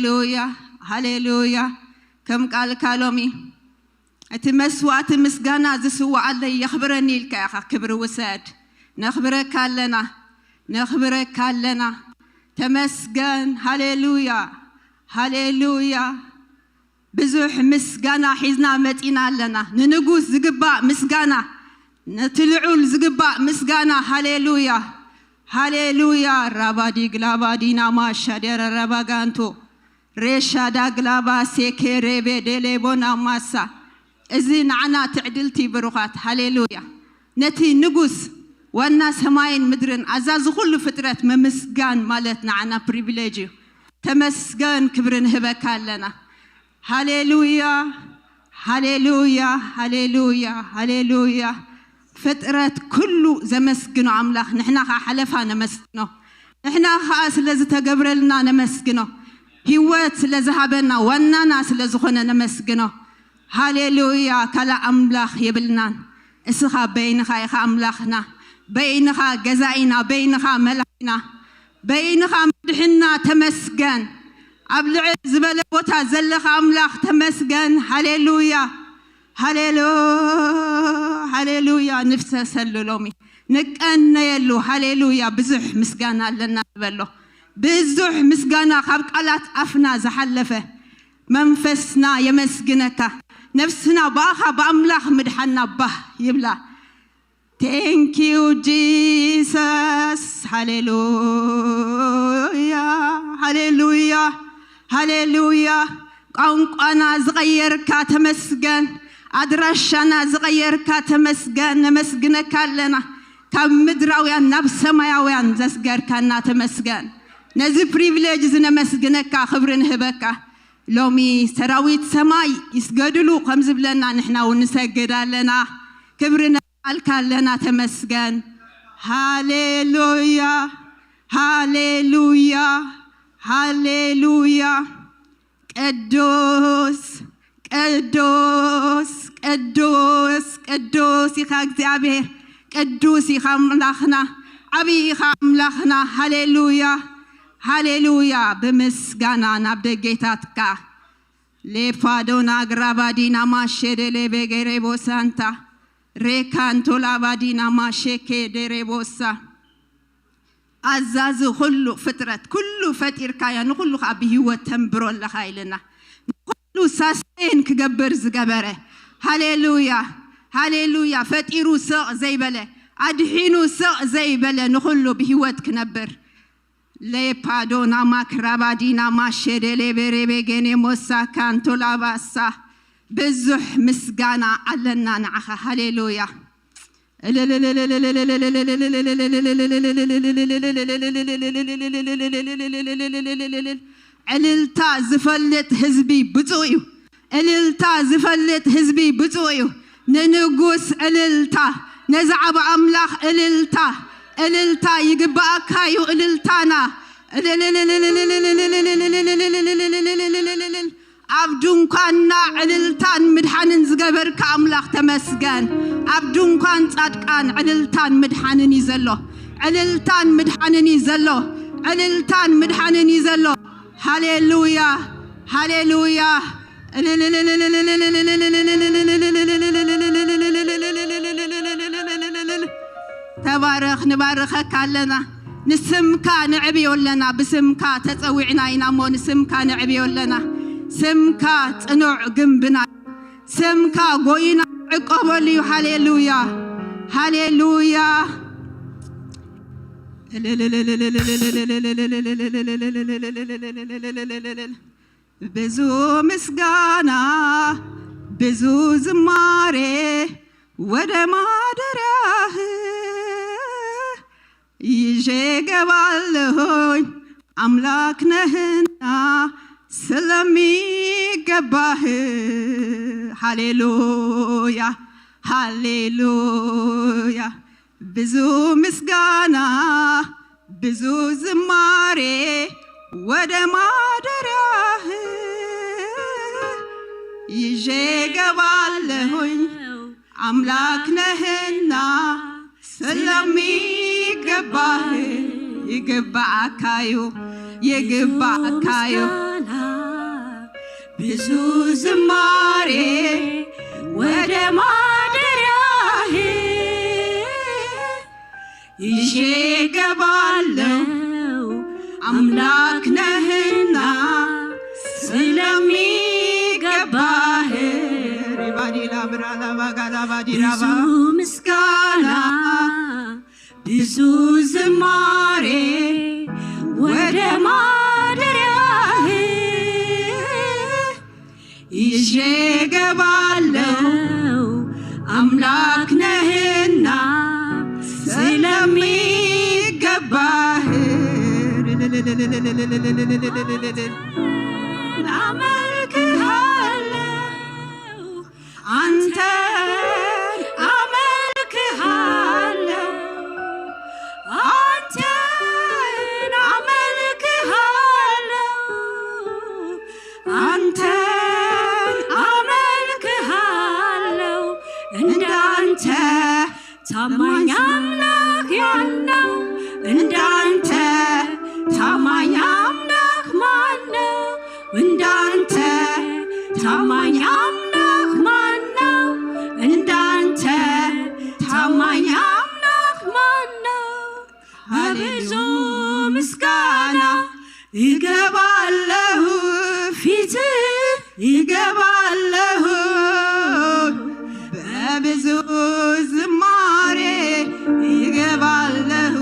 ሃሌሉያ፣ ሃሌሉያ። ከም ቃልካ ሎሚ እቲ መስዋእቲ ምስጋና ዝስዋዓለይ የኽብረኒ ኢልካ ኢኻ። ክብሪ ውሰድ። ነኽብረካ ኣለና፣ ነኽብረካ ኣለና። ተመስገን። ሃሌሉያ፣ ሃሌሉያ። ብዙሕ ምስጋና ሒዝና መጺና ኣለና። ንንጉስ ዝግባእ ምስጋና፣ ነቲ ልዑል ዝግባእ ምስጋና። ሃሌሉያ፣ ሃሌሉያ። ራባዲ ግላባዲና ማሻ ደረ ረባጋንቶ ሬሻ ዳግላባ ሴኬ ሬቤ ደሌቦና ማሳ። እዚ ንዓና ትዕድልቲ ብሩኻት። ሃሌሉያ። ነቲ ንጉስ ዋና ሰማይን ምድርን ኣዛዚ ኩሉ ፍጥረት ምምስጋን ማለት ንዓና ፕሪቪሌጅ እዩ። ተመስገን፣ ክብሪ ንህበካ ኣለና። ሃሌሉያ፣ ሃሌሉያ፣ ሃሌሉያ፣ ሃሌሉያ። ፍጥረት ኩሉ ዘመስግኖ ኣምላኽ፣ ንሕና ኸዓ ሓለፋ ነመስግኖ። ንሕና ኸዓ ስለ ዝተገብረልና ነመስግኖ። ህይወት ስለ ዝሃበና፣ ዋናና ስለ ዝኾነ ነመስግኖ። ሃሌሉያ፣ ካልእ ኣምላኽ የብልናን። እስኻ በይንኻ ኢኻ ኣምላኽና፣ በይንኻ ገዛኢና፣ በይንኻ መላኺና፣ በይንኻ መድሕና። ተመስገን። ኣብ ልዕል ዝበለ ቦታ ዘለኻ ኣምላኽ ተመስገን። ሃሌሉያ፣ ሃሌሉ-፣ ሃሌሉያ። ንፍሰሰሉ ሎሚ፣ ንቀነየሉ። ሃሌሉያ። ብዙሕ ምስጋና ኣለና ንበሎ። ብዙሕ ምስጋና ካብ ቃላት ኣፍና ዝሓለፈ። መንፈስና የመስግነካ። ነፍስና ብኣኻ ብኣምላኽ ምድሓና ባህ ይብላ። Thank you Jesus። ሃሌሉያ፣ ሃሌሉያ፣ ሃሌሉያ። ቋንቋና ዝቐየርካ ተመስገን። ኣድራሻና ዝቐየርካ ተመስገን። ነመስግነካ ኣለና። ካብ ምድራውያን ናብ ሰማያውያን ዘስገርካና ተመስገን። ነዚ ፕሪቪሌጅ እዚ ነመስግነካ፣ ክብሪ ንህበካ። ሎሚ ሰራዊት ሰማይ ይስገድሉ ከም ዝብለና ንሕና እውን ንሰግድ ኣለና። ክብሪ ነልዓልካ ኣለና። ተመስገን። ሃሌሉያ፣ ሃሌሉያ፣ ሃሌሉያ። ቅዱስ፣ ቅዱስ፣ ቅዱስ፣ ቅዱስ ኢኻ እግዚኣብሔር። ቅዱስ ኢኻ ኣምላኽና። ዓብዪ ኢኻ ኣምላኽና። ሃሌሉያ፣ ሃሌሉያ። ብምስጋና ናብ ደጌታትካ። ሌፓዶና ግራባዲና ማሼ ደሌ ቤጌሬ ቦሳንታ ሬካንቶ ላባዲና ማሼ ኬ ደሬ ቦሳ። ኣዛዚ ኩሉ ፍጥረት፣ ኩሉ ፈጢርካዮ፣ ንኩሉ ከዓ ብህይወት ተንብሮ ኣለኻ ኢልና። ንኩሉ ሳስቴን ክገብር ዝገበረ። ሃሌሉያ፣ ሃሌሉያ። ፈጢሩ ስቕ ዘይበለ፣ ኣድሒኑ ስቕ ዘይበለ፣ ንኩሉ ብህይወት ክነብር። ሌፓዶና ማክራባዲና ማሸደሌ ቤሬቤጌኔ ሞሳ ካንቶ ላባሳ። ብዙሕ ምስጋና ኣለና ንዓኻ። ሃሌሉያ። ዕልልታ ዝፈልጥ ህዝቢ ብፁዕ እዩ። ዕልልታ ዝፈልጥ ህዝቢ ብፁዕ እዩ። ንንጉስ ዕልልታ፣ ነዚ ዓቢ ኣምላኽ ዕልልታ። ዕልልታ ይግብኣካ እዩ። ዕልልታና ኣብ ድንኳንና ዕልልታን ምድሓንን ዝገበርካ ኣምላኽ ተመስገን። ኣብ ድንኳን ጻድቃን ዕልልታን ምድሓንን እዩ ዘሎ። ዕልልታን ምድሓንን እዩ ዘሎ። ዕልልታን ምድሓንን እዩ ዘሎ። ሃሌሉያ፣ ሃሌሉያ። ተባረኽ፣ ንባርኸካ ኣለና። ንስምካ ንዕብዮ ኣለና። ብስምካ ተጸዊዕና ኢና እሞ ንስምካ ንዕብዮ ኣለና። ስምካ ጽኑዕ ግንብና፣ ስምካ ጎይና ዕቀበሉ እዩ። ሃሌሉያ፣ ሃሌሉያ። ብዙ ምስጋና፣ ብዙ ዝማሬ ወደ ማደሪያህ ይዤ ገባለሁኝ። ኣምላክ ነህና ስለሚገባህ። ሃሌሉያ፣ ሃሌሉያ። ብዙ ምስጋና፣ ብዙ ዝማሬ ወደ ማደሪያህ ይዤ ገባለሁኝ። ኣምላክ ነህና ስለሚገባህ። ይግባኣካዩ፣ ይግባኣካዩ። ብዙ ዝማሬ ወደ ማደሪያህ ይዤ ገባለው፣ አምላክ ነህና ስለሚገባህ። ሪባዲላ ብራላ ባጋላ ባዲራ ብዙ ባ- ምስጋና ብዙ ዝማሬ ወደ ማደሪያህ ይዤ ገባለው፣ አምላክ ነህና ስለሚገባህ። አመልክሃለው፣ አንተን አመልክሃለው፣ አንተን አመልክሃለው፣ አንተን አመልክሃለው። እንዳንተ ታማኝ አምላክ ያለው፣ እንዳንተ ታማኝ አምላክ ማነው? እንዳንተ ታማኝ አምላክ ማነው? እንዳንተ ታማኝ አምላክ ማነው? አብዙ ምስጋና እገባለሁ ፊት እገባለሁ፣ በብዙ ዝማሬ እገባለሁ፣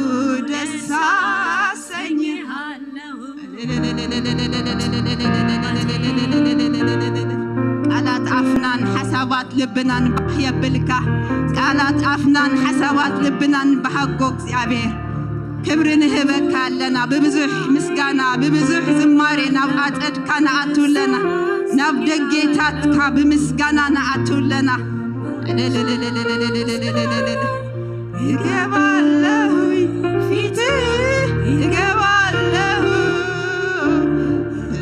ደስ አሰኝሃለሁ። ቃላት ኣፍናን ሓሳባት ልብናን ባህ የብልካ። ቃላት ኣፍናን ሓሳባት ልብናን ባሃጎ እግዚኣብሔር ክብሪ ንህበካ ኣለና። ብብዙሕ ምስጋና ብብዙሕ ዝማሬ ናብ ኣጸድካ ንኣቱ ኣለና። ናብ ደጌታትካ ብምስጋና ንኣቱ ኣለና። እገባለሁ ፊት እገባለሁ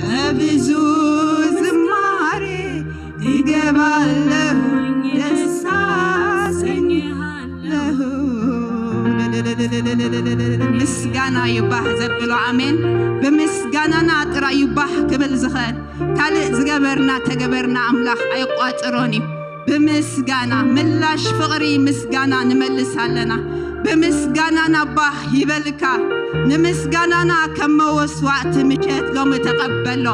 በብዙ ዝማሬ እገባለሁ ደስ ኣሰኝሃለሁ። ምስጋና ይባህ ዘብሎ ኣሜን። ብምስጋናና ጥራይ ይባህ ክብል ዝኽእል ካልእ ዝገበርና ተገበርና ኣምላኽ ኣይቋጽሮን እዩ። ብምስጋና ምላሽ ፍቕሪ ምስጋና ንመልስ ኣለና። ብምስጋናና ባህ ይበልካ። ንምስጋናና ከም መወስዋዕቲ ምሸት ሎሚ ተቐበሎ።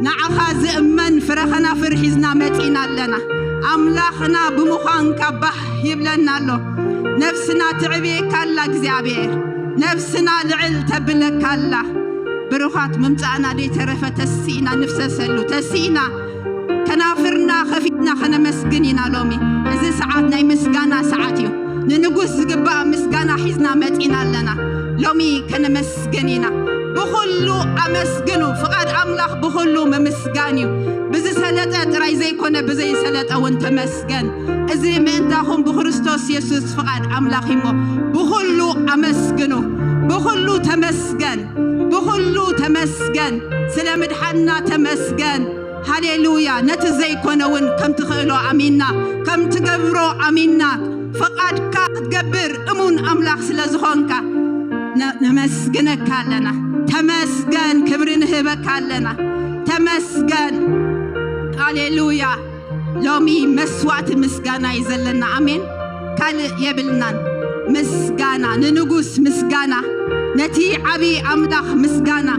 ንዓኻ ዝእመን ፍረ ኸናፍር ሒዝና መጺና ኣለና። ኣምላኽና ብምዃንካ ባህ ይብለና ኣሎ። ነፍስና ትዕብየካ ኣላ እግዚኣብሔር። ነፍስና ልዕል ተብለካ ኣላ። ብሩኻት ምምጻእና ደይተረፈ ተሲእና ንፍሰሰሉ፣ ተሲእና ከናፍርና ኸፊትና ኸነመስግን ኢና። ሎሚ እዚ ሰዓት ናይ ምስጋና ሰዓት እዩ። ንንጉስ ዝግባእ ምስጋና ሒዝና መጺና ኣለና። ሎሚ ከነመስግን ኢና። ብኹሉ ኣመስግኑ። ፍቓድ ኣምላኽ ብኹሉ ምምስጋን እዩ። ብዝሰለጠ ጥራይ ዘይኮነ ብዘይሰለጠ እውን ተመስገን። እዚ ምእንታኹም ብክርስቶስ የሱስ ፍቓድ ኣምላኽ እሞ ብኹሉ ኣመስግኑ። ብኹሉ ተመስገን። ብኹሉ ተመስገን። ስለ ምድሓንና ተመስገን። ሃሌሉያ። ነቲ ዘይኮነ እውን ከም ትኽእሎ ኣሚንና፣ ከም ትገብሮ ኣሚንና፣ ፍቓድካ ክትገብር እሙን ኣምላኽ ስለ ዝኾንካ ነ- ነመስግነካ ኣለና። ተመስገን። ክብሪ ንህበካ ኣለና። ተመስገን። ሃሌሉያ። ሎሚ መስዋዕቲ ምስጋና እዩ ዘለና። ኣሜን። ካልእ የብልናን። ምስጋና ንንጉስ ምስጋና፣ ነቲ ዓቢ ኣምላኽ ምስጋና፣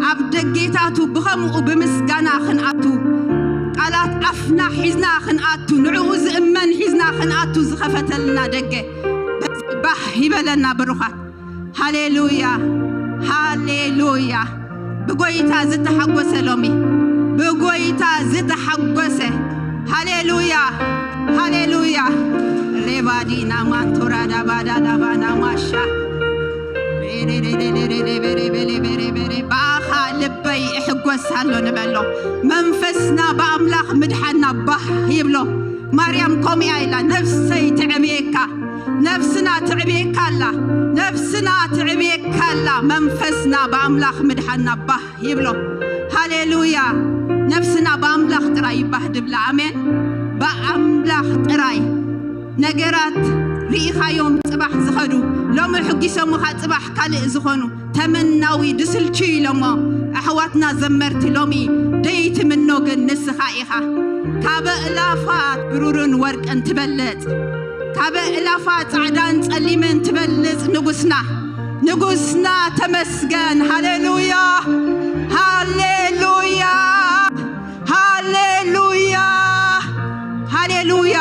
ኣብ ደጌታቱ ብኸምኡ ብምስጋና ክንኣቱ፣ ቃላት ኣፍና ሒዝና ክንኣቱ፣ ንዕኡ ዝእመን ሒዝና ክንኣቱ ዝኸፈተልና ደገ በዚ ባህ ይበለና ብሩኻት። ሃሌሉያ፣ ሃሌሉያ። ብጎይታ ዝተሓጎሰ ሎሚ፣ ብጎይታ ዝተሓጎሰ። ሃሌሉያ፣ ሃሌሉያ። ሬባዲና ማንቶራ ዳባዳ ዳባና ማሻ። ሬሬሬሬሬሬሬሬሬሬሬሬ። ብኣኻ ልበይ እሕጎስ ኣሎ ንበሎ። መንፈስና ብኣምላኽ ምድሓና ባህ ይብሎ። ማርያም ከምኡ እያ ኢላ፣ ነፍሰይ ትዕብየካ። ነፍስና ትዕብየካ ኣላ። ነፍስና ትዕብየካ ኣላ። መንፈስና ብኣምላኽ ምድሓና ባህ ይብሎ። ሃሌሉያ። ነፍስና ብኣምላኽ ጥራይ ይባህ ድብላ። ኣሜን። ብኣምላኽ ጥራይ። ነገራት ርኢኻዮም ጽባሕ ዝኸዱ፣ ሎሚ ሕጒሶምኻ ጽባሕ ካልእ ዝኾኑ፣ ተመናዊ ድስልቹ ኢሎሞ። ኣሕዋትና ዘመርቲ ሎሚ ደይትምኖ ግን ንስኻ ኢኻ። ካብ እላፋት ብሩርን ወርቅን ትበልጽ፣ ካብ እላፋት ጻዕዳን ጸሊምን ትበልጽ ንጉስና፣ ንጉስና ተመስገን። ሃሌሉያ፣ ሃሌሉያ፣ ሃሌሉያ፣ ሃሌሉያ።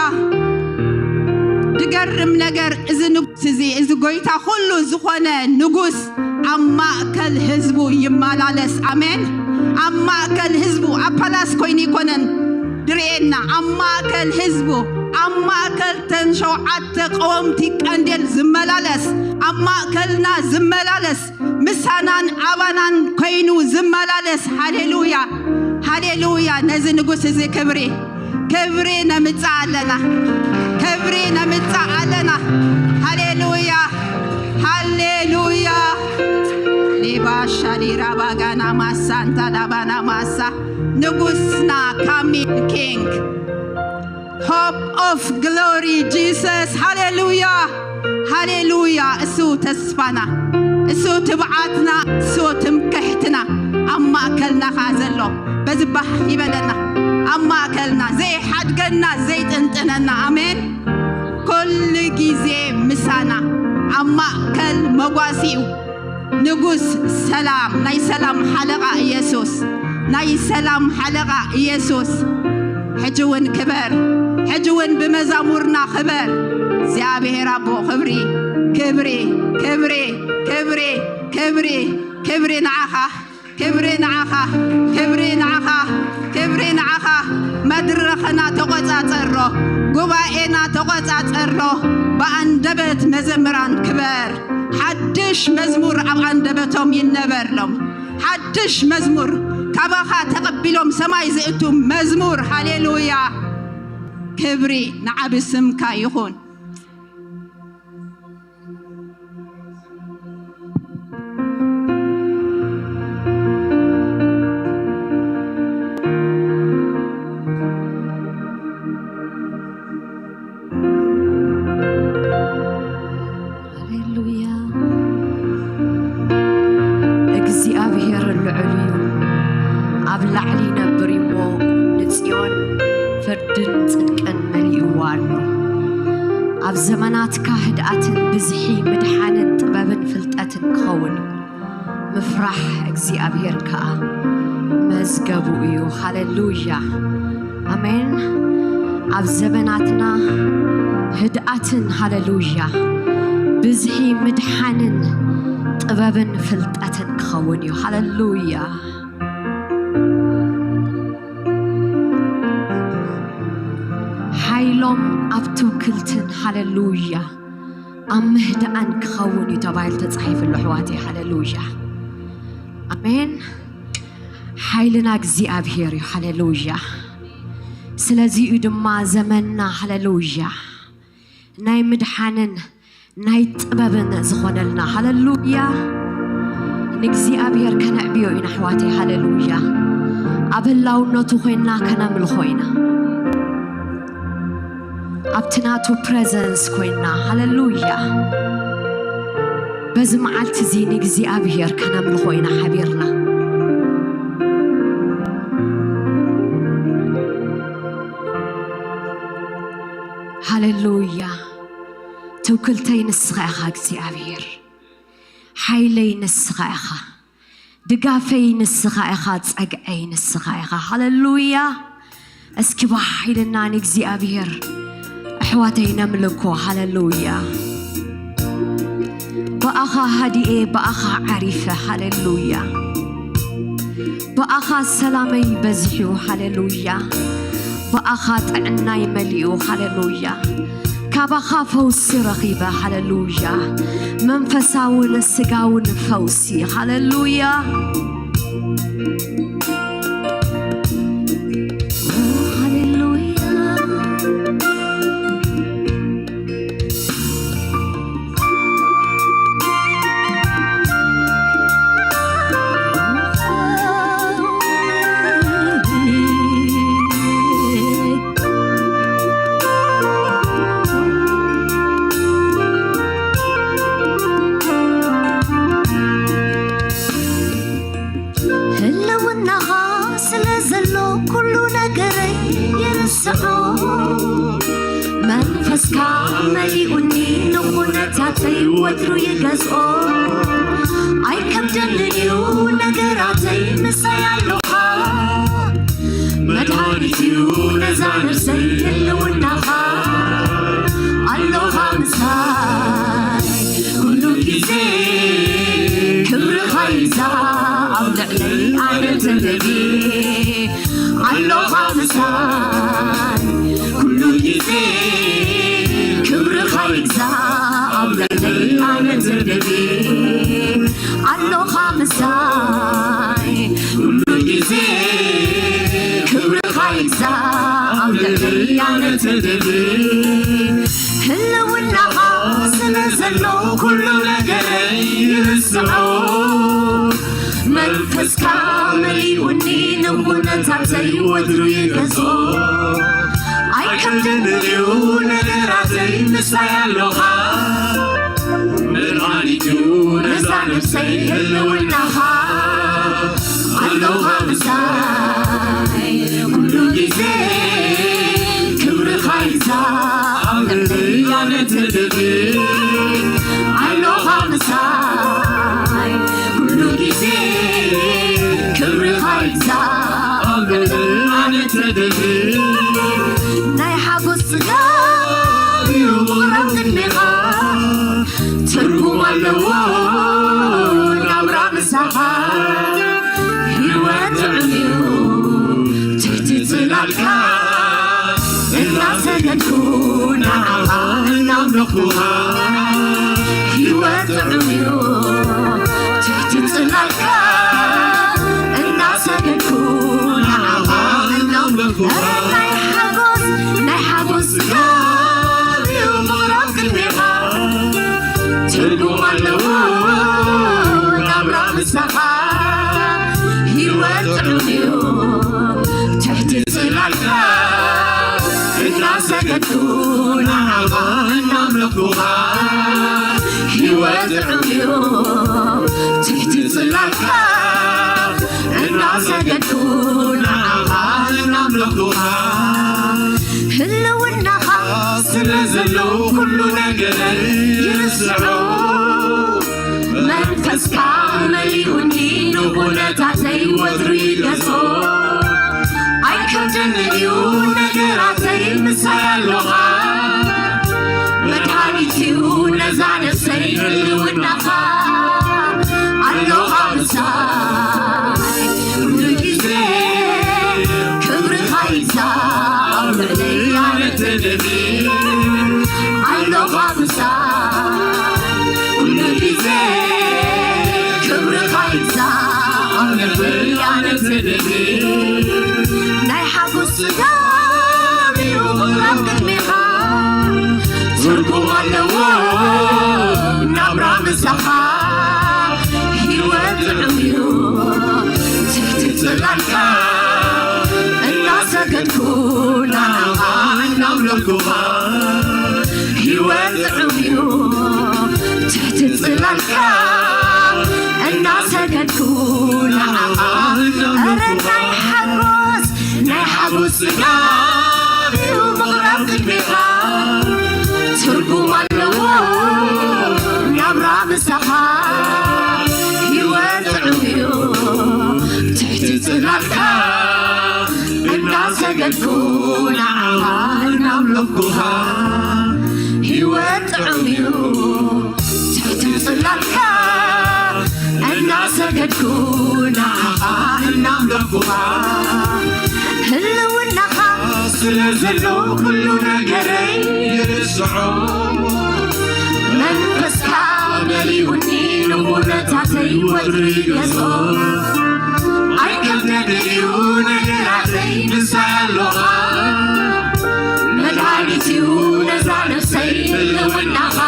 ድገርም ነገር፣ እዚ ንጉስ እዚ፣ እዚ ጎይታ ኩሉ ዝኾነ ንጉስ ኣብ ማእከል ህዝቡ ይመላለስ። ኣሜን። ኣብ ማእከል ህዝቡ፣ ኣብ ፓላስ ኮይኑ ይኮነን ድርኤና፣ ኣብ ማእከል ህዝቡ፣ ኣብ ማእከል ተን ሸውዓተ ቀወምቲ ቀንዴል ዝመላለስ፣ ኣብ ማእከልና ዝመላለስ፣ ምሳናን ኣባናን ኮይኑ ዝመላለስ። ሃሌሉያ፣ ሃሌሉያ። ነዚ ንጉስ እዚ ክብሪ፣ ክብሪ ነምጻእ ኣለና፣ ክብሪ ነምጻእ ኣለና። ሃሌሉያ፣ ሃሌሉያ። ሌባሻ ሊራ ባጋና ማሳ፣ እንታ ዳባና ማሳ። ንጉስና፣ coming king, hope of glory Jesus። ሃሌሉያ፣ ሃሌሉያ። እሱ ተስፋና፣ እሱ ትብዓትና፣ እሱ ትምክሕትና፣ ኣብ ማእከልና ኸኣ ዘሎ፣ በዚ ባህ ይበለና። ኣብ ማእከልና ዘይሓድገና፣ ዘይጥንጥነና። ኣሜን። ኩሉ ግዜ ምሳና፣ ኣብ ማእከል መጓሲኡ። ንጉስ ሰላም፣ ናይ ሰላም ሓለቓ ኢየሱስ፣ ናይ ሰላም ሓለቓ ኢየሱስ። ሕጂ እውን ክበር፣ ሕጂ እውን ብመዛሙርና ክበር። እግዚኣብሔር ኣቦ ክብሪ፣ ክብሪ፣ ክብሪ፣ ክብሪ፣ ክብሪ፣ ክብሪ ንዓኻ፣ ክብሪ ንዓኻ፣ ክብሪ ንዓኻ፣ ክብሪ ንዓኻ። መድረኽና ተቖጻጸሮ፣ ጉባኤና ተቖጻጸሮ። ብኣንደበት መዘምራን ክበር። ሓድሽ መዝሙር ኣብ ኣንደበቶም ይነበርሎም። ሓድሽ መዝሙር ካባኻ ተቐቢሎም ሰማይ ዝእቱ መዝሙር። ሃሌሉያ! ክብሪ ንዓቢ ስምካ ይኹን። ሃሌሉያ። እግዚኣብሔር ልዑል እዩ፣ ኣብ ላዕሊ ይነብር እሞ ንጽዮን ፍርድን ጽድቅን መሊእዋ ኣሎ። ኣብ ዘመናትካ ህድኣትን ብዝሒ ምድሓንን ጥበብን ፍልጠትን ክኸውን እዩ። ምፍራሕ እግዚኣብሔር ከኣ መዝገቡ እዩ። ሃሌሉያ፣ ኣሜን። ኣብ ዘበናትና ህድኣትን፣ ሃሌሉያ፣ ብዝሒ ምድሓንን ጥበብን ፍልጠትን ክኸውን እዩ። ሃሌሉያ። ሓይሎም ኣብ ትውክልትን፣ ሃሌሉያ፣ ኣብ ምህዳኣን ክኸውን እዩ ተባሂሉ ተጻሒፉ ኣሎ፣ ኣሕዋተይ። ሃሌሉያ፣ ኣሜን። ሓይልና እግዚኣብሔር እዩ። ሃሌሉያ። ስለዚ እዩ ድማ ዘመንና፣ ሃሌሉያ፣ ናይ ምድሓንን ናይ ጥበብን ዝኾነልና። ሃሌሉያ። ንእግዚኣብሔር ከነዕብዮ ኢና፣ ኣሕዋተይ። ሃሌሉያ። ኣብ ህላውነቱ ኮይንና ከነምልኾ ኢና። ኣብቲ ናቱ ፕሬዘንስ ኮይንና፣ ሃሌሉያ፣ በዚ መዓልቲ እዚ ንእግዚኣብሔር ከነምልኾ ኢና ሓቢርና። ሃሌሉያ። ትውክልተይ ንስኻ ኢኻ እግዚኣብሔር፣ ሓይለይ ንስኻ ኢኻ፣ ድጋፈይ ንስኻ ኢኻ፣ ጸግዐይ ንስኻ ኢኻ። ሃሌሉያ። እስኪ ብሓይልና ንእግዚኣብሔር ኣሕዋተይ ነምልኮ። ሃሌሉያ። ብኣኻ ሃዲኤ፣ ብኣኻ ዓሪፈ። ሃሌሉያ። ብኣኻ ሰላመይ በዚሑ። ሃሌሉያ። ብኣኻ ጥዕናይ መሊኡ። ሃሌሉያ። ካባኻ ፈውሲ ረኺበ። ሃሌሉያ። መንፈሳውን ስጋውን ፈውሲ። ሃሌሉያ። ሃሌሉያ። ናኻ ስለ ዘሎ ኩሉ ነገረይ ይርስዖ። መንፈስካ መሊኡኒ ንኹነታተይ ወትሩ ይገዝኦ። ኣይከብደንን እዩ ነገራተይ ምሳይ ኣሎኻ። መድሃኒት እዩ ነዛ ነፍሰይ ህልውናኻ ኣሎኻ ምሳይ ኩሉ ግዜ ክብርኻ ይብዛ ኣብ ልዕለይ ኣነ ተደልየ ኣሎኻ ምሳይ ኩሉ ግዜ ክብርኻ ይብዛ ኣብ ልዕለይ ኣነ ተደልየ ኣሎኻ ምሳይ ኩሉ ግዜ ክብርኻ ይብዛ ኣብ ልዕለይ ኣነ ተደልየ ህልውናኻ ስለ ዘሎ ኩሉ ነገረይ ይርስዖ መንፈስካ መሊኡኒ ንኹነታተይ ወትሩ ይገዝኦ ኣይከብደንን እዩ ነገራተይ ምሳይ ኣሎኻ መድሃኒት እዩ ነዛ ነፍሰይ ህልውናኻ ኣሎኻ ምሳይ ኩሉ ግዜ ክብርኻ ይብዛ ኣብ ልዕለይ ኣነ ተደልየ ኣሎኻ ምሳይ ኩሉ ግዜ ክብርኻ ይብዛ ኣብ ልዕለይ ኣነ ተደልየ ናይ ሓጎስ ጽጋብ እዩ ምቕራብ ቅድሜኻ ትርጉም ኣለዎ ናብራ ምሳኻ ህይወት ጥዑም እዩ ትሕቲ ጽላልካ እናሰገድኩ ንዓኻ እናምለኹኻ ህይወት ጥዑም እዩ ትሕቲ ጽላልካ እናሰገድኩ ንዓኻ እናምለኹኻ ናይ ሓጎስ ናይ ሓጎስ ጽጋብ እዩ ምቕራብ ቅድሜኻ ትርጉም ኣለዎ ናብራ ምሳኻ ህይወት ጥዑም እዩ ትሕቲ ጽላልካ እናሰገድኩ ንዓኻ እናምለኹኻ ህይወት ጥዑም እዩ ትሕቲ ጽላልካ እናሰገድኩ ንዓኻ እናምለኹኻ ህልውናኻ ስለ ዘሎ ኩሉ ነገረይ ይርስዖ መንፈስካ መሊኡኒ ንኹነታተይ ወትሩ ይገዝኦ ኣይከብደንን እዩ ነገራተይ ምሳይ ኣሎኻ መድሃኒት እዩ ነዛ ነፍሰይ ህልውናኻ ኣሎኻ ምሳይ ኩሉ ግዜ ክብርኻ ይብዛ ኣብ ልዕለይ ኣነ ተደልየ ኣሎኻ ምሳይ ኩሉ ግዜ ክብርኻ ይብዛ ኣብ ልዕለይ ኣነ ተደልየ ናይ ሓጎስ ጽጋብ እዩ ምቕራብ ቅድሜኻ ትርጉም ኣለዎ ናብራ ምሳኻ ህይወት ጥዑም እዩ ትሕቲ ጽላልካ እናሰገድኩ ንዓኻ እናምለኩኻ ህይወት ጥዑም እዩ ትሕቲ ጽላልካ እናሰገድኩ ንዓኻ ኧረ ናይ ሓጎስ ናይ ሓጎስ ጽጋብ እዩ ምቕራብ ቅድሜኻ ትርጉም ኣለዎ ናብራ ምሳኻ ህይወት ጥዑም እዩ ትሕቲ ጽላልካ እናሰገድኩ ንዓኻ እናምለኩኻ ህይወት ጥዑም እዩ ትሕቲ ጽላልካ እናሰገድኩ ንዓኻ እናምለኩኻ ህልውናኻ ስለ ዘሎ ኩሉ ነገረይ ይርስዖ መንፈስካ መሊኡኒ ንኹነታተይ ወትሩ ይገዝኦ ኣይከብደንን እዩ ነገራተይ ንሳ ኣሎኻ መድሃኒት እዩ ነዛ ነፍሰይ ህልውናኻ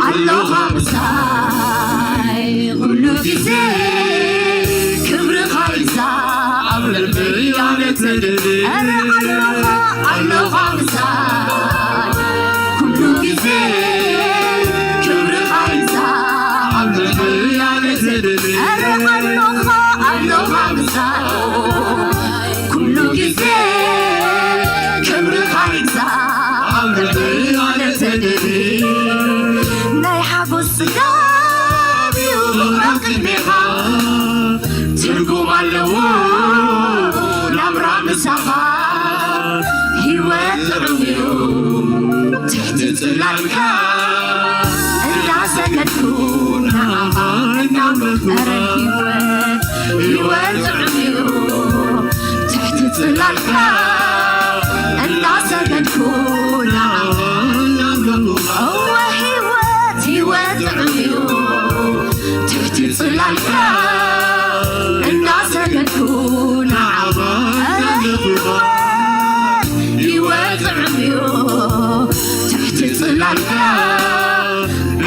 ኣሎኻ ምሳይ ኩሉ ግዜ ክብርኻ ይዛ ኣብ ልበይ ኣነ ተደልየ ኣረ ኣሎኻ ኣሎኻ ምሳይ ኩሉ ግዜ ክብርኻ ይዛ ኣብ ልበይ ኣነ ተደልየ ኣረ ኣሎኻ ኣሎኻ ኣለዎ ናብራ ምሳኻ ህይወት ጥዑም እዩ ትሕቲ ጽላልካ እንዳሰገድኩ ንዓኻ እናምለኽኩ ኧረ ህይወት ህይወት ጥዑም እዩ ትሕቲ ጽላልካ እንዳሰገድኩ ንዓኻ እናምለኽኩ እወ ህይወት ህይወት ጥዑም እዩ ትሕቲ ጽላልካ እንዳሰገድኩ ንዓኻ እናምለኽኩ ህይወት ጥዑም እዩ ትሕቲ ጽላልካ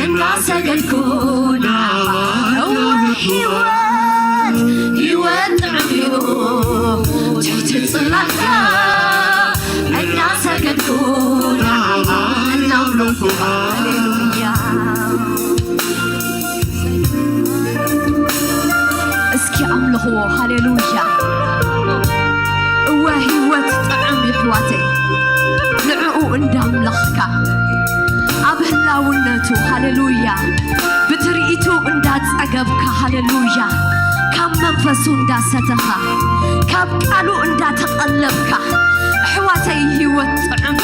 እናሰገድኩ ንዓኻ እወ ህይወት ህይወት ጥዑም እዩ ትሕቲ ጽላልካ እናሰገድኩ ንዓኻ እናምለኽኩ ሃሌሉያ እስኪ ኣምልኽዎ ሃሌሉያ እወ ህይወት ጥዑም ይሕዋተይ ንዕኡ እንዳምለኽካ ኣብ ህላውነቱ ሃሌሉያ ብትርኢቱ እንዳጸገብካ ሃሌሉያ ካብ መንፈሱ እንዳሰተኻ ካብ ቃሉ እንዳተቐለብካ ኣሕዋተይ ህይወት ጥዑም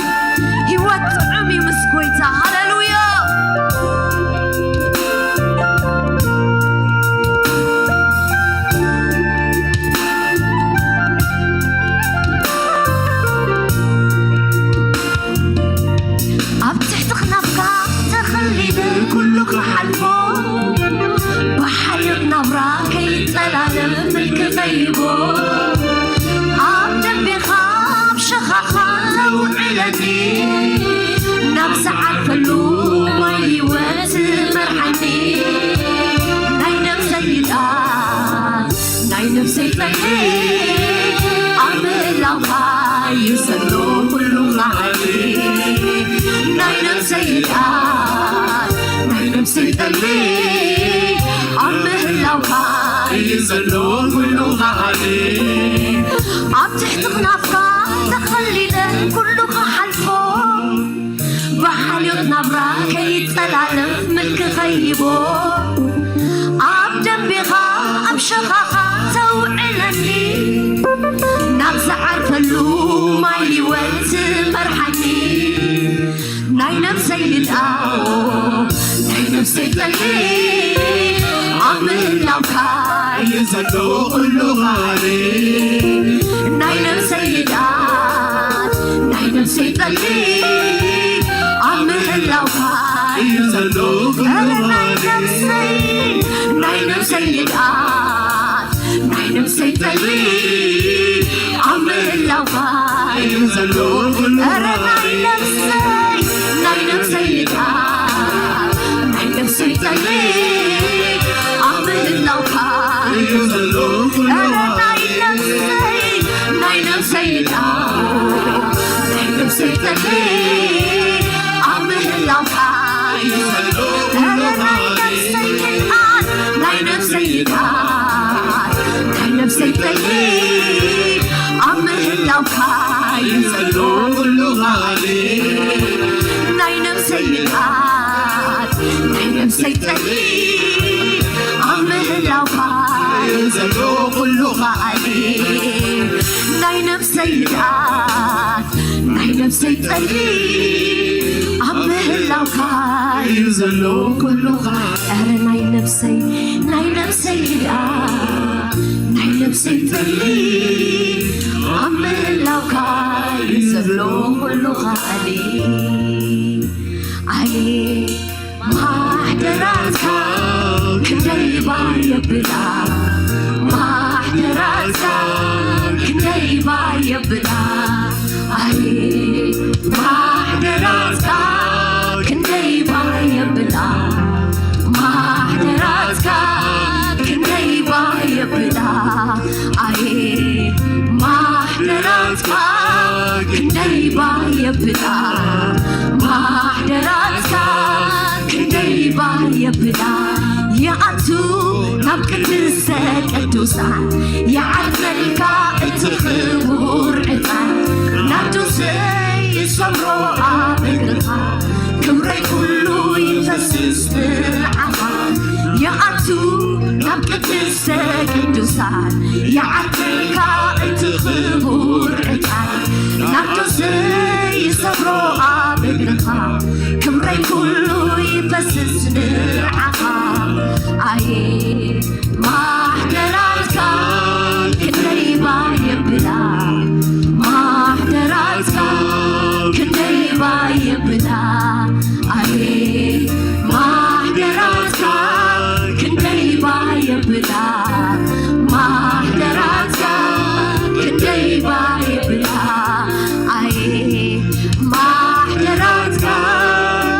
ህይወት ጥዑም እዩ ምስ ጎይታ ሃሌሉያ ኣብ ትሕቲ ክናፍካ ተኸሊለ ኩሉ ክሓልፎ ብሓልዮት ናብራ ከይጠላለ ምልኪ ኸይቦ ኣብ ደንቤኻ ኣብ ሸኻኻ ተውዕለኒ ናብ ዝዓርፈሉ ማይ ህይወት መርሓኒ ናይ ነብሰይ ይጣ ናይ ነብሰይ ጸልኢ ኣብ ምህላውካ እዩ ዘሎ ኩሉ ኸዓኒ ናይ ነብሰይ ይጣ ናይ ነብሰይ ጸልኢ ኣብ ምህላውካ እዩ ዘሎ ኩሉ ኸዓኒ ኣብ ትሕቲ ክናፍካ ተኸሊለ ኩሉ ክሓልፎ ብሓልዮት ናብራ ከይጠላለፍ ምልኪ ኸይቦ ኣብ ደንቤኻ ኣብ ሸኻኻ ተውዕለኒ ናብ ዝዓርፈሉ ማይ ህይወት መርሓኒ ናይ ነብሰይ ልድኣዎ ናይ ነብሰይ ጸልኢ ኣብ ምህላውካ እዩ ዘሎ ኩሉ ኻሊ ናይ ነብሰይ ልድኣት ናይ ነብሰይ ጸልኢ ኣብ ምህላውካ እዩ ዘሎ ኩሉ ኻሊ ናይ ነብሰይ ልድኣት ናይ ነብሰይ ጸልኢ ኣብ ምህላውካ እዩ ዘሎ ኩሉ ኧረ ናይ ነብሰይ ናይ ነብሰይ ልድኣት ናይ ነብሰይ ጸልኢ ኣብ ምህላውካ እዩ ዘሎ ኩሉ ኧረ ናይ ነብሰይ ናይ ነብሰይ ልድኣት ናይ ነብሰይ ጸልኢ ኣብ ምህላውካ እዩ ዘሎ ኩሉ ኧረ ናይ ነብሰይ ልድኣት ናይ ነብሰይ ልድኣት ናይ ነብሰይ ጸልኢ ኣብ ምህላውካ እዩ ዘሎ ኩሉ ኻሊ ናይ ነብሰይ ልድኣት ናይ ነብሰይ ጸልኢ ኣብ ምህላውካ እዩ ዘሎ ኩሉ ኻሊ ናይ ነብሰይ ልድኣት ናይ ነብሰይ ጸልኢ ኣብ ምህላውካ እዩ ዘሎ ኩሉ ኻሊ ኧረ ናይ ነብሰይ ናይ ነብሰይ ልድኣት ናይ ነብሰይ ጸልኢ ኣብ ምህላውካ እዩ ዘሎ ኩሉ ኻሊ ኣየ ማሕደራትካ ክንደይ ባየብላ ማሕደራትካ ክንደይ ባየብላ ኣየ ማሕደራትካ ክንደይ ባየብላ ማሕደራትካ ክንደይ ባየብላ ኣየ ማሕደራትካ ክንደይ ባየብላ ማሕደራትካ ክንደይ ባየብላ ይኣቱ ናብ ቅድስተ ቅዱሳን ይዓርፈልካ እቲ ክቡር ዕጣን ናርዶሰይ ይሰምሮ ኣብ እግርኻ ክብረይ ኩሉ ይፈስስ ንዓኻ ይኣቱ ናብ ቅድስተ ቅዱሳን ይዓርፈልካ እቲ ክቡር ዕጣን፣ ናርዶስ ይሰፍሮ ኣብ እግርኻ፣ ክብረይ ኩሉ ይፈስስ ንዓኻ። ኣየ ማሕደራትካ ክንደይ ባየብላ፣ ማሕደራትካ ክንደይ ባየብላ፣ ኣየ ማሕደራትካ ክንደይ ባየብላ፣ ማሕደራትካ ክንደይ ባየብላ፣ ኣየ ማሕደራትካ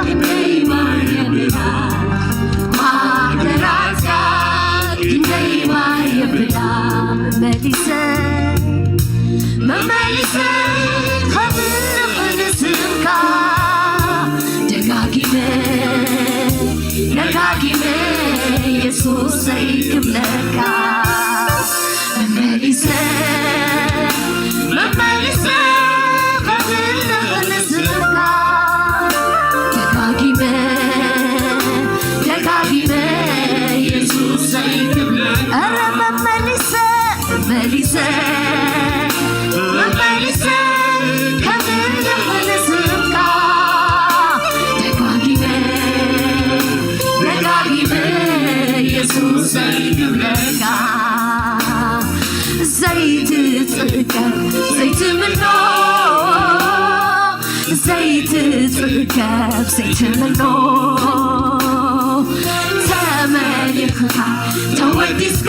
ክንደይ ባየብላ፣ ማሕደራትካ ክንደይ ባየብላ፣ መመሊሰ መመሊሰ ከምልኽ ንስምካ፣ ደጋጊመ ደጋጊመ የሱሰይ ክብለካ፣ መመሊሰ መመሊሰ ከምልኽ ንስምካ፣ ደጋጊመ ደጋጊመ የሱሰይ ክብለካ፣ ኧረ መመሊሰ መመሊሰ መመሊሰ ከምልኽ ንስምካ፣ ደጋጊመ ደጋጊመ የሱሰይ ክብለካ፣ ዘይትጽገብ ዘይትምኖ፣ ዘይትጽገብ ዘይትምኖ፣ ተመሊኽካ ተወዲስካ፣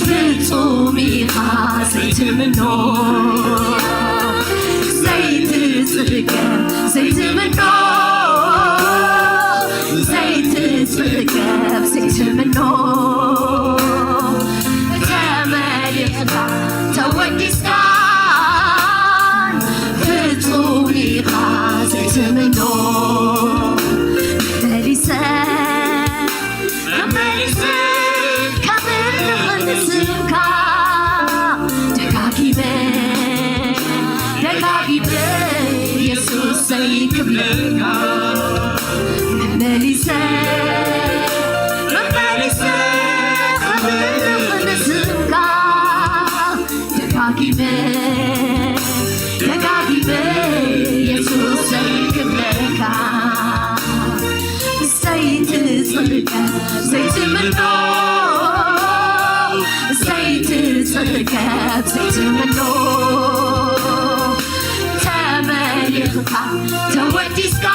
ፍጹም ኢኻ ዘይትምኖ፣ ዘይትጽገብ ዘይትምኖ፣ ዘይትጽገብ ዘይትምኖ፣ ተመሊኽካ ተወዲስካን፣ ፍጹም ኢኻ ዘይትምኖ፣ መመሊሰ መመሊሰ ከምልኽ ንስምካ፣ ደጋጊመ ደጋጊመ የሱሰይ ክብለካ፣ መመሊሰ መመሊሰ ከምልኽ ንስምካ፣ ደጋጊመ ደጋጊመ የሱሰይ ክብለካ፣ ዘይትጽገብ ዘይትምኖ፣ ዘይትጽገብ ዘይትምኖ፣ ተመሊኽካ ተወዲስካ፣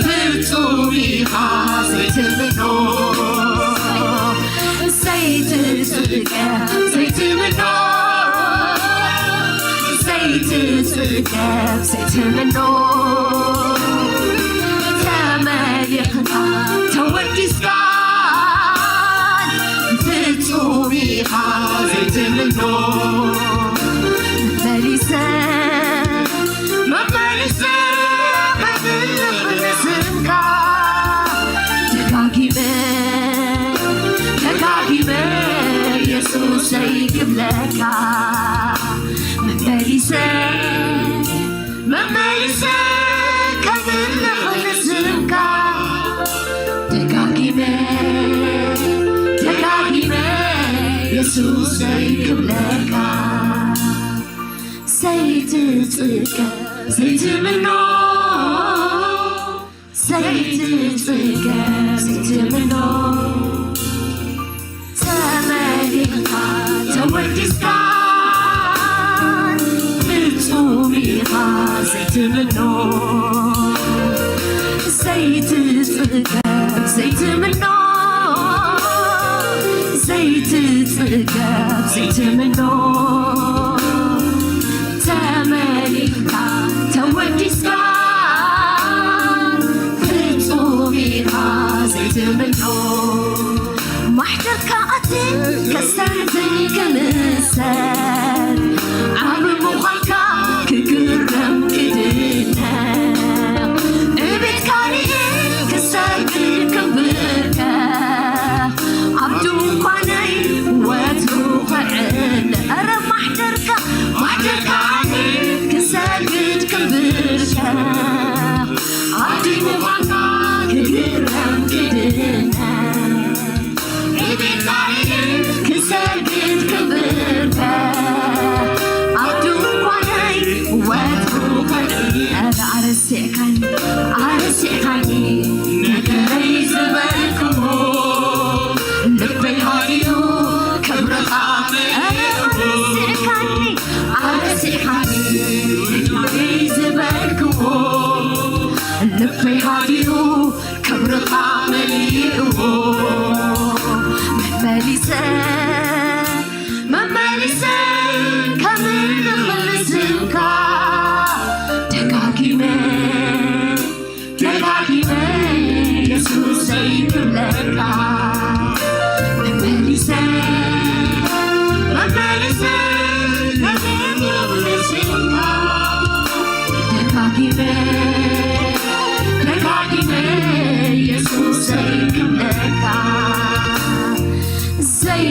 ፍጹም ኢኻ ዘይትምኖ፣ ዘይትጽገብ ዘይትምኖ፣ ዘይትጽገብ ዘይትምኖ፣ ተመሊኽካ ተወዲስካ፣ ፍጹም ኢኻ ዘይትምኖ፣ መመሊሰ መመሊሰ ከምልኽ ንስምካ፣ ደጋጊመ ደጋጊመ የሱሰይ ክብለካ፣ መመሊሰ መመሊሰ ከምልኽ ንስምካ፣ ደጋጊመ ደጋጊመ የሱሰይ ክብለካ፣ ዘይትጽገብ ዘይትምኖ፣ ዘይትጽገብ ዘይትምኖ፣ ተመሊኻ ተወዲስካ፣ ፍጹም ኢኻ ዘይትምኖ፣ ዘይትጽገብ ዘይትምኖ፣ ዘይትጽገብ ዘይትምኖ፣ ተመሊኻ ተወዲስካ፣ ፍጹም ኢኻ ዘይትምኖ፣ ማሕደርካ ኣትየ ከስተንትን ክምሰል፣ ዓቢ ምዃንካ ክግረም ክድነቕ፣ ዕቤትካ ርእየ ክሰግድ ክብርከ፣ ኣብ ድንኳነይ ወትሩ ክዕለ፣ ኧረ ማሕደርካ ማሕደርካ ኣትየ ክሰግድ ክብርከ፣ ኣብ ድንኳንካ ክግረም ክድነቕ፣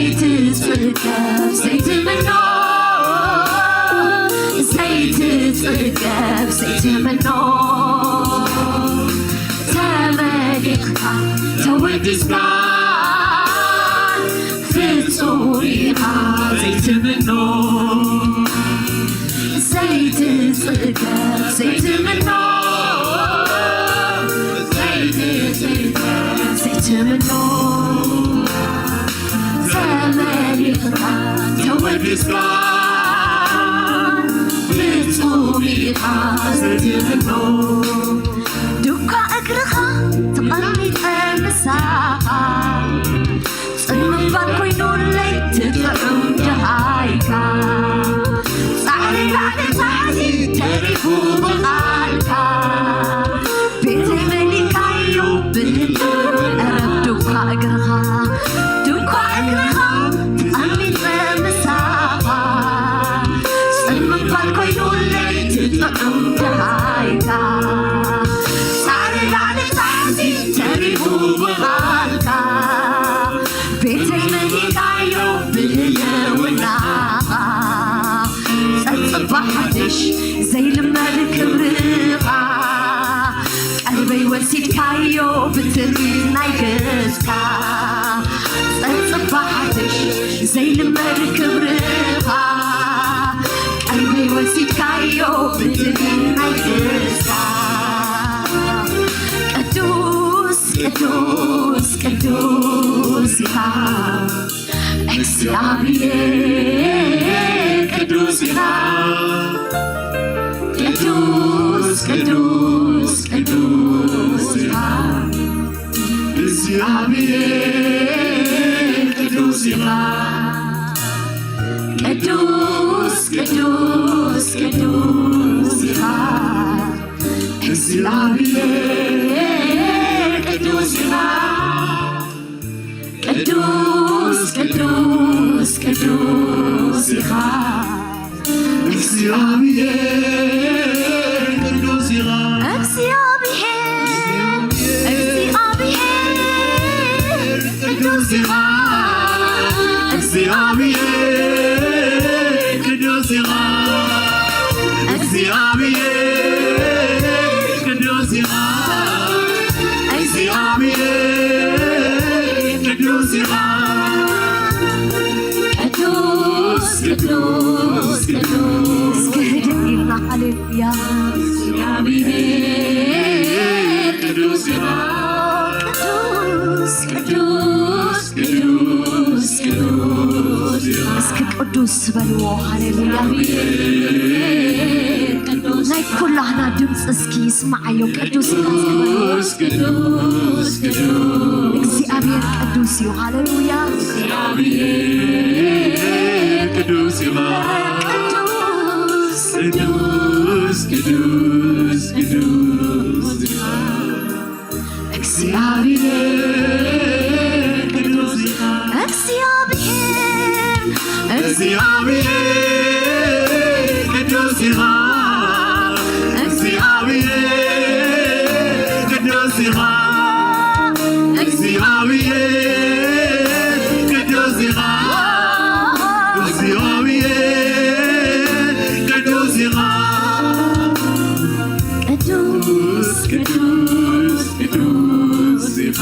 ዘይትጽገብ ዘይትምኖ፣ ዘይትጽገብ ዘይትምኖ፣ ተመሊኽካ ተወዲስካ፣ ፍጹም ኢኻ ዘይትምኖ፣ ዘይትጽገብ ዘይትምኖ፣ ዘይትጽገብ ዘይትምኖ፣ ተመሊኽካ ተወዲስካ፣ ፍጹም ኢኻ ዘይትምኖ። ዱካ እግርኻ ተቐሚጠ ምሳኻ፣ ጽምባል ኮይኑለይ ትጥዑም ደሃይካ፣ ጻዕሪ ላዕሊ ታሕቲ ተሪፉ ብቓልካ፣ ቤተይ መሊካዮ ብህልው ቀረብ ዱካ እግርኻ፣ ዱካ እግርኻ ተቐሚጠ ምሳኻ፣ ጽምባል ኮይኑለይ ትጥዑም ደሃይካ፣ ጻዕሪ ላዕሊ ታሕቲ ተሪፉ ብቓልካ፣ ቤተይ መሊካዮ ብህልውናኻ፣ ጸብጽባ ሓድሽ ዘይልመድ ክብርኻ፣ ቀልበይ ወሲድካዮ ብትርኢት ናይ ገጽካ፣ ጸብጽባ ሓድሽ ዘይልመድ ክብርኻ፣ ቀልበይ ወሲድካዮ ብትርኢት ናይ ገጽካ፣ ቅዱስ ቅዱስ ቅዱስ ኢኻ እግዚኣብሔር፣ ቅዱስ ኢኻ፣ ቅዱስ ቅዱስ ቅዱስ ኢኻ እግዚኣብሔር፣ ቅዱስ ኢኻ፣ ቅዱስ ቅዱስ ቅዱስ ኢኻ እግዚኣብሔር፣ ቅዱስ ኢኻ፣ ቅዱስ ቅዱስ ቅዱስ ኢኻ እግዚኣብሔር፣ ቅዱስ ኢኻ እግዚኣብሔር፣ እግዚኣብሔር ቅዱስ ኢኻ እግዚኣብሔር፣ ቅዱስ ኢኻ እግዚኣብሔር፣ ቅዱስ ኢኻ እግዚኣብሔር፣ ቅዱስ ኢኻ ቅዱስ ቅዱስ ቅዱስ። እስኪ ህድእ ኢልና፣ ሃሌሉያ። እግዚኣብሔር ቅዱስ ኢኻ። ቅዱስ ቅዱስ ቅዱስ ቅዱስ ኢኻ። እስኪ ቅዱስ በልዎ። ሃሌሉያ። ናይ ኩላህና ድምፂ እስኪ ይስማዓዮ። ቅዱስ ኢኻ እስኪ በልዎ። ቅዱስ ቅዱስ ቅዱስ እግዚኣብሔር ቅዱስ እዩ። ሃሌሉያ። እግዚኣብሔር ቅዱስ ኢኻ። ቅዱስ ቅዱስ ቅዱስ ቅዱስ ኢኻ። እግዚኣብሔር ቅዱስ ኢኻ። እግዚኣብሔር እግዚኣብሔር ቅዱስ ኢኻ። እግዚኣብሔር ቅዱስ ኢኻ። እግዚኣብሔር ቅዱስ ኢኻ። እግዚኣብሔር ቅዱስ ኢኻ። ቅዱስ ቅዱስ ቅዱስ ኢኻ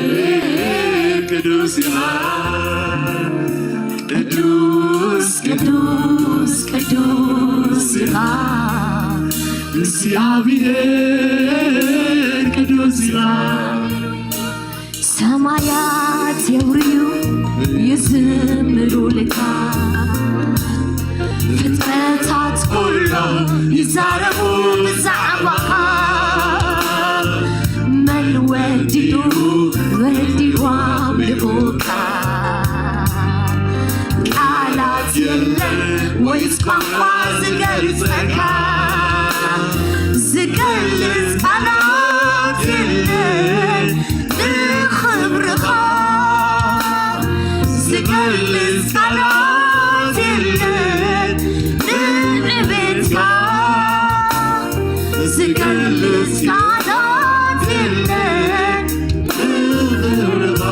እግዚኣብሔር ቅዱስ ኢኻ። ቅዱስ ቅዱስ ቅዱስ ኢኻ እግዚኣብሔር ቅዱስ ኢኻ። ሰማያት የውርዩ ይዝምሩልካ፣ ፍጥረታት ኩሎም ይዛረቡ ብዛዕባኻ። መን ወዲኡ ወዲኡ ኣምልኹካ? ቃላት የለን ወይስ ቋንቋ ዝገልጸካ? ዝገልጽ ቃላት የለን ንኽብርኻ፣ ዝገልጽ ቃላት የለን ንዕቤትካ፣ ዝገልጽ ቃላት የለን ንኽብርኻ።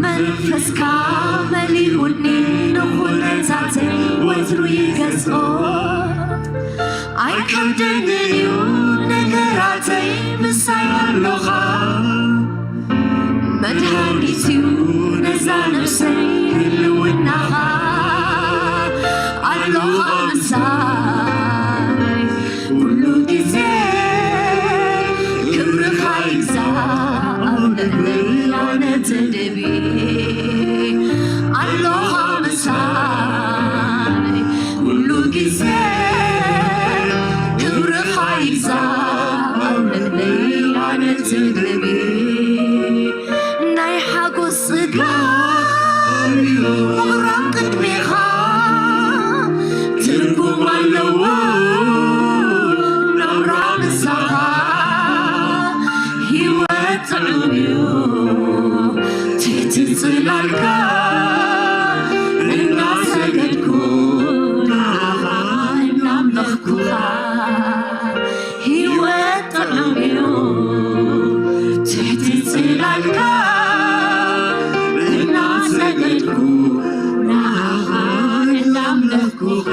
መንፈስካ መሊኡኒ ንኹነታተይ ወትሩ ይገዝኦ። ኣይከብደንን እዩ ነገራተይ ምሳይ ኣሎኻ። መድሃኒት እዩ ነዛ ነፍሰይ ህልውናኻ ኣሎኻ ምሳይ ኩሉ ግዜ ክብርኻ ይግዛእ ኣብ ልበይ ኣነ ተደብየ ኣሎኻ ምሳይ ኩሉ ግዜ ክብርኻ ይግዛእ ኣብ ልበይ ኣነ ተደብየ ናይ ሓጎስ ጽጋ ምቕራብ ቅድሜኻ ትርጉም ኣለዎ ናብራ ምሳኻ። ህይወት ጥዑም እዩ ትሕቲ ጽላልካ እናሰገድኩ ንዓኻ እናምለኽኩኻ። ህይወት ጥዑም እዩ ትሕቲ ጽላልካ እናሰገድኩ ንዓኻ እናምለኽኩኻ።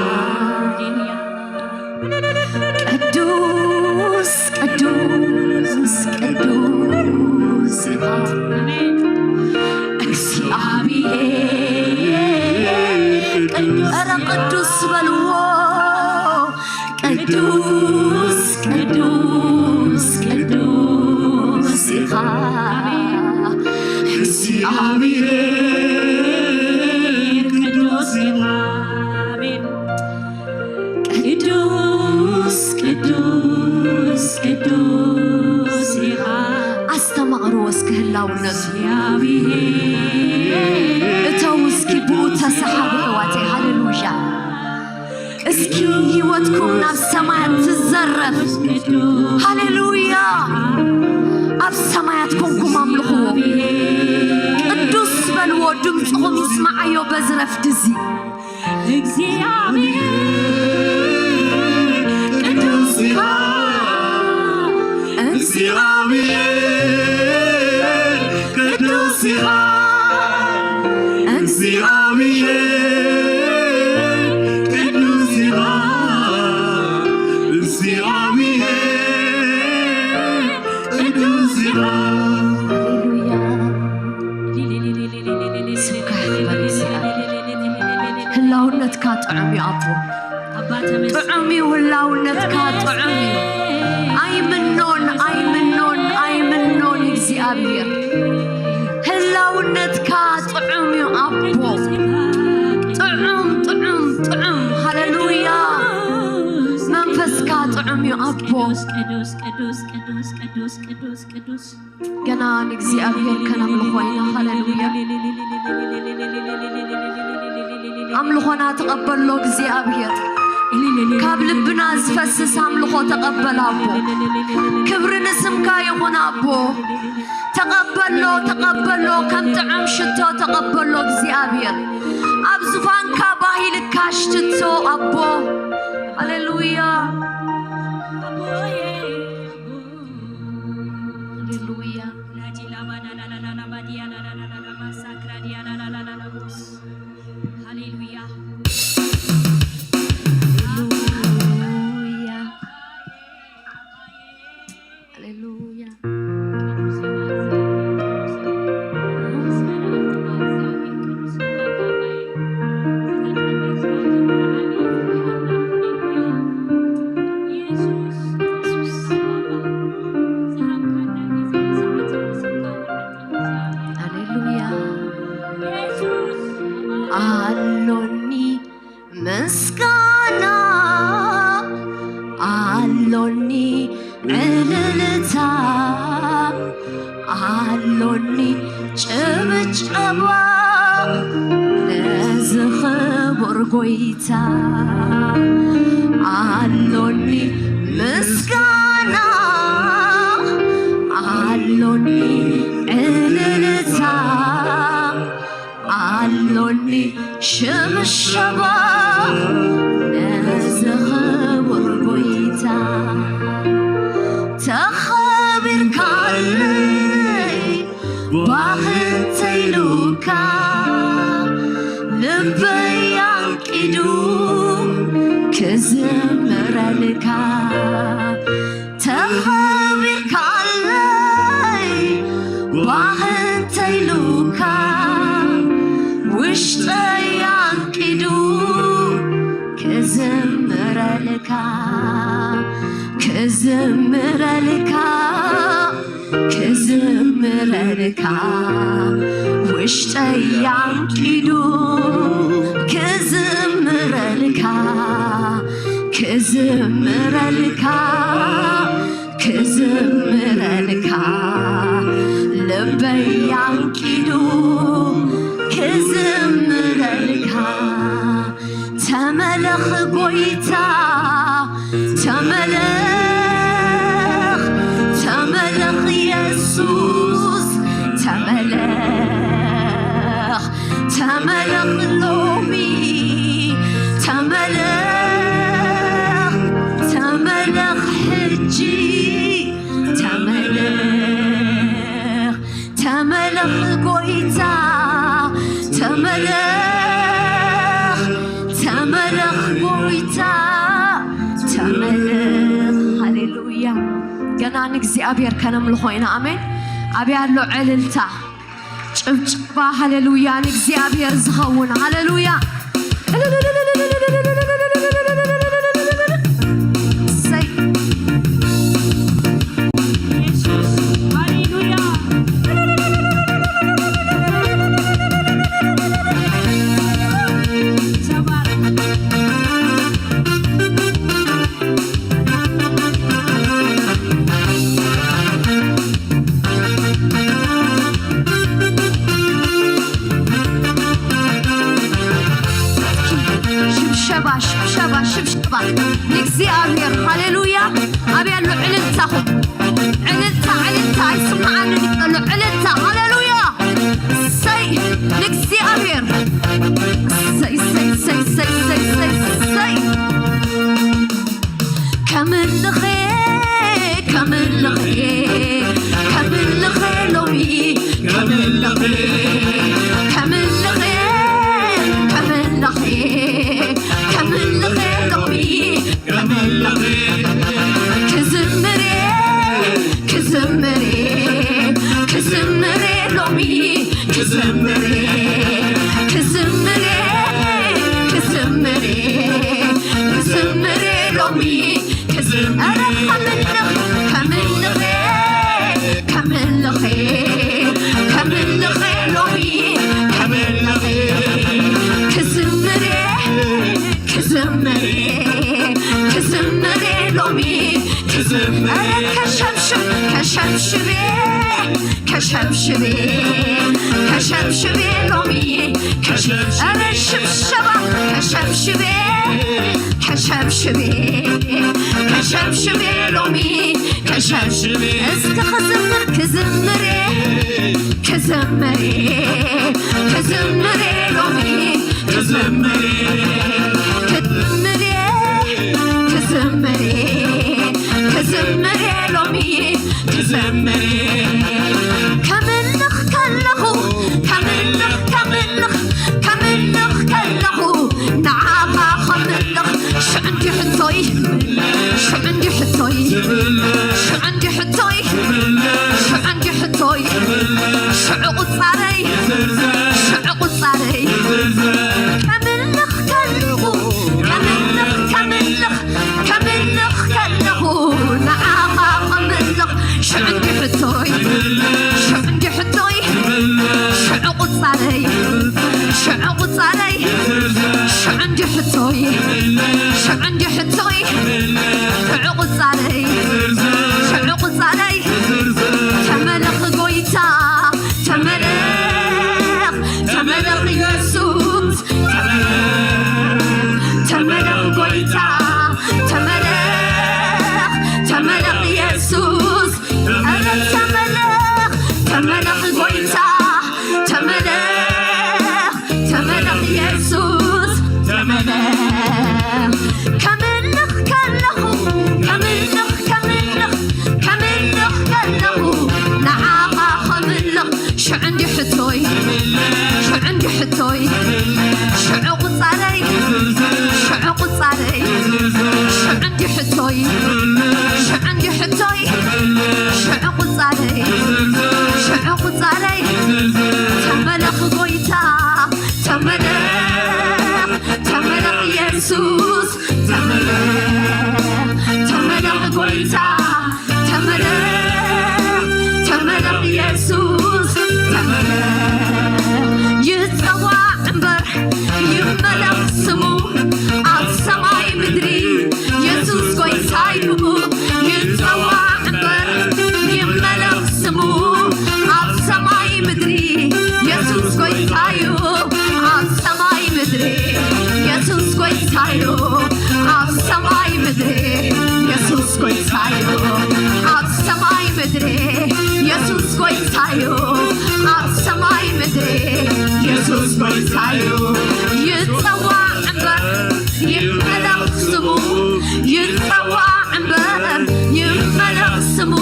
ቅዱስ ቅዱስ ቅዱስ ኢኻ እግዚኣብሔር። ቅዱ- ኧረ ቅዱስ በልዎ። ቅዱስ ቅዱስ ቅዱስ ኢኻ እግዚኣብሔር። ቅዱስ ኢኻ። ኣሜን። ቅዱስ ቅዱስ ቅዱስ ኢኻ። ኣስተማቕርዎ እስኪ ህላውነቱ። እግዚኣብሔር። እተው እስኪ ብኡ ተሰሓቡ ኣሕዋተይ። ሃሌሉያ። እስኪ ህይወትኩም ናብ ሰማያት ትዘረፍ። ሃሌሉያ። ኣብ ሰማያት ኮንኩም ኣምልኽዎ። ቅዱስ በልዎ፣ ድምፅኹም ይስማዓዮ በዚ ረፍዲ እዚ። እግዚኣብሔር ቅዱስ ኢኻ። እግዚኣብሔር ቅዱስ ኢኻ። እግዚኣብሔር ቅዱስ ኢኻ። እግዚኣብሔር ቅዱስ ኢኻ። ሃሌሉያ። ስብከ ይበል እግዚኣብሔር። ህላውነትካ ጥዑም እዩ ኣቦ። ጥዑም እዩ ህላውነትካ፣ ጥዑም እዩ። ኣይምኖን፣ ኣይምኖን፣ ኣይምኖን እግዚኣብሔር። ህላውነትካ ጥዑም እዩ ኣቦ። ጥዑም፣ ጥዑም፣ ጥዑም። ሃሌሉያ። መንፈስካ ጥዑም እዩ ኣቦ። ቅዱስ ቅዱስ ቅዱስ ቅዱስ ቅዱስ ቅዱስ ቅዱስ። ገና ንእግዚኣብሔር ከነምልኾ ኢና። ሃሌሉያ። ኣምልኾና ተቐበሎ እግዚኣብሔር። ካብ ልብና ዝፈስስ ኣምልኾ ተቐበል ኣቦ። ክብሪ ንስምካ ይኹን ኣቦ። ተቐበሎ፣ ተቐበሎ፣ ከም ጥዑም ሽቶ ተቐበሎ እግዚኣብሔር። ኣብ ዙፋንካ ባህ ኢልካ ሽትቶ ኣቦ። ሃሌሉያ። ሃሌሉያ። ሃሌሉያ። ሃሌሉያ። ሃሌሉያ። ሃሌሉያ። ኣሎኒ ምስጋና፣ ኣሎኒ ዕልልታ፣ ኣሎኒ ጭብጨባ ነዚ ክቡር ጎይታ። ኣሎኒ ምስጋና፣ ኣሎኒ ዕልልታ፣ ኣሎኒ ሽብሸባ ነዚ ክቡር ጎይታ። ተኸቢርካለይ ባህ እንተይሉካ ልበይ ኣንቂዱ ክዝምረልካ ተኸቢርካለይ ባህ እንተይሉካ ውሽጠይ ኣንቂዱ ክዝምረልካ ክዝምረልካ ክዝምረልካ ውሽጠይ ኣንቂዱ ክዝምረልካ ክዝምረልካ ክዝምረልካ ልበይ ኣንቂዱ ክዝምረልካ ተመለኽ ጎይታ ተመለኽ ተመለኽ የሱስ ተመለኽ ተመለኽ ሎሚ ተመለኽ ተመለኽ ሕጂ ተመለኽ ተመለኽ ጎይታ ተመለኽ ተመለኽ ጎይታ ተመለኽ ሃሌሉያ ገና ንእግዚኣብሔር ከነምልኾ ኢና ኣሜን ኣበይ ኣሎ ዕልልታ ጭብጭባ ሃሌሉያ ንእግዚኣብሔር ዝኸውን ሃሌሉያ ሽብሸባ ሽብሸባ ሽብሸባ ንእግዚኣብሔር ሃሌሉያ ኣበይ ኣሎ ዕልልታኹም ዕልልታ ዕልልታ ኣይስምዓንን እዩ ዘሎ ዕልልታ ሃሌሉያ ሰይ ንእግዚኣብሔር ሰይ ሰይ ሰይ ሰይ ሰይ ሰይ ሰይ ከምልኸ ከምልኸ ከምልኸ ሎሚ ከምልኸ ከምልኸ ከምልኸ ከምልኸ ሎሚ ከምልኸ ክዝምሬ ክዝምሬ ክዝምሬ ሎሚ ክዝምሬ ክዝምሬ ክዝምሬ ክዝምሬ ሎሚ ክዝምሬ ከምልኽ ከምልኽ ከምልኽ ከምልኽ ሎሚ ከምልኽ ክዝምሬ ክዝምሬ ክዝምሬ ሎሚ ክዝምሬ ከሸብሽብ ከሸብሽቤ ከሸብሽቤ ከሸብሽቤ ሎሚ ከሸብሽቤ ሽብሸባ ከሸብሽቤ ከሸብሽቤ ከሸብሽቤ ሎሚ ከሸብሽቤ እስከ ክዝምር ክዝምሬ ክዝምሬ ክዝምሬ ሎሚ ክዝምሬ ክዝምሬ ክዝምሬ ክዝምሬ ሎሚ ክዘምር ከምልኽ ከለኹ ከምልኽ ከምልኽ ከምልኽ ከለኹ ንዓኻ ከምልኽ ሽዑ እንዲ ሕቶይ ሽዑ እንዲ ሕቶይ ሽዑ እንዲ ሕቶይ ሽዑ እንዲ ሕቶይ ሽዑ ቁጻረይ ሽዑ ቁጻረይ ከምልኽ ከለኹ ከምልኽ ከምልኽ ከምልኽ ከለኹ ንዓኻ ከምልኽ ሽዑ እንዲ ሕቶይ ሽዑ እንዲ ሕቶይ ሽዑ ቁጻረይ ሽዑ ቁጻረይ ሽዑ እንዲ ሕቶይ ሽዑ እንዲ ሕቶይ ሽዑ ቁጻረይ ሽዑ ቁጻረይ ተመለኽ ጎይታ ተመለኽ ተመለኽ የሱስ ተመለኽ ጎይታ ተመለኽ ተመለኽ የሱስ ኧረ ተመለኽ ተመለኽ ጎይታ ተመለኽ ተመለኽ የሱስ ተመለኽ ከምልኽ ከለኹ ከምልኽ ከምልኽ ከምልኽ ከለኹ ንዓኻ ከምልኽ ሽዑ እዩ ኣብ ሰማይ ምድሪ የሱስ ጎይታ እዩ። ይጸዋዕ እምበር ይመለኽ ስሙ፣ ይጸዋዕ እምበር ይመለኽ ስሙ።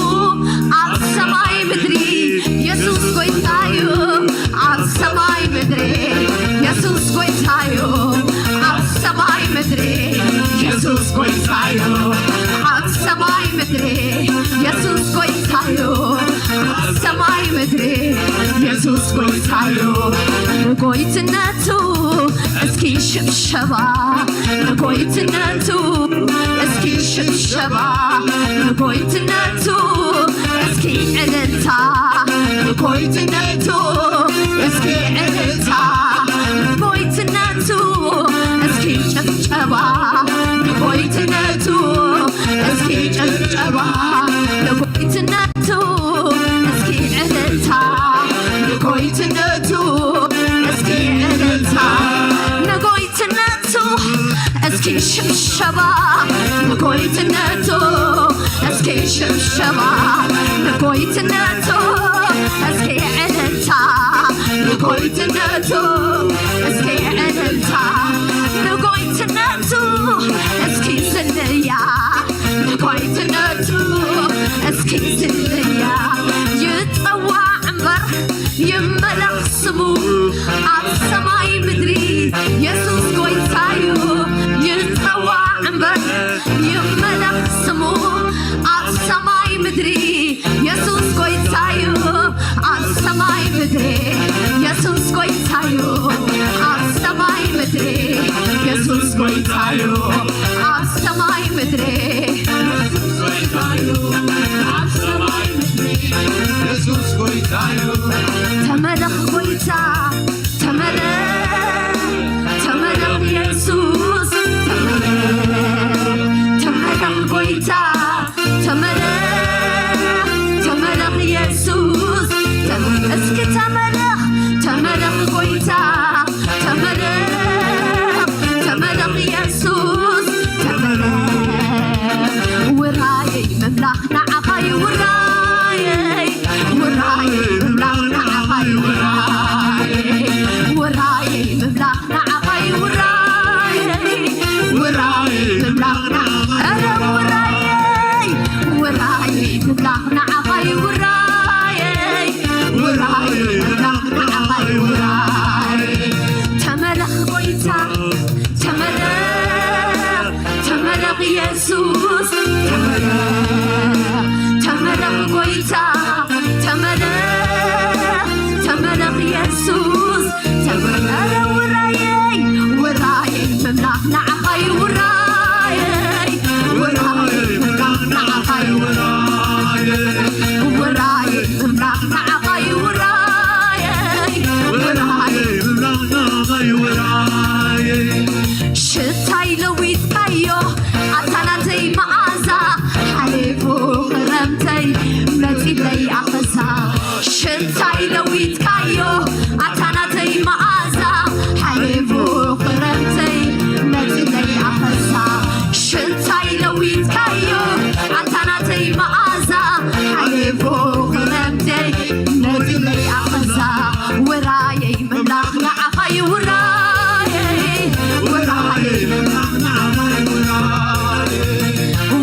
ኣብ ሰማይ ምድሪ የሱስ ጎይታ እዩ። ኣብ ሰማይ ምድሪ የሱስ ጎይታ እዩ። ኣብ ሰማይ ምድሪ የሱስ ጎይታ እዩ። ኣብ ሰማይ ምድሪ የሱስ ጎይታ እዩ። ኣብ ሰማይ ምድሪ የሱስ ጎይታ እዩ። ንጎይትነቱ እስኪ ሽብሸባ፣ ንጎይትነቱ እስኪ ሽብሸባ፣ ንጎይትነቱ እስኪ ዕልልታ፣ ንጎይትነቱ እስኪ ዕልልታ፣ ንጎይትነቱ እስኪ ጭብጨባ፣ ንጎይትነቱ እስኪ ጭብጨባ፣ ንጎይትነቱ እስኪ ዕልልታ፣ ንጎይትነቱ እስኪ ዕልልታ፣ ንጎይትነቱ እስኪ ሽብሸባ፣ ንጎይትነቱ እስኪ ሽብሸባ፣ ንጎይትነቱ እስኪ ዕልልታ፣ ንጎይትነቱ እስኪ ዕልልታ፣ ንጎይትነቱ እስኪ ዝልያ፣ ንጎይትነቱ እስኪ ዝልያ። ይጸዋዕ እምበር ይመለኽ ስሙ ኣብ ሰማይ ምድሪ የሱስ ጎይታ እዩ። ይጸዋዕ እምበር ይመለኽ ስሙ ኣብ ሰማይ ምድሪ የሱስ ጎይታ እዩ። ኣብ ሰማይ ምድሪ የሱስ ጎይታ እዩ። ኣብ ሰማይ ምድሪ የሱስ ጎይታ እዩ። ኣብ ሰማይ ምድሪ የሱስ ጎይታ እዩ። ኣብ ሰማይ ምድሪ የሱስ ጎይታ እዩ። ተመለኽ ጎይታ ተመለኽ፣ ተመለኽ የሱስ ተመለኽ፣ ተመለኽ ጎይታ ተመለኽ፣ ተመለኽ የሱስ ተመለኽ፣ እስኪ ተመለኽ፣ ተመለኽ ጎይታ ተመለኽ፣ ተመለኽ የሱስ ተመለኽ። ውራየይ ምምላኽ ንዓኻ እዩ ውራየይ፣ ውራየይ ምምላኽ ንዓኻ እዩ ውራየይ፣ ውራየይ ምምላኽ ንዓኻ እዩ ውራየይ፣ ውራየይ ምምላኽ ንዓኻ እዩ ውራየይ፣ ውራየይ ምምላኽ ንዓኻ እዩ ውራየይ፣ ውራየይ ምምላኽ ንዓኻ እዩ ውራየይ። ተመለኽ ጎይታ ተመለኽ፣ ተመለኽ የሱስ ተመለኽ፣ ተመለኽ ጎይታ ተመለኽ፣ ተመለኽ የሱስ ተመለኽ። ውራየይ፣ ውራየይ ምምላኽ ንዓኻ እዩ ውራየይ፣ ውራየይ ምምላኽ ንዓኻ እዩ ውራየይ፣ ውራየይ ምምላኽ ንዓኻ እዩ ውራየይ፣ ውራየይ ምምላኽ ንዓኻ እዩ ውራየይ። ሽታይ ለዊጥካዮ ኣታ ናተይ መኣዛ፣ ሓሊፉ ክረምተይ መጺለይ ኣኸሳ። ሽታይ ለዊጥካዮ ኣታ ናተይ መኣዛ፣ ሓሊፉ ክረምተይ መጺለይ ኣኸሳ። ሽታይ ለዊጥካዮ ኣታ ናተይ መኣዛ፣ ሓሊፉ ክረምተይ መጺለይ ኣኸሳ። ውራየይ ምምላኽ ንዓኻ እዩ ውራየይ፣ ውራየይ ምምላኽ ንዓኻ እዩ ውራየይ፣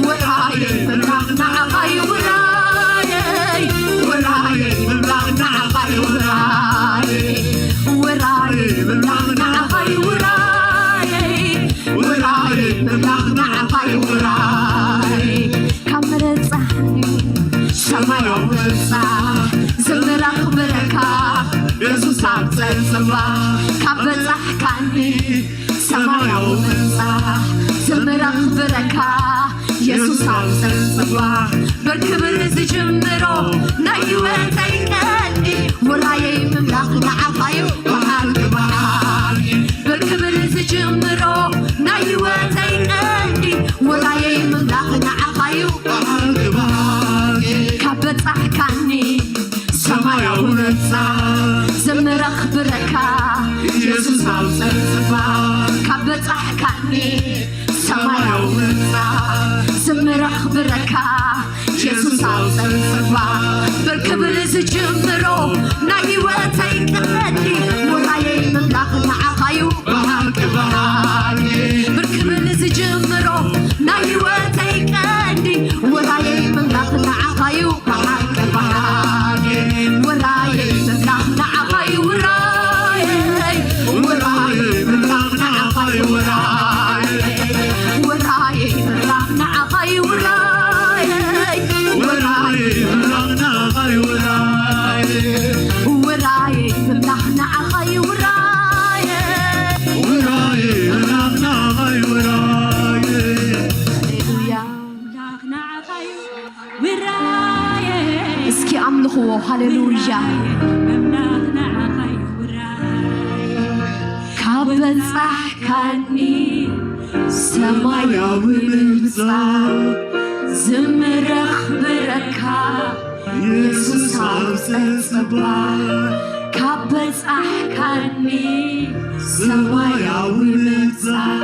ውራየይ ምምላኽ ንዓኻ እዩ ውራየይ፣ ውራየይ ምምላኽ ንዓኻ እዩ ውራየይ፣ ውራየይ ምምላኽ ንዓኻ እዩ ውራየይ፣ ውራየይ ምምላኽ ንዓኻ እዩ ውራየይ። ካብ ምረጻሕኒ ሰማያዊ ምብጻሕ ዝምረኽ ብረካ የሱስ ኣብ ጸብጽባ ካብ በጻሕካኒ ሰማያዊ ምብጻሕ ዝምረኽ ብረካ የሱስ ኣብ ጸብጽባ ብክብር ዝጅምሮ ናይ ህይወተይ ቀንዲ ውራየይ ምምላኽ ንዓኻዩ በዓል ግባር ብክብር ዝጅምሮ ናይ ህይወተይ ቀንዲ ውራየይ ምምላኽ ንዓኻዩ በዓል ግባር ካብ በጻሕካኒ ሰማያዊ ምብጻሕ ዝምረኽ ብረካ የሱስ ኣብ ጸብጽባ ካብ በጻሕካኒ ሰማያዊ ምብጻሕ ዝምረኽ ብረካ የሱስ ኣብ ጸብጽባ ብክብር ዝጅምሮ ናይ ህይወተይ ቀንዲ ውራየይ ምምላኽ ንዓኻዩ ብሓቂ ብሓቂ ብርክብል ዝጅምሮ ናይ ህይወተይ ቀንዲ ውራየይ ምምላኽ ንዓኻዩ ብሓቂ ብሓቂ ውራየይ ምምላኽ ንዓኻዩ ውራየይ ውራየይ ምምላኽ ንዓኻዩ ውራየይ ውራየይ ምምላኽ ንዓኻዩ ውራየይ ውራየይ ምምላኽ ንዓኻዩ ውራየይ ውራየይ ምምላኽ ንዓኻዩ ውራየይ ውራየይ ምምላኽ ንዓኻዩ ውራየይ ሃሌሉያ እስኪ ኣምልኽዎ ሃሌሉያ ካብ በጻሕካኒ ሰማያዊ ምብጻሕ ዝምረኽ ብረካ የሱስ ኣብ ጸጽባ ካብ በጻሕካኒ ሰማያዊ ምብጻሕ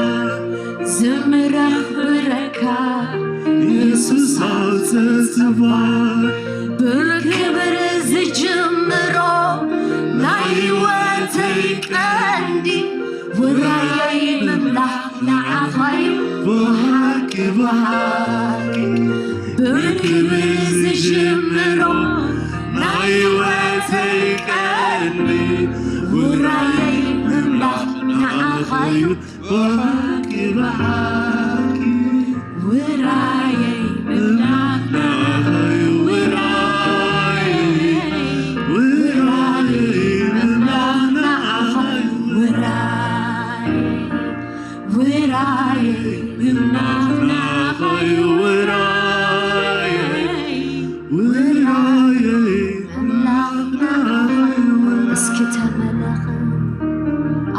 ዝምረኽ ብረካ የሱስ ኣብ ጸጽባ ብክብር ዝጅምሮ ናይ ህይወተይ ቀንዲ ውራየይ ምምላኽ ንዓኻዩ ብሓቂ ብሓቂ ብክብር ዝጅምሮ ናይ ህይወተይ ቀንዲ ውራየይ ምምላኽ ንዓኻዩ ብሓቂ ብሓቂ ውራየይ ምምላኽ ንዓኻዩ ውራየይ ውራየይ ምምላኽ ንዓኻዩ ውራየይ ውራየይ ምምላኽ ንዓኻዩ ውራየይ ውራየይ ምምላኽ ንዓኻዩ ውራየይ እስኪ ተመለኽ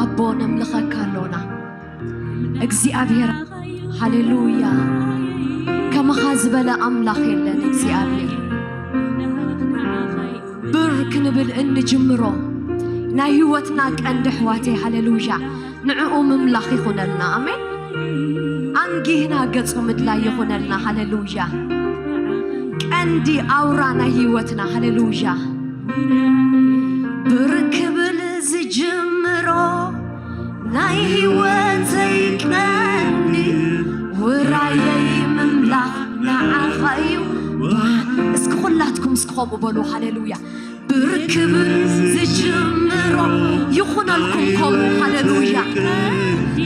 ኣቦ ነምልኸካ ኣሎና እግዚኣብሔር ሃሌሉያ ከማኻ ዝበለ ኣምላኽ የለን እግዚኣብሔር ብር ክንብል እንጅምሮ ናይ ህይወትና ቀንዲ ኣሕዋተይ ሃሌሉያ ንዕኡ ምምላኽ ይኹነልና ኣሜን ኣንጊህና ገጹ ምድላይ ይኹነልና ሃሌሉያ ቀንዲ ኣውራ ናይ ህይወትና ሃሌሉያ ብር ክብል ዝጅምሮ ናይ ህይወተይ ቀንዲ ውራየይ ምምላኽ ንዓኻ እዩ እስኪ ኩላትኩም እስኪ ከምኡ በሉ ሃሌሉያ ብር ክብል ዝጅምሮ ይኹነልኩም ከምኡ ሃሌሉያ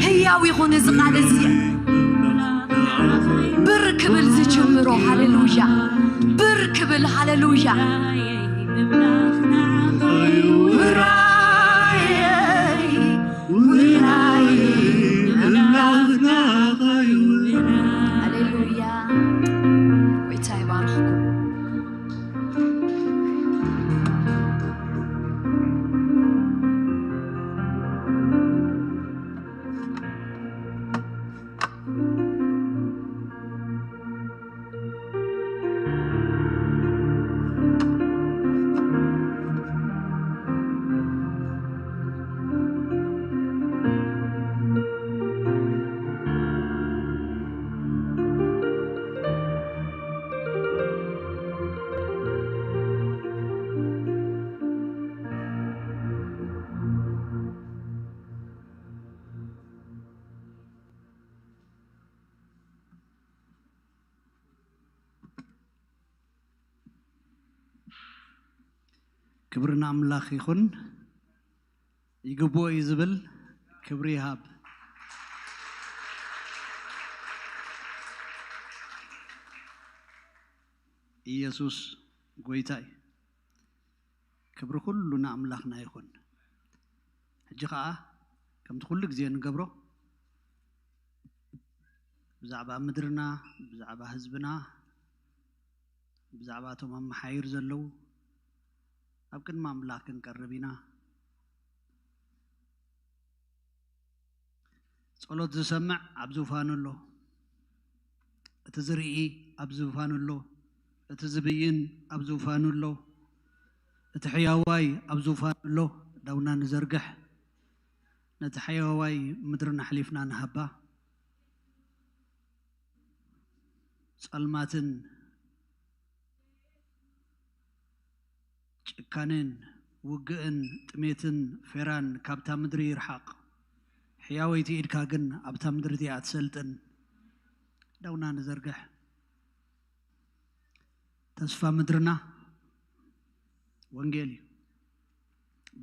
ህያው ይኹን እዚ ቃል እዚ ብር ክብል ዝጅምሮ ሃሌሉያ ብር ክብል ሃሌሉያ ውራየይ ውራየይ ሃሌሉያ ጎይታ ይባርኽኩም ክብሪ ንኣምላኽ ይኹን። ይግብኦ እዩ ዝብል ክብሪ ይሃብ። ኢየሱስ ጎይታ እዩ። ክብሪ ኩሉ ንኣምላኽና ይኹን። ሕጂ ኸኣ ከምቲ ኩሉ ግዜ ንገብሮ ብዛዕባ ምድርና ብዛዕባ ህዝብና ብዛዕባ እቶም ኣብ መሓይር ዘለዉ ኣብ ቅድሚ ኣምላኽ ክንቀርብ ኢና። ጸሎት ዝሰምዕ ኣብ ዙፋኑ ኣሎ። እቲ ዝርኢ ኣብ ዙፋኑ ኣሎ። እቲ ዝብይን ኣብ ዙፋኑ ኣሎ። እቲ ሕያዋይ ኣብ ዙፋኑ ኣሎ። ዳውና ንዘርግሕ ነቲ ሕያዋይ ምድርና ኣሕሊፍና ንሃባ። ጸልማትን ጭካኔን ውግእን ጥሜትን ፌራን ካብታ ምድሪ ይርሓቕ። ሕያወይቲ ኢድካ ግን ኣብታ ምድሪ እቲኣ ትሰልጥን። ደውና ንዘርግሕ። ተስፋ ምድርና ወንጌል እዩ።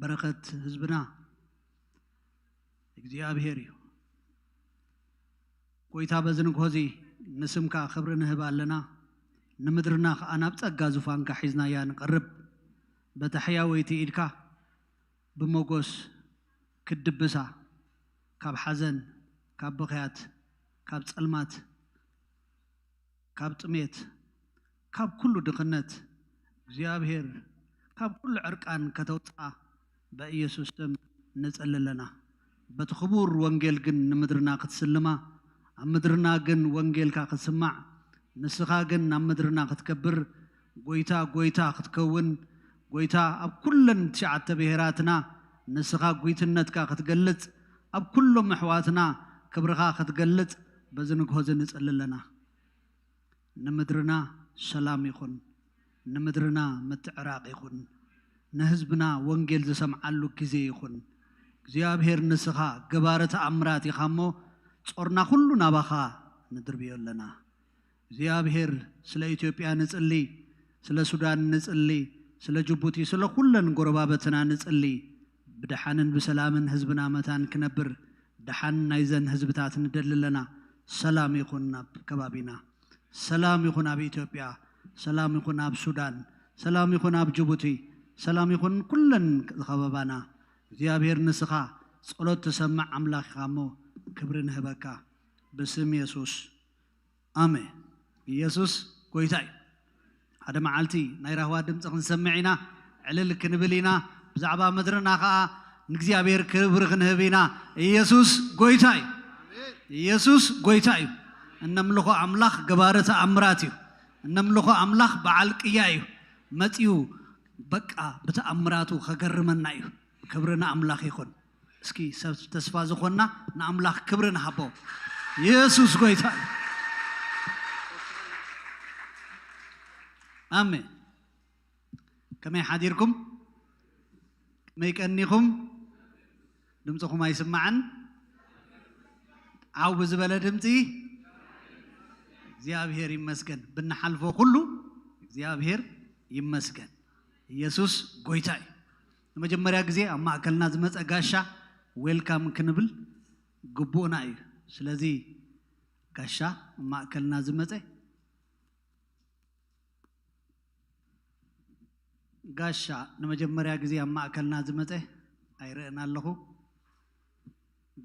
በረኸት ህዝብና እግዚኣብሔር እዩ። ጎይታ፣ በዚ ንግሆ እዚ ንስምካ ክብሪ ንህብ ኣለና፣ ንምድርና ከኣ ናብ ጸጋ ዙፋንካ ሒዝናያ ንቐርብ። በታ ሕያወይቲ ኢድካ ብሞጎስ ክትድብሳ፣ ካብ ሓዘን፣ ካብ ብኽያት፣ ካብ ጸልማት፣ ካብ ጥሜት፣ ካብ ኩሉ ድኽነት እግዚኣብሔር ካብ ኩሉ ዕርቃን ከተውጽኣ በኢየሱስ ስም ንጽሊ ኣለና። በቲ ክቡር ወንጌል ግን ንምድርና ክትስልማ፣ ኣብ ምድርና ግን ወንጌልካ ክትስማዕ፣ ንስኻ ግን ናብ ምድርና ክትከብር፣ ጎይታ ጎይታ ክትከውን፣ ጎይታ ኣብ ኩለን ትሽዓተ ብሄራትና ንስኻ ጉይትነትካ ክትገልጽ፣ ኣብ ኩሎም ኣሕዋትና ክብርኻ ክትገልጽ በዚ ንግሆ እዚ ንጽሊ ኣለና። ንምድርና ሰላም ይኹን፣ ንምድርና ምትዕራቕ ይኹን፣ ንህዝብና ወንጌል ዝሰምዓሉ ግዜ ይኹን። እግዚኣብሔር ንስኻ ገባሪ ተኣምራት ኢኻ እሞ፣ ጾርና ኩሉ ናባኻ ንድርብዮ ኣለና። እግዚኣብሔር ስለ ኢትዮጵያ ንጽሊ፣ ስለ ሱዳን ንጽሊ፣ ስለ ጅቡቲ፣ ስለ ኩለን ጎረባበትና ንጽሊ። ብደሓንን ብሰላምን ህዝብና መታን ክነብር ደሓን ናይዘን ህዝብታት ንደሊ ኣለና። ሰላም ይኹን ኣብ ከባቢና፣ ሰላም ይኹን ኣብ ኢትዮጵያ፣ ሰላም ይኹን ኣብ ሱዳን፣ ሰላም ይኹን ኣብ ጅቡቲ፣ ሰላም ይኹን ኩለን ዝኸበባና። እግዚኣብሔር ንስኻ ጸሎት ትሰምዕ ኣምላኽ ኢኻ እሞ ክብሪ ንህበካ ብስም የሱስ። ኣሜን። ኢየሱስ ጎይታ እዩ። ሓደ መዓልቲ ናይ ራህዋ ድምፂ ክንሰምዕ ኢና፣ ዕልል ክንብል ኢና። ብዛዕባ ምድርና ከዓ ንእግዚኣብሔር ክብሪ ክንህብ ኢና። ኢየሱስ ጎይታ እዩ። ኢየሱስ ጎይታ እዩ። እነምልኾ ኣምላኽ ገባሪ ተኣምራት እዩ። እነምልኾ ኣምላኽ በዓል ቅያ እዩ። መፂኡ በቃ ብተኣምራቱ ከገርመና እዩ። ክብሪ ንኣምላኽ ይኹን። እስኪ ሰብ ተስፋ ዝኾንና ንኣምላኽ ክብሪ ንሃቦ። ኢየሱስ ጎይታ እዩ። ኣሜን። ከመይ ሓዲርኩም? ከመይ ቀኒኹም? ድምፅኹም ኣይስማዕን። ዓው ብዝበለ ድምፂ እግዚኣብሔር ይመስገን። ብንሓልፎ ኩሉ እግዚኣብሔር ይመስገን። ኢየሱስ ጎይታ እዩ። ንመጀመርያ ግዜ ኣብ ማእከልና ዝመጸ ጋሻ ዌልካም ክንብል ግቡእና እዩ። ስለዚ ጋሻ ኣብ ማእከልና ዝመጸ ጋሻ ንመጀመርያ ግዜ ኣብ ማእከልና ዝመጸ ኣይርእን ኣለኹ።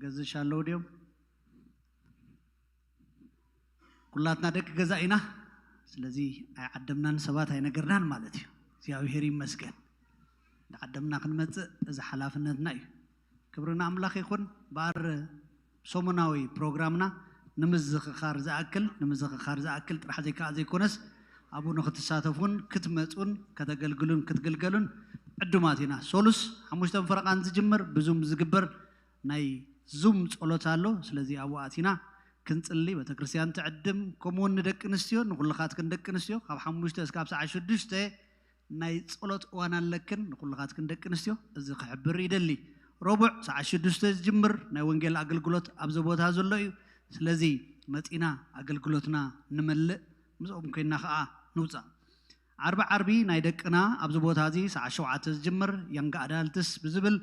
ገዝሽ ኣለዉ ድዮም? ኩላትና ደቂ ገዛ ኢና። ስለዚ ኣይዓደምናን ሰባት ኣይነገርናን ማለት እዩ። እግዚኣብሔር ይመስገን። እንዳዓደምና ክንመጽእ እዚ ሓላፍነትና እዩ። ክብሪ ንኣምላኽ ይኹን። እምበኣር ሰሙናዊ ፕሮግራምና ንምዝኽኻር ዝኣክል፣ ንምዝኽኻር ዝኣክል ጥራሕ ዘይከኣ ዘይኮነስ ኣብኡ ንክትሳተፉን ክትመጹን ከተገልግሉን ክትግልገሉን ዕዱማት ኢና። ሶሉስ ሓሙሽተ ፈረቓን ዝጅምር ብዙም ዝግበር ናይ ዙም ጸሎት ኣሎ። ስለዚ ኣብኡ ኣቲና ክንጽሊ ቤተክርስትያን ትዕድም፣ ከምኡ እውን ንደቂ ኣንስትዮ፣ ንኹልኻትክን ደቂ ኣንስትዮ ካብ ሓሙሽተ እስካብ ሰዓት ሽዱሽተ ናይ ጸሎት እዋን ኣለክን። ንኹልኻትክን ደቂ ኣንስትዮ እዚ ክሕብር ይደሊ። ረቡዕ ሰዓት ሽዱሽተ ዝጅምር ናይ ወንጌል ኣገልግሎት ኣብዚ ቦታ ዘሎ እዩ። ስለዚ መጺና ኣገልግሎትና ንመልእ፣ ምስኦም ኮይና ኸኣ ንውጻእ። ዓርቢ ዓርቢ ናይ ደቅና ኣብዚ ቦታ እዚ ሰዓት ሸውዓተ ዝጅምር ያንግ ኣዳልትስ ብዝብል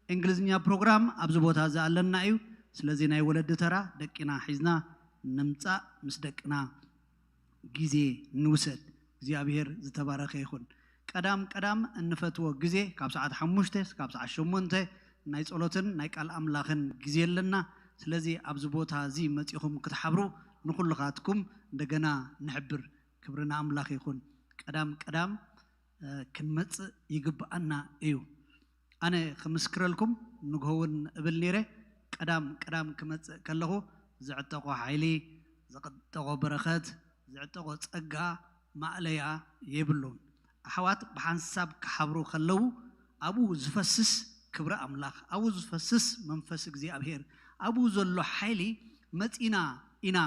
እንግሊዝኛ ፕሮግራም ኣብዚ ቦታ እዚ ኣለና እዩ። ስለዚ ናይ ወለዲ ተራ ደቂና ሒዝና ንምጻእ ምስ ደቅና ግዜ ንውሰድ። እግዚኣብሔር ዝተባረኸ ይኹን። ቀዳም ቀዳም እንፈትዎ ግዜ ካብ ሰዓት ሓሙሽተ ካብ ሰዓት ሸሞንተ ናይ ጸሎትን ናይ ቃል ኣምላኽን ግዜ ኣለና። ስለዚ ኣብዚ ቦታ እዚ መጺኹም ክትሓብሩ ንኹልኻትኩም እንደገና ንሕብር። ክብሪ ንኣምላኽ ይኹን። ቀዳም ቀዳም እ፣ ክንመጽእ ይግብኣና እዩ። ኣነ ክምስክረልኩም ንግሆ እውን እብል ነይረ፣ ቀዳም ቀዳም ክመጽእ ከለኹ ዝዕጠቖ ሓይሊ፣ ዝዕጠቖ በረኸት፣ ዝዕጠቖ ጸጋ ማእለያ የብሉን። ኣሕዋት ብሓንሳብ ክሓብሩ ከለዉ ኣብኡ ዝፈስስ ክብሪ ኣምላኽ፣ ኣብኡ ዝፈስስ መንፈስ እግዚኣብሔር፣ ኣብኡ ዘሎ ሓይሊ መጺና ኢና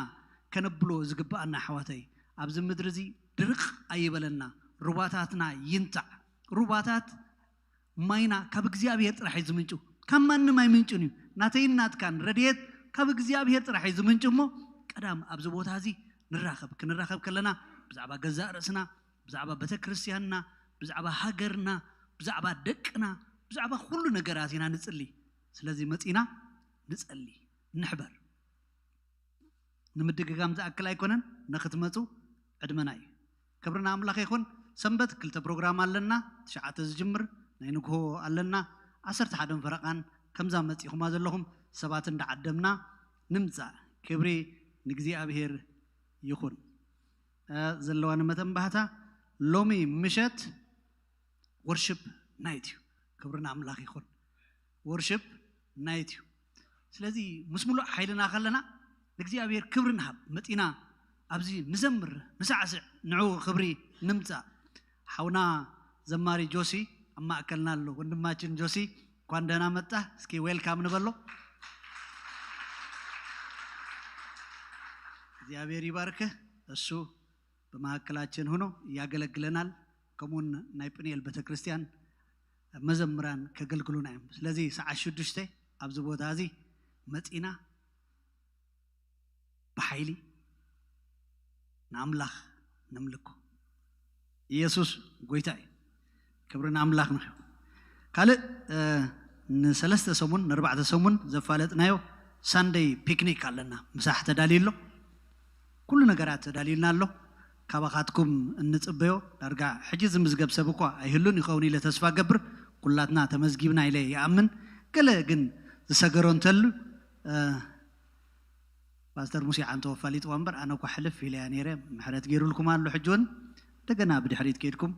ከነብሎ ዝግብኣና ኣሕዋተይ። ኣብዚ ምድሪ እዚ ድርቕ ኣይበለና፣ ሩባታትና ይንታዕ። ሩባታት ማይና ካብ እግዚኣብሔር ጥራሕ እዩ ዝምንጩ፣ ካብ ማንም ኣይምንጭን እዩ። ናተይን ናትካን ረድኤት ካብ እግዚኣብሔር ጥራሕ እዩ ዝምንጩ። እሞ ቀዳም ኣብዚ ቦታ እዚ ንራኸብ። ክንራኸብ ከለና ብዛዕባ ገዛእ ርእስና፣ ብዛዕባ ቤተ ክርስቲያንና፣ ብዛዕባ ሃገርና፣ ብዛዕባ ደቅና፣ ብዛዕባ ኩሉ ነገራት ኢና ንጽሊ። ስለዚ መጺና ንጸሊ፣ ንሕበር። ንምድግጋም ዝኣክል ኣይኮነን፣ ንክትመፁ ዕድመና እዩ። ክብርና ኣምላኽ ይኹን። ሰንበት ክልተ ፕሮግራም ኣለና። ትሽዓተ ዝጅምር ናይ ንግሆ ኣለና። ዓሰርተ ሓደን ፈረቓን ከምዛ መፂኹማ ዘለኹም ሰባት እንዳዓደምና ንምፃእ። ክብሪ ንእግዚኣብሔር ይኹን። እ፣ ዘለዋ ንመተንባህታ ሎሚ ምሸት ወርሽፕ ናይት እዩ። ክብርና ኣምላኽ ይኹን። ወርሽፕ ናይት እዩ። ስለዚ ምስ ሙሉእ ሓይልና ከለና ንእግዚኣብሔር ክብሪ ንሃብ። መጢና ኣብዚ ንዘምር፣ ንሳዕስዕ፣ ንዕኡ ክብሪ ንምጻእ። ሓውና ዘማሪ ጆሲ ኣብ ማእከልና ኣሎ። ወንድማችን ጆሲ እንኳን ደህና መጣ። እስኪ ዌልካም ንበሎ። እግዚኣብሔር ይባርክ። እሱ በመካከላችን ሆኖ ያገለግለናል። ከምኡን ናይ ጵንኤል ቤተክርስቲያን መዘምራን ከገልግሉና እዮም። ስለዚ ሰዓት ሽዱሽተ ኣብዚ ቦታ እዚ መጺና ብሓይሊ ንኣምላኽ ነምልኮ። ኢየሱስ ጎይታ እዩ። ክብሪ ንኣምላኽ ንኽዮ። ካልእ፣ እ፣ ንሰለስተ ሰሙን፣ ንኣርባዕተ ሰሙን ዘፋለጥናዮ ሳንደይ ፒክኒክ ኣለና። ምሳሕ ተዳልዩ ኣሎ። ኩሉ ነገራት ተዳልዩልና ኣሎ። ካባኻትኩም እንጽበዮ ዳርጋ ሕጂ ዝምዝገብ ሰብ እኳ ኣይህሉን ይኸውን ኢለ ተስፋ ገብር። ኩላትና ተመዝጊብና ኢለ ይኣምን። ገለ ግን ዝሰገሮ እንተሉ፣ እ፣ ፓስተር ሙሴ ዓንተወ ኣፋሊጥዋ እምበር፣ ኣነ እኳ ሕልፍ ኢለያ ነይረ። ምሕረት ገይሩልኩም ኣሎ። ሕጂ እውን እንደገና ብድሕሪት ከይድኩም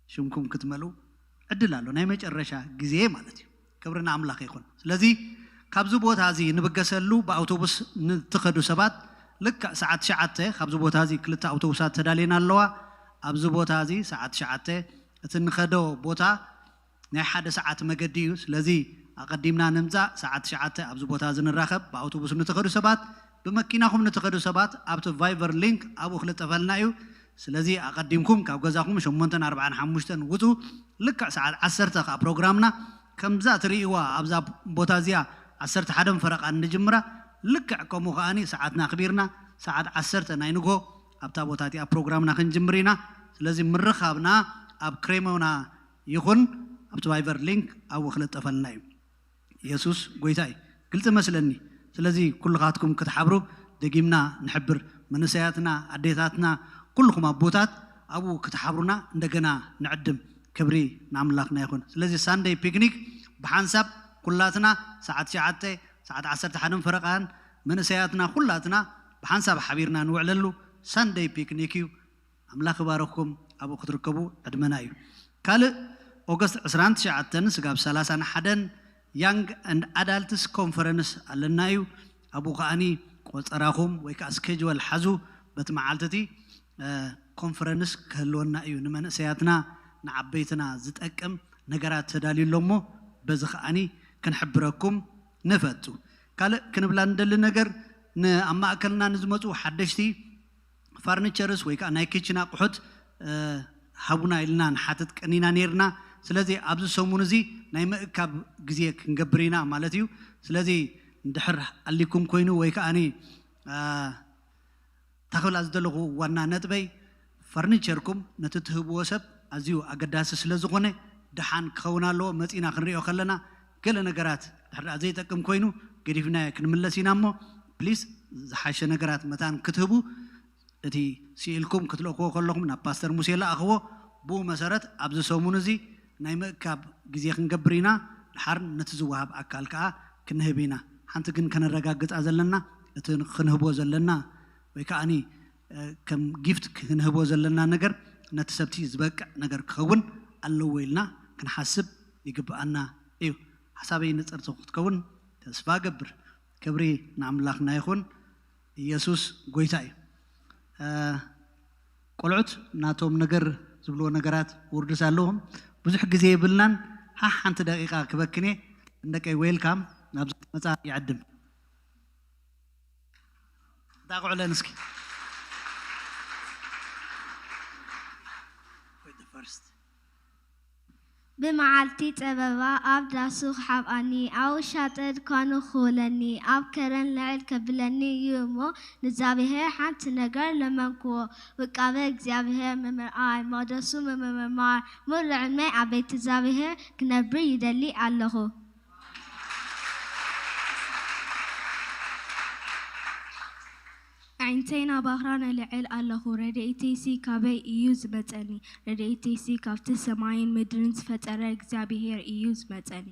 ሽምኩም ክትመልኡ ዕድል ኣሎ። ናይ መጨረሻ ግዜ ማለት እዩ። ክብሪ ንኣምላኽ ይኹን። ስለዚ ካብዚ ቦታ እዚ ንብገሰሉ ብኣውቶቡስ ንትኸዱ ሰባት ልክዕ ሰዓት ትሽዓተ ካብዚ ቦታ እዚ ክልተ ኣውቶቡሳት ተዳልየን ኣለዋ። ኣብዚ ቦታ እዚ ሰዓት ትሽዓተ እቲ ንኸዶ ቦታ ናይ ሓደ ሰዓት መገዲ እዩ። ስለዚ ኣቐዲምና ንምጻእ ሰዓት ትሽዓተ ኣብዚ ቦታ እዚ ንራኸብ። ብኣውቶቡስ ንትኸዱ ሰባት፣ ብመኪናኹም ንትኸዱ ሰባት ኣብቲ ቫይቨር ሊንክ ኣብኡ ክልጠፈልና እዩ። ስለዚ ኣቐዲምኩም ካብ ገዛኹም ሸሞንተን ኣርባዓን ሓሙሽተን ውጹ። ልክዕ ሰዓት ዓሰርተ ከኣ ፕሮግራምና ከምዛ ትርእይዋ ኣብዛ ቦታ እዚኣ ዓሰርተ ሓደን ፈረቓን ንጅምራ። ልክዕ ከምኡ ከኣኒ ሰዓትና ኣኽቢርና ሰዓት ዓሰርተ ናይ ንግሆ ኣብታ ቦታ እቲኣ ፕሮግራምና ክንጅምር ኢና። ስለዚ ምርኻብና ኣብ ክሬሞና ይኹን ኣብቲ ቫይቨር ሊንክ ኣብኡ ክልጠፈልና እዩ። ኢየሱስ ጎይታ እዩ። ግልጺ መስለኒ። ስለዚ ኩልኻትኩም ክትሓብሩ ደጊምና ንሕብር። መንእሰያትና፣ ኣዴታትና፣ ኩልኹም ኣቦታት ኣብኡ ክትሓብሩና እንደገና ንዕድም። ክብሪ ንኣምላኽና ይኹን። ስለዚ ሳንደይ ፒክኒክ ብሓንሳብ ኩላትና ሰዓት ትሽዓተ፣ ሰዓት ዓሰርተ ሓደን ፈረቓን መንእሰያትና ኩላትና ብሓንሳብ ሓቢርና ንውዕለሉ ሳንደይ ፒክኒክ እዩ። ኣምላኽ ይባርኽኩም። ኣብኡ ክትርከቡ ዕድመና እዩ። ካልእ ኦገስት ዕስራን ትሽዓተን ስጋብ ሰላሳን ሓደን ያንግ ኤንድ ኣዳልትስ ኮንፈረንስ ኣለና እዩ። ኣብኡ ከኣኒ ቆጸራኹም ወይ ከዓ ስኬጅወል ሓዙ። በቲ መዓልቲ እቲ፣ እ፣ ኮንፈረንስ ክህልወና እዩ። ንመንእሰያትና ንዓበይትና ዝጠቅም ነገራት ተዳልዩ ኣሎ እሞ በዚ ከኣኒ ክንሕብረኩም ንፈቱ። ካልእ ክንብላ ንደሊ ነገር ንኣብ ማእከልና ንዝመፁ ሓደሽቲ ፋርኒቸርስ ወይ ከዓ ናይ ኪችን ኣቑሑት፣ እ፣ ሃቡና ኢልና ንሓትት ቀኒና ነይርና። ስለዚ ኣብዚ ሰሙን እዚ ናይ ምእካብ ግዜ ክንገብር ኢና ማለት እዩ። ስለዚ እንድሕር ኣሊኩም ኮይኑ ወይ ከኣኒ፣ እ፣ ታኽብላ ዝደለኹ ዋና ነጥበይ ፈርኒቸርኩም ነቲ ትህብዎ ሰብ ኣዝዩ ኣገዳሲ ስለ ዝኾነ ደሓን ክኸውን ኣለዎ። መጺና ክንሪኦ ከለና ገለ ነገራት ድሕር ደኣ ዘይጠቅም ኮይኑ ገዲፍናዮ ክንምለስ ኢና እሞ ፕሊስ ዝሓሸ ነገራት መታን ክትህቡ እቲ ስኢልኩም ክትልእክዎ ከለኹም ናብ ፓስተር ሙሴ ለኣኽዎ። ብኡ መሰረት ኣብዚ ሰሙን እዚ ናይ ምእካብ ግዜ ክንገብር ኢና። ድሓር ነቲ ዝወሃብ ኣካል ከኣ ክንህብ ኢና። ሓንቲ ግን ከነረጋግጻ ዘለና እቲ ክንህቦ ዘለና ወይ ከኣኒ፣ እ፣ ከም ጊፍት ክንህቦ ዘለና ነገር ነቲ ሰብቲ ዝበቅዕ ነገር ክኸውን ኣለዎ ኢልና ክንሓስብ ይግብኣና እዩ። ሓሳበይ ንጽርቲ ክትከውን ተስፋ እገብር። ክብሪ ንኣምላኽና ይኹን። ኢየሱስ ጎይታ እዩ። እ፣ ቆልዑት ናቶም ነገር ዝብልዎ ነገራት ውርድስ ኣለዎም። ብዙሕ ግዜ የብልናን። ሓ-፣ ሓንቲ ደቂቃ ክበክን እየ። ንደቀይ ዌልካም ናብ መጻ ይዕድም። ጣቕዑለን እስኪ። Wait, the first. ብመዓልቲ ጸበባ ኣብ ዳሱ ክሓብኣኒ፣ ኣብ ውሻጠ ድኳኑ ክውለኒ፣ ኣብ ከረን ልዕል ከብለኒ እዩ እሞ፣ ንእግዚኣብሄር ሓንቲ ነገር ለመንክዎ፣ ውቃበ እግዚኣብሄር ምምርኣይ፣ መቕደሱ ምምርማር፣ ሙሉእ ዕድመይ ኣብ ቤት እግዚኣብሄር ክነብር ይደሊ ኣለኹ። ኣዒንተይ ናባኻ ነልዕል ኣለኹ፣ ረድኤተይሲ ካበይ እዩ ዝመጸኒ? ረድኤተይሲ ካብቲ ሰማይን ምድርን ዝፈጠረ እግዚኣብሄር እዩ ዝመጸኒ።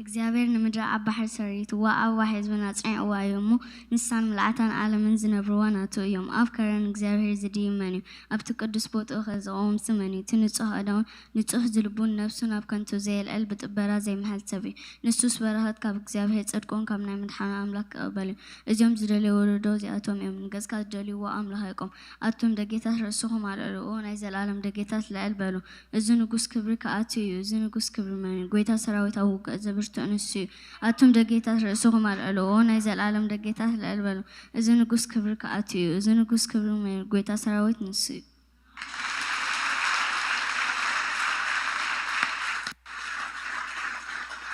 እግዚኣብሄር ንምድሪ ኣብ ባሕሪ ሰሪትዋ፣ ኣብ ዋሕዚ እውን ኣጽኒዕዋ እዩ እሞ፣ ንሳን ምልኣታን ዓለምን ዝነብርዋ ናቱ እዮም። ኣብ ከረን እግዚኣብሄር ዝድይብ መን እዩ? ኣብቲ ቅዱስ ቦትኡ ኸ ዝቐውምሲ መን እዩ? እቲ ንጹሕ ኣእዳውን ንጹሕ ዝልቡን ነፍሱን ኣብ ከንቱ ዘየልዕል ብጥበራ ዘይምሕል ሰብ እዩ። ንሱስ በረኸት ካብ እግዚኣብሄር ጽድቁን ካብ ናይ ምድሓኑ ኣምላኽ ክቕበል እዩ። እዚኦም ዝደልዮ ወለዶ እዚኣቶም እዮም። ንገጽካ ዝደልይዎ ኣምላኽ ኣይቆም። ኣቱም ደጌታት ርእስኹም ኣልዕሉ፣ ናይ ዘለኣለም ደጌታት ልዕል በሉ። እዚ ንጉስ ክብሪ ክኣቱ እዩ። እዚ ንጉስ ክብሪ መን እዩ? ጐይታ ሰራዊት ኣብ ውግእ ዘብርትዕ ንሱ እዩ። ኣቱም ደጌታት ርእስኹም ኣልዕሉ፣ ናይ ዘለኣለም ደጌታት ልዕል በሉ። እዚ ንጉስ ክብሪ ክኣቱ እዩ። እዚ ንጉስ ክብሪ መን እዩ? ጐይታ ሰራዊት ንሱ እዩ።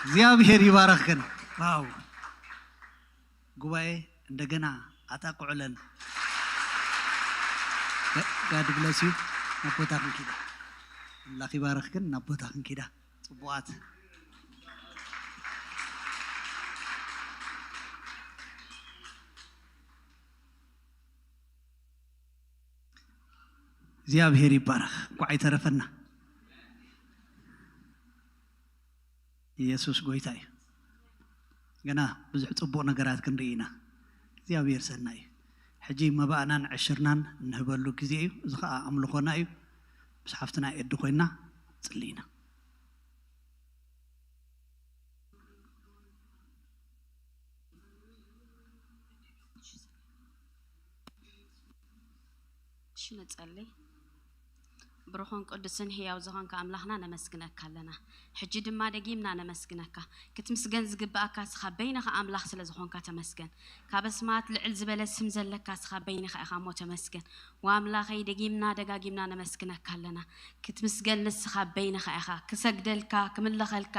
እግዚኣብሔር ይባረኽክን። ዋው ጉባኤ እንደገና ኣጣቅዑለን። God bless you። ናብ ቦታ ክንኪዳ ኣምላኽ ይባረኽክን። ናብ ቦታ ክንኪዳ ጽቡቓት። እግዚኣብሔር ይባረኽ። እንኳዕ ይተረፈና። ኢየሱስ ጎይታ እዩ። ገና ብዙሕ ጽቡቕ ነገራት ክንርኢ ኢና። እግዚኣብሔር ሰናይ እዩ። ሕጂ መባእናን ዕሽርናን እንህበሉ ግዜ እዩ። እዚ ኸኣ ኣምልኾና እዩ። ምስ ሓፍትና ኤዱ ኮይና ጽሊ ኢና። እሺ፣ ንጸሊ። ብሩኽን ቅዱስን ህያው ዝኾንካ ኣምላኽና ነመስግነካ ኣለና። ሕጂ ድማ ደጊምና ነመስግነካ። ክትምስገን ዝግብኣካ እስኻ በይንኻ ኣምላኽ ስለ ዝኾንካ ተመስገን። ካብ ኣስማት ልዕል ዝበለ ስም ዘለካ እስኻ በይንኻ ኢኻ እሞ ተመስገን። ወኣምላኸይ ደጊምና ደጋጊምና ነመስግነካ ኣለና። ክትምስገን ንስኻ በይንኻ ኢኻ። ክሰግደልካ፣ ክምለኸልካ፣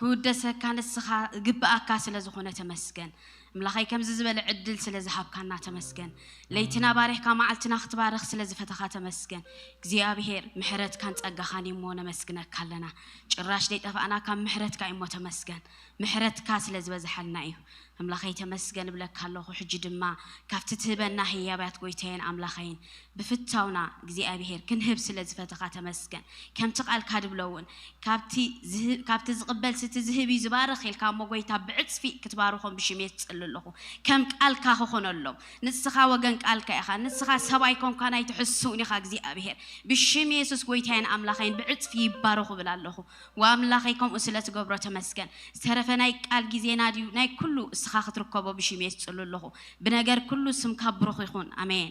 ክውደሰካ ንስኻ ዝግብኣካ ስለ ዝኾነ ተመስገን። ኣምላኸይ ከምዚ ዝበለ ዕድል ስለ ዝሃብካና ተመስገን። ለይትና ባሪኽካ መዓልትና ክትባርኽ ስለ ዝፈተኻ ተመስገን። እግዚኣብሔር ምሕረትካን ጸጋኻን እሞ ነመስግነካ ኣለና። ጭራሽ ደይጠፋእና ካብ ምሕረትካ እሞ ተመስገን። ምሕረትካ ስለ ዝበዝሓልና እዩ። ኣምላኸይ ተመስገን እብለካ ኣለኹ። ሕጂ ድማ ካብቲ ትህበና ህያባት ጎይታዬን ኣምላኸይን ብፍታውና እግዚኣብሔር ክንህብ ስለ ዝፈተኻ ተመስገን። ከምቲ ቃልካ ድብሎ እውን ካብቲ ዝህ-፣ ካብቲ ዝቕበል ስቲ ዝህብ እዩ ዝባርኽ ኢልካ እሞ ጎይታ ብዕጽፊ ክትባርኾም ብሽሜ ትጽሊ ኣለኹ። ከም ቃልካ ክኾነሎም። ንስኻ ወገን ቃልካ ኢኻ። ንስኻ ሰብ ኣይኮንካን ኣይትሕስውን ኢኻ እግዚኣብሔር። ብሽም የሱስ ጎይታዬን ኣምላኸይን ብዕጽፊ ይባረኹ እብል ኣለኹ። ወኣምላኸይ ከምኡ ስለ ትገብሮ ተመስገን። ዝተረፈ ናይ ቃል ግዜና ድዩ ናይ ኩሉ እስኻ ክትርከቦ ብሽም የሱስ ጽሉ ኣለኹ። ብነገር ኩሉ ስምካ ብሩኽ ይኹን። ኣሜን።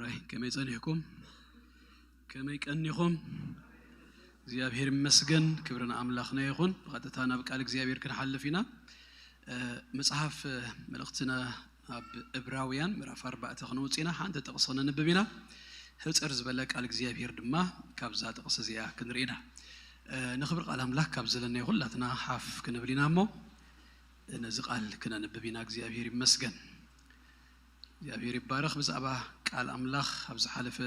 ራይ፣ ከመይ ጸኒሕኩም? ከመይ ቀኒኹም? እግዚኣብሔር ይመስገን፣ ክብሪ ንኣምላኽና ይኹን። ብቐጥታ ናብ ቃል እግዚኣብሔር ክንሓልፍ ኢና። እ፣ መጽሓፍ፣ እ፣ መልእኽትና ኣብ ዕብራውያን ምዕራፍ ኣርባዕተ ክንወጽእ ኢና። ሓንቲ ጥቕሲ ክነንብብ ኢና። ሕጽር ዝበለ ቃል እግዚኣብሔር ድማ ካብዛ ጥቕሲ እዚኣ ክንርኢ ኢና። እ፣ ንኽብሪ ቃል ኣምላኽ ካብ ዘለናዮ ኩላትና ሓፍ ክንብል ኢና እሞ፣ ነዚ ቃል ክነንብብ ኢና። እግዚኣብሔር ይመስገን። እግዚኣብሔር ይባረኽ። ብዛዕባ ቃል ኣምላኽ ኣብ ዝሓለፈ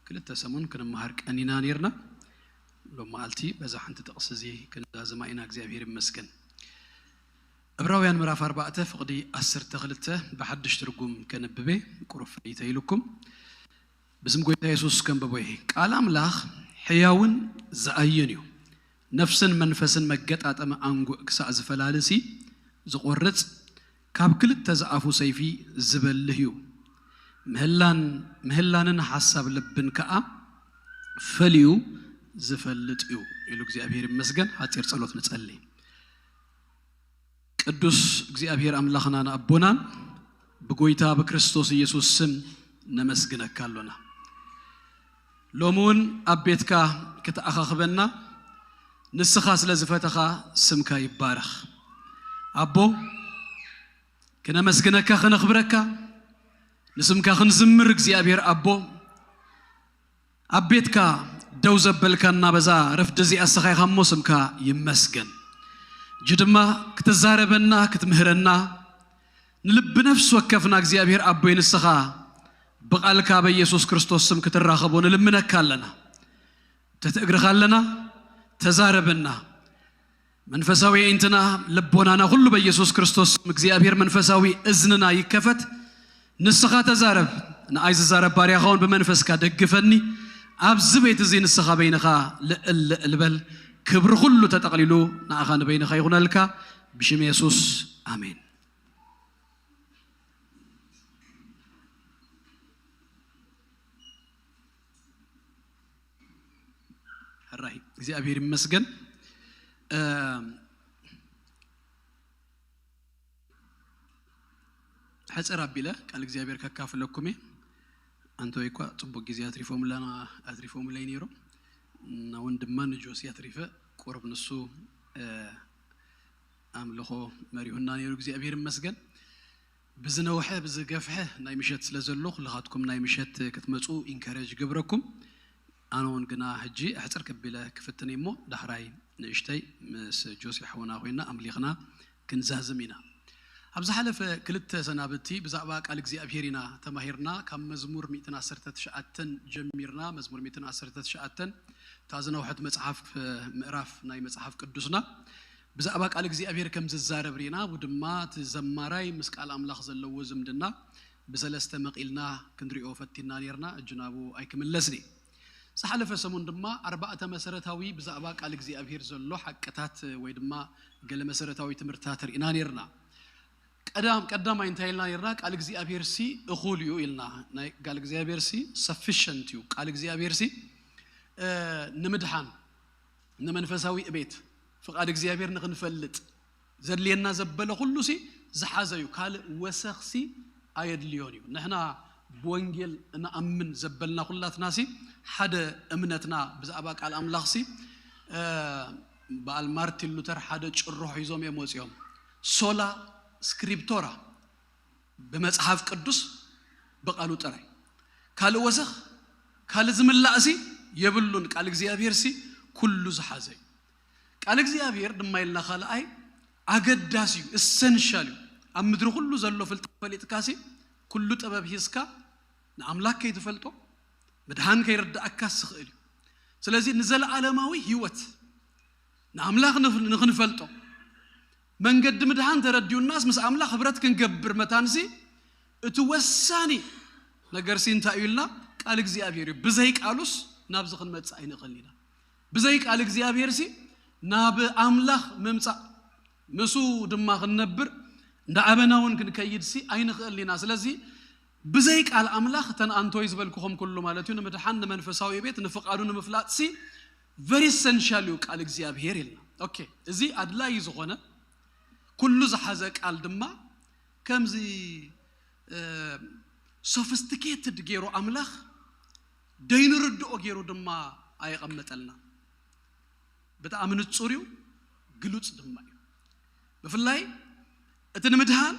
ክልተ ሰሙን ክንመሃር ቀኒና ነይርና። ሎም መዓልቲ በዛ ሓንቲ ጥቕሲ እዚ ክንዛዝማ ኢና። እግዚኣብሔር ይመስገን። ዕብራውያን ምዕራፍ ኣርባዕተ ፍቕዲ ዓሰርተ ክልተ ብሓድሽ ትርጉም ከንብቤ ቁሩብ ፍልይ ተይልኩም። ብስም ጎይታ የሱስ ከንብቦ እየ። ቃል ኣምላኽ ሕያውን ዝኣይን እዩ። ነፍስን መንፈስን መገጣጠሚ ኣንጉዕ ክሳዕ ዝፈላልሲ ዝቖርጽ፣ ካብ ክልተ ዝኣፉ ሰይፊ ዝበልህ እዩ። ምህላን፣ ምህላንን ሓሳብ ልብን ከኣ ፈልዩ ዝፈልጥ እዩ ኢሉ እግዚኣብሔር ይመስገን። ሓጺር ጸሎት ንጸሊ። ቅዱስ እግዚኣብሔር ኣምላኽናን ኣቦናን ብጎይታ ብክርስቶስ ኢየሱስ ስም ነመስግነካ ኣሎና። ሎሚ እውን ኣብ ቤትካ ክትኣኻኽበና ንስኻ ስለ ዝፈተኻ ስምካ ይባረኽ። ኣቦ፣ ክነመስግነካ፣ ከነኽብረካ፣ ንስምካ ክንዝምር እግዚኣብሔር ኣቦ፣ ኣብ ቤትካ ደው ዘበልካና በዛ ረፍዲ እዚኣ ንስኻ ኢኻ እሞ ስምካ ይመስገን። እጂ ድማ ክትዛረበና፣ ክትምህረና፣ ንልቢ ነፍሲ ወከፍና እግዚኣብሔር ኣቦይ ንስኻ ብቓልካ በኢየሱስ ክርስቶስ ስም ክትራኸቦ ንልምነካ ኣለና። ትሕቲ እግርኻ ኣለና፣ ተዛረበና። መንፈሳዊ ኣዒንትና፣ ልቦናና ኩሉ በኢየሱስ ክርስቶስ ስም እግዚኣብሔር መንፈሳዊ እዝንና ይከፈት። ንስኻ ተዛረብ። ንኣይ ዝዛረብ ባርያኻ እውን ብመንፈስካ ደግፈኒ። ኣብዚ ቤት እዚ ንስኻ በይንኻ ልዕል ልዕል በል። ክብሪ ኩሉ ተጠቕሊሉ ንኣኻ ንበይንኻ ይኹነልካ። ብሽም የሱስ፣ ኣሜን። ሕራይ እግዚኣብሔር ይመስገን። እ፣ ሕጽር ኣቢለ ቃል እግዚኣብሔር ከካፍለኩም እየ። ኣንተወይ እኳ ጽቡቅ ግዜ ኣትሪፎምለና፣ ኣትሪፎምለይ ነይሮም። እና እውን ድማ ንጆሲ ኣትሪፈ ቁሩብ ንሱ፣ እ፣ ኣምልኾ መሪሁና ነይሩ። እግዚኣብሔር ይመስገን። ብዝነውሐ ብዝገፍሐ ናይ ምሸት ስለ ዘሎ ኩልኻትኩም ናይ ምሸት ክትመጹ ኢንከረጅ ገብረኩም። ኣነ እውን ግና ሕጂ ኣሕጽር ከቢለ ክፍትን እየ እሞ ዳሕራይ ንእሽተይ ምስ ጆሲ ሓውና ኮይና ኣምሊኽና ክንዛዝም ኢና። ኣብ ዝሓለፈ ክልተ ሰናብቲ ብዛዕባ ቃል እግዚኣብሔር ኢና ተማሂርና። ካብ መዝሙር ሚእትን ዓሰርተ ትሽዓተን ጀሚርና፣ መዝሙር ሚእትን ዓሰርተ ትሽዓተን እታ ዝነውሐት መጽሓፍ፣ ምዕራፍ ናይ መጽሓፍ ቅዱስና ብዛዕባ ቃል እግዚኣብሔር ከም ዝዛረብ ርኢና። ብኡ ድማ እቲ ዘማራይ ምስ ቃል ኣምላኽ ዘለዎ ዝምድና ብሰለስተ መቒልና ክንሪኦ ፈቲና ነይርና። እጂ ናብኡ ኣይክምለስን እየ። ዝሓለፈ ሰሙን ድማ ኣርባዕተ መሰረታዊ ብዛዕባ ቃል እግዚኣብሔር ዘሎ ሓቅታት ወይ ድማ ገለ መሰረታዊ ትምህርትታት ርኢና ነይርና። ቀዳም-፣ ቀዳማይ እንታይ ኢልና ነይርና? ቃል እግዚኣብሔር ሲ እኹል እዩ ኢልና። ናይ ቃል እግዚኣብሔር ሲ ሰፊሸንት እዩ። ቃል እግዚኣብሔር ሲ፣ እ፣ ንምድሓን፣ ንመንፈሳዊ እቤት፣ ፍቓድ እግዚኣብሔር ንኽንፈልጥ ዘድልየና ዘበለ ኩሉ ሲ ዝሓዘ እዩ። ካልእ ወሰኽ ሲ ኣየድልዮን እዩ። ንሕና ብወንጌል እንኣምን ዘበልና ኩላትና ሲ ሓደ እምነትና ብዛዕባ ቃል ኣምላኽ ሲ፣ እ፣ በዓል ማርቲን ሉተር ሓደ ጭርሖ ሒዞም እዮም ወፂኦም። ሶላ ስክሪፕቶራ፣ ብመጽሓፍ ቅዱስ ብቓሉ ጥራይ። ካልእ ወሰኽ፣ ካልእ ዝምላእ ሲ የብሉን። ቃል እግዚኣብሔር ሲ ኩሉ ዝሓዘ እዩ። ቃል እግዚኣብሔር ድማ ኢልና ካልኣይ ኣገዳሲ እዩ፣ ኤሰንሻል እዩ። ኣብ ምድሪ ኩሉ ዘሎ ፍልጠት ፈሊጥካ ሲ ኩሉ ጥበብ ሂዝካ ንኣምላክ ከይትፈልጦ ምድሓን ከይርድኣካስ ዝኽእል እዩ። ስለዚ ንዘለዓለማዊ ህይወት ንኣምላኽ ንፍ-፣ ንኽንፈልጦ መንገዲ ምድሓን ተረዲኡናስ ምስ ኣምላኽ ህብረት ክንገብር መታንሲ እቲ ወሳኒ ነገርሲ እንታይ እዩ ኢልና ቃል እግዚኣብሔር እዩ። ብዘይ ቃሉስ ናብዚ ክንመጽእ ኣይንኽእልን ኢና። ብዘይ ቃል እግዚኣብሔርሲ ናብ ኣምላኽ ምምጻእ ምስኡ ድማ ክንነብር እንዳዓበና እውን ክንከይድሲ ኣይንኽእልን ኢና። ስለዚ ብዘይ ቃል ኣምላኽ እተን ኣንቶይ ዝበልኩኹም ኩሉ ማለት እዩ ንምድሓን ንመንፈሳዊ ቤት ንፍቓዱ ንምፍላጥሲ very essential እዩ ቃል እግዚኣብሔር ኢልና። ኦኬ፣ እዚ ኣድላዪ ዝኾነ ኩሉ ዝሓዘ ቃል ድማ ከምዚ፣ እ፣ ሶፊስቲኬትድ ገይሩ ኣምላኽ ደይንርድኦ ገይሩ ድማ ኣየቐመጠልና። ብጣዕሚ ንጹር እዩ፣ ግሉጽ ድማ እዩ። ብፍላይ እቲ ንምድሃን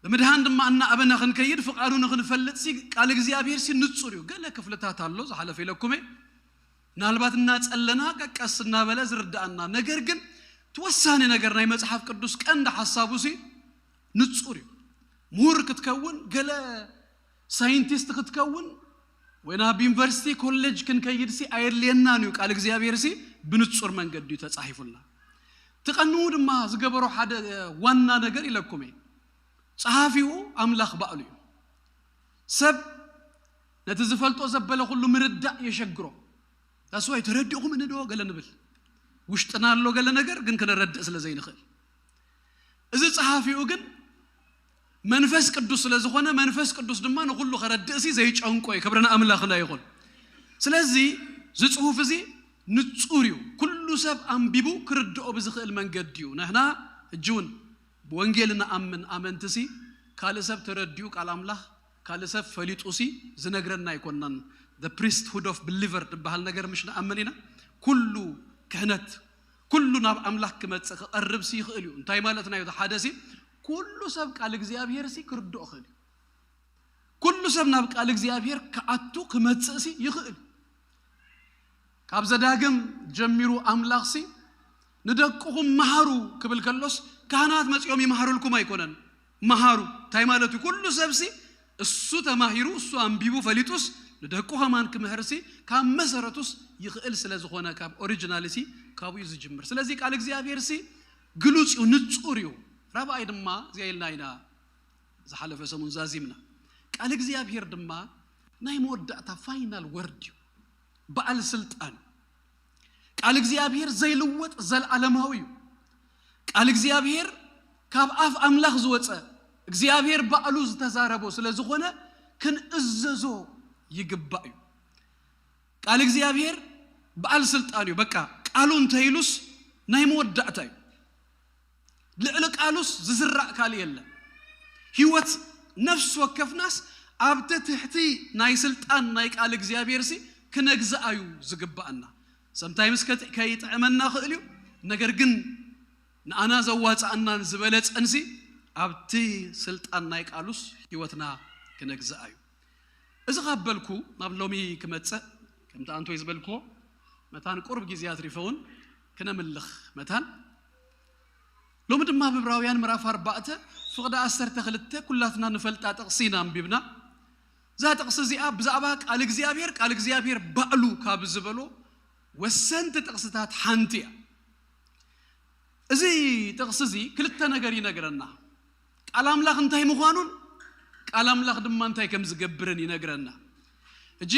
ብምድሃን ድማ እናኣበና ክንከይድ ፍቓዱ ንክንፈልጥ ሲ ቃል እግዚኣብሔር ሲ ንጹር እዩ። ገለ ክፍልታት ኣሎ ዝሓለፈ ኢለኩመ ምናልባት እናጸለና ቀቀስ እናበለ ዝርዳኣና፣ ነገር ግን እቲ ወሳኒ ነገር ናይ መጽሓፍ ቅዱስ ቀንዲ ሓሳቡ ሲ ንጹር እዩ። ምሁር ክትከውን፣ ገለ ሳይንቲስት ክትከውን ወይ ናብ ዩኒቨርሲቲ ኮሌጅ ክንከይድ ሲ ኣየድልየናን እዩ። ቃል እግዚኣብሔር ሲ ብንጹር መንገዲ እዩ ተጻሒፉልና። ትቐንዉ ድማ ዝገበሮ ሓደ ዋና ነገር ኢለኩም እየ። ጸሓፊኡ ኣምላኽ ባዕሉ እዩ። ሰብ ነቲ ዝፈልጦ ዘበለ ኩሉ ምርዳእ የሸግሮ። ዳስዋይ ተረዲእኹም እንዶ ገለ ንብል፣ ውሽጥና ኣሎ ገለ ነገር ግን ክነረድእ ስለ ዘይንኽእል። እዚ ጸሓፊኡ ግን መንፈስ ቅዱስ ስለ ዝኾነ መንፈስ ቅዱስ ድማ ንኹሉ ከረድእ ሲ ዘይጨንቆ እዩ። ክብርና ኣምላኽና ይኹን። ስለዚ እዚ ጽሑፍ እዚ ንጹር እዩ። ኩሉ ሰብ ኣንቢቡ ክርድኦ ብዝኽእል መንገዲ እዩ። ንሕና ሕጂ እውን ብወንጌል ንኣምን ኣመንቲ ሲ ካልእ ሰብ ተረዲኡ ቃል ኣምላኽ ካልእ ሰብ ፈሊጡ ሲ ዝነግረና ኣይኮናን። The priesthood of believer ዝበሃል ነገር ምሽ ንኣምን ኢና። ኩሉ ክህነት ኩሉ ናብ ኣምላኽ ክመጽእ ክቐርብ ሲ ይኽእል እዩ። እንታይ ማለት ናዩ? ሓደ ሲ ኩሉ ሰብ ቃል እግዚኣብሔር ሲ ክርድኦ ክእል እዩ። ኩሉ ሰብ ናብ ቃል እግዚኣብሔር ክኣቱ ክመጽእ ሲ ይኽእል። ካብ ዘዳግም ጀሚሩ ኣምላኽ ሲ ንደቅኹም መሃሩ ክብል ከሎስ ካህናት መጺኦም ይመሃሩልኩም ኣይኮነን። መሃሩ እንታይ ማለት እዩ? ኩሉ ሰብ ሲ እሱ ተማሂሩ እሱ ኣንቢቡ ፈሊጡስ ንደቁ ከማን ክምህር ሲ ካብ መሰረቱስ ይኽእል ስለ ዝኾነ ካብ ኦሪጂናል ሲ ካብኡ እዩ ዝጅምር። ስለዚ ቃል እግዚኣብሔር ሲ ግሉጽ እዩ፣ ንጹር እዩ። ራብኣይ ድማ እዚኣ ኢልና ኢና ዝሓለፈ ሰሙን ዛዚምና። ቃል እግዚኣብሔር ድማ ናይ መወዳእታ ፋይናል ወርድ እዩ። በዓል ስልጣን እዩ። ቃል እግዚኣብሔር ዘይልወጥ ዘልዓለማዊ እዩ። ቃል እግዚኣብሔር ካብ ኣፍ ኣምላኽ ዝወጸ እግዚኣብሔር ባዕሉ ዝተዛረቦ ስለ ዝኾነ ክንእዘዞ ይግባእ እዩ። ቃል እግዚኣብሔር በዓል ስልጣን እዩ። በቃ ቃሉ እንተኢሉስ ናይ መወዳእታ እዩ። ልዕሊ ቃሉስ ዝዝራእ ካልእ የለን። ህይወት ነፍሲ ወከፍናስ ኣብቲ ትሕቲ ናይ ስልጣን ናይ ቃል እግዚኣብሔር ሲ ክነግዝኣ እዩ ዝግባኣና። ሰምታይምስ ከጥ- ከይጥዕመና ክእል እዩ፣ ነገር ግን ንኣና ዘዋፅኣናን ዝበለፀን ሲ ኣብቲ ስልጣን ናይ ቃሉስ ህይወትና ክነግዝኣ እዩ። እዚ ካብ በልኩ ናብ ሎሚ ክመፅእ ከምቲ ኣንቶይ ዝበልክዎ መታን ቁሩብ ግዜ ኣትሪፈ እውን ክነምልኽ መታን ሎሚ ድማ ኣብ ዕብራውያን ምዕራፍ ኣርባዕተ ፍቕዲ ዓሰርተ ክልተ ኩላትና ንፈልጣ ጥቕሲ ኢና ኣንቢብና። እዛ ጥቕሲ እዚኣ ብዛዕባ ቃል እግዚኣብሔር ቃል እግዚኣብሔር ባዕሉ ካብ ዝበሎ ወሰንቲ ጥቕስታት ሓንቲ እያ። እዚ ጥቕሲ እዚ ክልተ ነገር ይነግረና። ቃል ኣምላኽ እንታይ ምዃኑን ቃል ኣምላኽ ድማ እንታይ ከም ዝገብርን ይነግረና። ሕጂ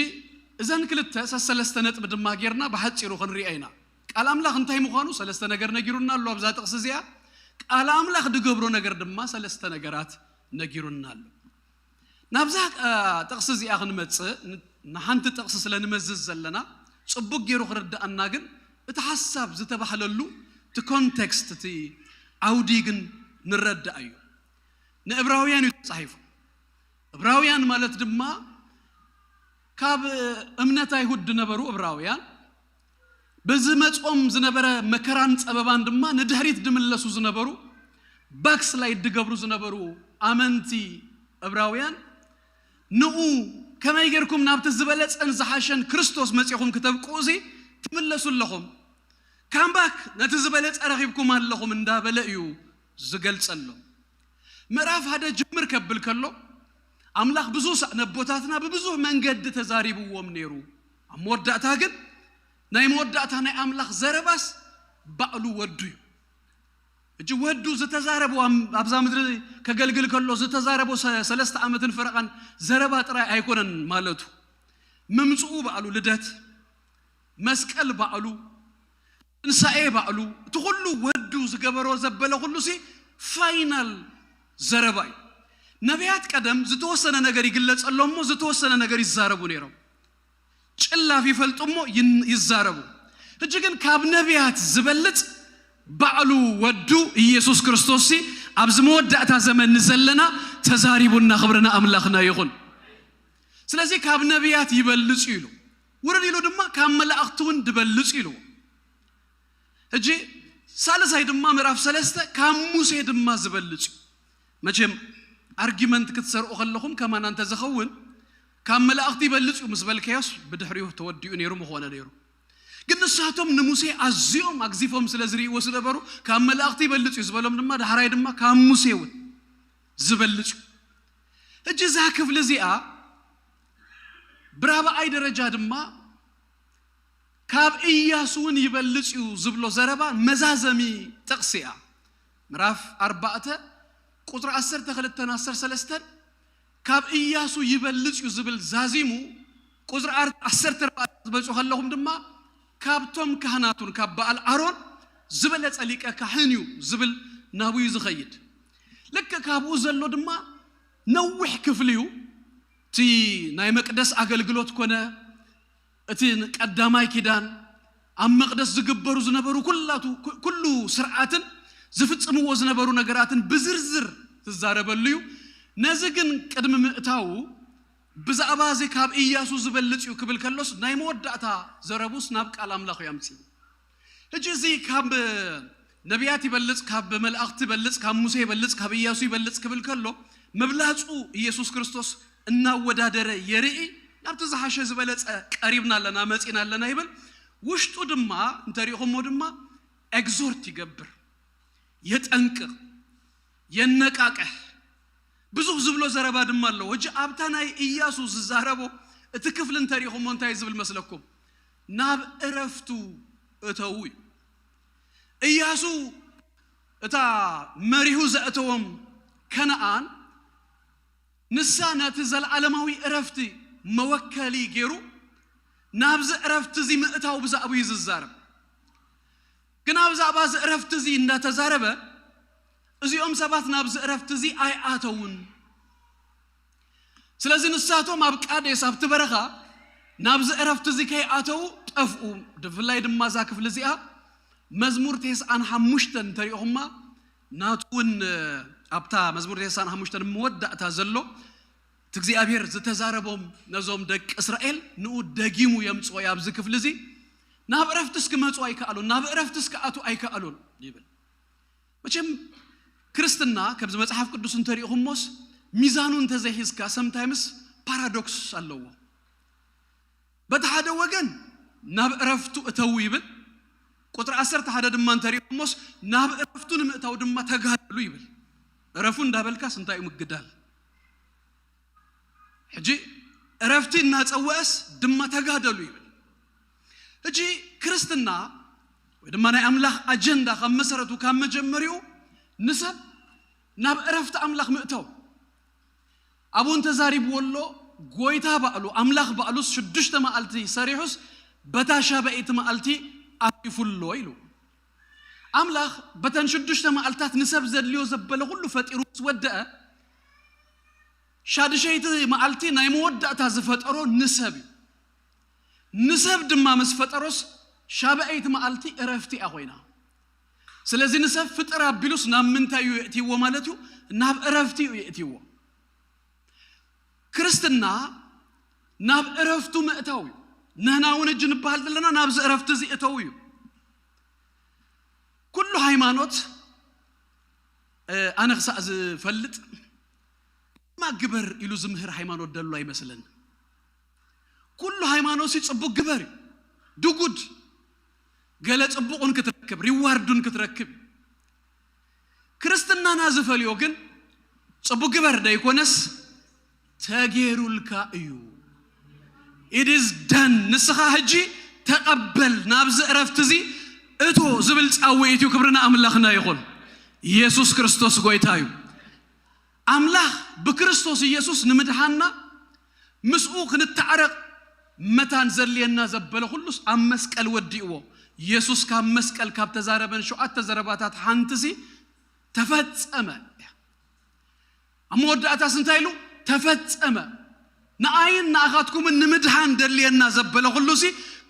እዘን ክልተ ሰሰለስተ ነጥቢ ድማ ጌርና ብሓጺሩ ክንሪኣ ኢና። ቃል ኣምላኽ እንታይ ምዃኑ ሰለስተ ነገር ነጊሩና ኣሎ ኣብዛ ጥቕሲ እዚኣ። ቃል ኣምላኽ ድገብሮ ነገር ድማ ሰለስተ ነገራት ነጊሩና ኣሎ። ናብዛ አ፣ ጥቕሲ እዚኣ ክንመጽእ ን- ንሓንቲ ጥቕሲ ስለ ንመዝዝ ዘለና ጽቡቅ ገይሩ ክርድኣና ግን እቲ ሓሳብ ዝተባህለሉ እቲ ኮንቴክስት እቲ ዓውዲ ግን ንረዳእ እዩ። ንእብራውያን እዩ ተጻሒፉ። እብራውያን ማለት ድማ ካብ እምነት ኣይሁድ ዝነበሩ እብራውያን በዚ መጾም ዝነበረ መከራን ጸበባን ድማ ንድሕሪት ድምለሱ ዝነበሩ ባክስላይድ ድገብሩ ዝነበሩ ኣመንቲ እብራውያን ንኡ ከመይ ጌርኩም ናብቲ ዝበለጸን ዝሓሸን ክርስቶስ መጺኹም ክተብቅኡ እዚ ትምለሱ ኣለኹም? ካምባክ ነቲ ዝበለጸ ረኺብኩም ኣለኹም እንዳበለ እዩ ዝገልጸሎም። ምዕራፍ ሓደ ጅምር ከብል ከሎ ኣምላኽ ብዙ ሳ- ነቦታትና ብብዙሕ መንገዲ ተዛሪብዎም ነይሩ። ኣብ መወዳእታ ግን ናይ መወዳእታ ናይ ኣምላኽ ዘረባስ ባዕሉ ወዱ እዩ። እጂ ወዱ ዝተዛረቦ ኣም- ኣብዛ ምድሪ ከገልግል ከሎ ዝተዛረቦ ሰ- ሰለስተ ዓመትን ፈረቓን ዘረባ ጥራይ ኣይኮነን ማለቱ። ምምፅኡ ባዕሉ ልደት፣ መስቀል ባዕሉ፣ ትንሳኤ ባዕሉ፣ እቲ ኩሉ ወዱ ዝገበሮ ዘበለ ኩሉ ሲ ፋይናል ዘረባ እዩ። ነቢያት ቀደም ዝተወሰነ ነገር ይግለጸሎም እሞ ዝተወሰነ ነገር ይዛረቡ ነይሮም። ጭላፍ ይፈልጡ እሞ ይን- ይዛረቡ። ሕጂ ግን ካብ ነቢያት ዝበልጽ ባዕሉ ወዱ ኢየሱስ ክርስቶስ ሲ ኣብዚ መወዳእታ ዘመን ንዘለና ተዛሪቡና፣ ክብርና ኣምላኽና ይኹን። ስለዚ ካብ ነቢያት ይበልጽ እዩ ኢሉ፣ ውርድ ኢሉ ድማ ካብ መላእኽቲ እውን ድበልጽ እዩ ኢሉ። ሕጂ ሳልሳይ ድማ ምዕራፍ ሰለስተ ካብ ሙሴ ድማ ዝበልጽ እዩ። መቸም ኣርጊመንት ክትሰርኡ ከለኹም ከማና እንተዝኸውን ካብ መላእኽቲ ይበልጽ እዩ ምስ በልካዮስ ብድሕሪኡ ተወዲኡ ነይሩ ምኾነ ነይሩ። ግን ንሳቶም ንሙሴ ኣዝዮም ኣግዚፎም ስለ ዝርእይዎ ዝነበሩ ካብ መላእኽቲ ይበልጽ እዩ ዝበሎም ድማ ዳሕራይ ድማ ካብ ሙሴ እውን ዝበልጽ እዩ። ሕጂ እዛ ክፍሊ እዚኣ ብራብዓይ ደረጃ ድማ ካብ ኢያሱ እውን ይበልጽ እዩ ዝብሎ ዘረባ መዛዘሚ ጥቕሲ እያ። ምዕራፍ ኣርባዕተ ቁጽሪ ዓሰርተ ክልተን ዓሰርተ ሰለስተን ካብ ኢያሱ ይበልጽ እዩ ዝብል ዛዚሙ፣ ቁጽሪ ዓር-፣ ዓሰርተ ኣርባዕተ ዝበጽሑ ከለኹም ድማ ካብቶም ካህናቱን ካብ በዓል ኣሮን ዝበለጸ ሊቀ ካህን እዩ ዝብል ናብኡ እዩ ዝኸይድ። ልክዕ ካብኡ ዘሎ ድማ ነዊሕ ክፍሊ እዩ። እቲ ናይ መቅደስ ኣገልግሎት ኮነ እቲ ቀዳማይ ኪዳን ኣብ መቅደስ ዝግበሩ ዝነበሩ ኩላቱ ኩ-፣ ኩሉ ስርዓትን ዝፍጽምዎ ዝነበሩ ነገራትን ብዝርዝር ዝዛረበሉ እዩ። ነዚ ግን ቅድሚ ምእታዉ ብዛዕባ እዚ ካብ ኢያሱ ዝበልጽ እዩ ክብል ከሎስ ናይ መወዳእታ ዘረቡስ ናብ ቃል ኣምላኽ እዩ ኣምጺኡ። ሕጂ እዚ ካብ ነቢያት ይበልጽ፣ ካብ መላእኽቲ ይበልጽ፣ ካብ ሙሴ ይበልጽ፣ ካብ ኢያሱ ይበልጽ ክብል ከሎ ምብላጹ ኢየሱስ ክርስቶስ እናወዳደረ የርኢ። ናብቲ ዝሓሸ ዝበለጸ ቀሪብና ኣለና፣ መጺና ኣለና ይብል። ውሽጡ ድማ እንተሪእኹሞ ድማ ኤግዞርት ይገብር፣ የጠንቅቕ፣ የነቃቅሕ። ብዙሕ ዝብሎ ዘረባ ድማ ኣለዎ። ሕጂ ኣብታ ናይ ኢያሱ ዝዛረቦ እቲ ክፍሊ እንተሪእኹሞ እንታይ ዝብል መስለኩም? ናብ እረፍቱ እተዉ እዩ። ኢያሱ እታ መሪሁ ዘእተዎም ከነኣን ንሳ ነቲ ዘለዓለማዊ እረፍቲ መወከሊ ገይሩ ናብዚ እረፍቲ እዚ ምእታው ብዛዕባኡ እዩ ዝዛረብ። ግን ኣብ ዛዕባ እዚ እረፍቲ እዚ እንዳተዛረበ እዚኦም ሰባት ናብዚ እረፍቲ እዚ ኣይኣተውን። ስለዚ ንሳቶም ኣብ ቃዴስ ኣብቲ በረኻ ናብዚ እረፍቲ እዚ ከይኣተዉ ጠፍኡ። ብፍላይ ድማ እዛ ክፍሊ እዚኣ መዝሙር ተስዓን ሓሙሽተን እንተሪእኹማ ናቱ እውን ኣብታ መዝሙር ተስዓን ሓሙሽተን መወዳእታ ዘሎ እቲ እግዚኣብሔር ዝተዛረቦም ነዞም ደቂ እስራኤል ንኡ ደጊሙ የምጽኦ እዩ። ኣብዚ ክፍሊ እዚ ናብ እረፍትስ ክመጹ ኣይከኣሉን፣ ናብ እረፍትስ ክኣቱ ኣይከኣሉን ይብል። መቸም ክርስትና ከምዚ መጽሓፍ ቅዱስ እንተሪእኹሞስ ሚዛኑ እንተዘይሒዝካ ሰምታይምስ ፓራዶክስ ኣለዎ። በቲ ሓደ ወገን ናብ እረፍቱ እተዉ ይብል፣ ቁጽሪ ዓሰርተ ሓደ ድማ እንተሪእኹሞስ ናብ እረፍቱ ንምእታው ድማ ተጋደሉ ይብል። እረፉ እንዳበልካስ እንታይ እዩ ምግዳል? ሕጂ እረፍቲ እናጸወአስ ድማ ተጋደሉ ይብል። ሕጂ ክርስትና ወይ ድማ ናይ ኣምላኽ ኣጀንዳ ካብ መሰረቱ ካብ መጀመሪኡ ንሰብ ናብ እረፍቲ ኣምላኽ ምእታው። ኣብኡ እንተዛሪብዎ ኣሎ ጎይታ ባዕሉ ኣምላኽ ባዕሉስ ሽዱሽተ መዓልቲ ሰሪሑስ በታ ሻበይቲ መዓልቲ ኣሪፉ ኣሎ ኢሉ። ኣምላኽ በተን ሽዱሽተ መዓልታት ንሰብ ዘድልዮ ዘበለ ኩሉ ፈጢሩ ምስ ወደአ ሻድሸይቲ መዓልቲ ናይ መወዳእታ ዝፈጠሮ ንሰብ እዩ። ንሰብ ድማ ምስ ፈጠሮስ ሻብዐይቲ መዓልቲ እረፍቲ እያ ኮይና። ስለዚ ንሰብ ፍጥር ኣቢሉስ ናብ ምንታይ እዩ የእትይዎ ማለት እዩ? ናብ እረፍቲ እዩ የእትይዎ። ክርስትና ናብ እረፍቱ ምእታው እዩ። ንሕና እውን እጅ ንበሃል ዘለና ናብዚ እረፍቲ እዚ እተው እዩ። ኩሉ ሃይማኖት ኣነ ክሳእ ዝፈልጥ ድማ ግበር ኢሉ ዝምህር ሃይማኖት ደሎ ኣይመስልን። ኩሉ ሃይማኖት ሲ ጽቡቅ ግበር እዩ። ድጉድ ገለ ጽቡቁን ክትረክብ ሪዋርዱን ክትረክብ። ክርስትናና ዝፈልዮ ግን ጽቡቅ ግበር ደይኮነስ ተጌሩልካ እዩ። It is done። ንስኻ ሕጂ ተቐበል፣ ናብዚ እረፍቲ እዚ እቶ ዝብል ጻውዒት እዩ። ክብርና ኣምላኽና ይኹን። ኢየሱስ ክርስቶስ ጎይታ እዩ። ኣምላኽ ብክርስቶስ ኢየሱስ ንምድሓንና ምስኡ ክንተዓረቕ መታን ዘድልየና ዘበለ ኩሉስ ኣብ መስቀል ወዲእዎ። ኢየሱስ ካብ መስቀል ካብ ተዛረበን ሸውዓተ ዘረባታት ሓንቲሲ ተፈጸመ። ኣብ መወዳእታስ እንታይ ኢሉ? ተፈጸመ። ንኣይን ንኣኻትኩምን ንምድሓን ደልየና ዘበለ ኩሉሲ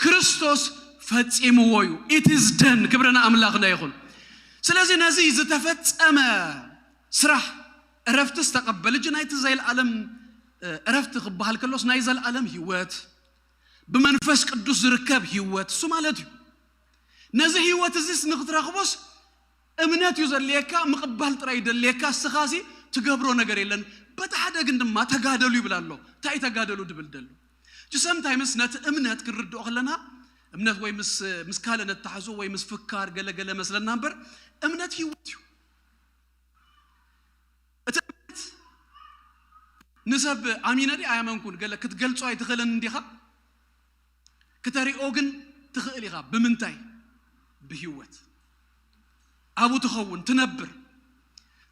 ክርስቶስ ፈጺምዎ እዩ። It is done። ክብሪ ንኣምላኽና ይኹን። ስለዚ ነዚ ዝተፈጸመ ስራሕ እረፍቲ ዝተቐበል እጂ ናይቲ ዘይለኣለም እረፍቲ ክበሃል ከሎስ ናይ ዘለኣለም ህይወት ብመንፈስ ቅዱስ ዝርከብ ህይወት እሱ ማለት እዩ። ነዚ ህይወት እዚስ ንክትረኽቦስ እምነት እዩ ዘድልየካ፣ ምቕባል ጥራይ ይደልየካ። እስኻሲ ትገብሮ ነገር የለን። በቲ ሓደ ግን ድማ ተጋደሉ ይብል ኣሎ። እንታይ ተጋደሉ ድብል ደሎ? እቲ ሰምታይምስ ነቲ እምነት ክንርድኦ ከለና እምነት ወይ ምስ ምስ ካልእ ነተሓዞ ወይ ምስ ፍካር ገለገለ መስለና እምበር እምነት ህይወት እዩ። እቲ እምነት ንሰብ ኣሚነ ድየ ኣያመንኩን ገለ ክትገልጾ ኣይትኽእልን እንዲኻ። ክተሪኦ ግን ትኽእል ኢኻ። ብምንታይ? ብህይወት ኣብኡ ትኸውን ትነብር።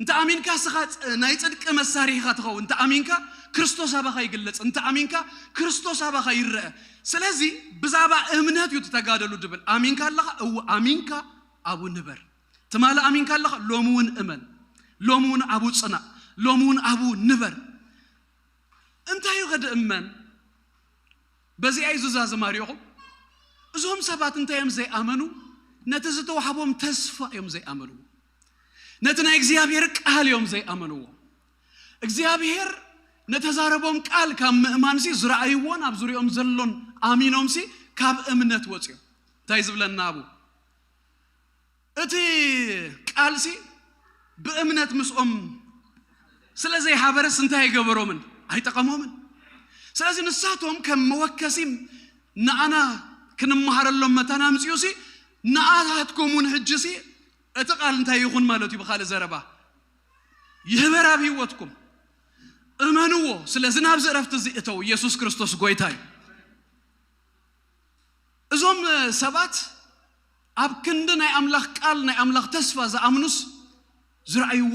እንተ ኣሚንካ እስኻ ናይ ጽድቂ መሳርሒ ኢኻ ትኸውን። እንተ ኣሚንካ ክርስቶስ ኣባኻ ይግለጽ። እንተ ኣሚንካ ክርስቶስ ኣባኻ ይረአ። ስለዚ ብዛዕባ እምነት እዩ ተጋደሉ ድብል። ኣሚንካ ኣለኻ? እወ ኣሚንካ ኣብኡ ንበር። ትማሊ ኣሚንካ ኣለኻ? ሎሚ እውን እመን። ሎሚ እውን ኣብኡ ጽናእ። ሎሚ እውን ኣብኡ ንበር። እንታይ እዩ ከድእመን? በዚኣ እዩ ዝዛዝም ኣሪኦኹም። እዞም ሰባት እንታይ እዮም ዘይኣመኑ? ነቲ ዝተዋህቦም ተስፋ እዮም ዘይኣመንዎ። ነቲ ናይ እግዚኣብሔር ቃል እዮም ዘይኣመንዎ። እግዚኣብሔር ነተዛረቦም ቃል ካብ ምእማንሲ ዝረኣይዎን ኣብ ዙሪኦም ዘሎን ኣሚኖምሲ ካብ እምነት ወፅዮም። እንታይ ዝብለና ኣብኡ? እቲ ቃልሲ ብእምነት ምስኦም ስለ ዘይሓበረስ እንታይ ኣይገበሮምን? ኣይጠቐሞምን። ስለዚ ንሳቶም ከም መወከሲ ንኣና ክንመሃረሎም መታን ኣምፅኡሲ ንኣታትኩም እውን ሕጂሲ እቲ ቃል እንታይ ይኹን ማለት እዩ? ብኻልእ ዘረባ ይህበር ኣብ ህይወትኩም እመንዎ። ስለዚ ናብዚ እረፍቲ እዚ እተው። ኢየሱስ ክርስቶስ ጎይታ እዩ። እዞም ሰባት ኣብ ክንዲ ናይ ኣምላኽ ቃል ናይ ኣምላኽ ተስፋ ዝኣምኑስ ዝረኣይዎ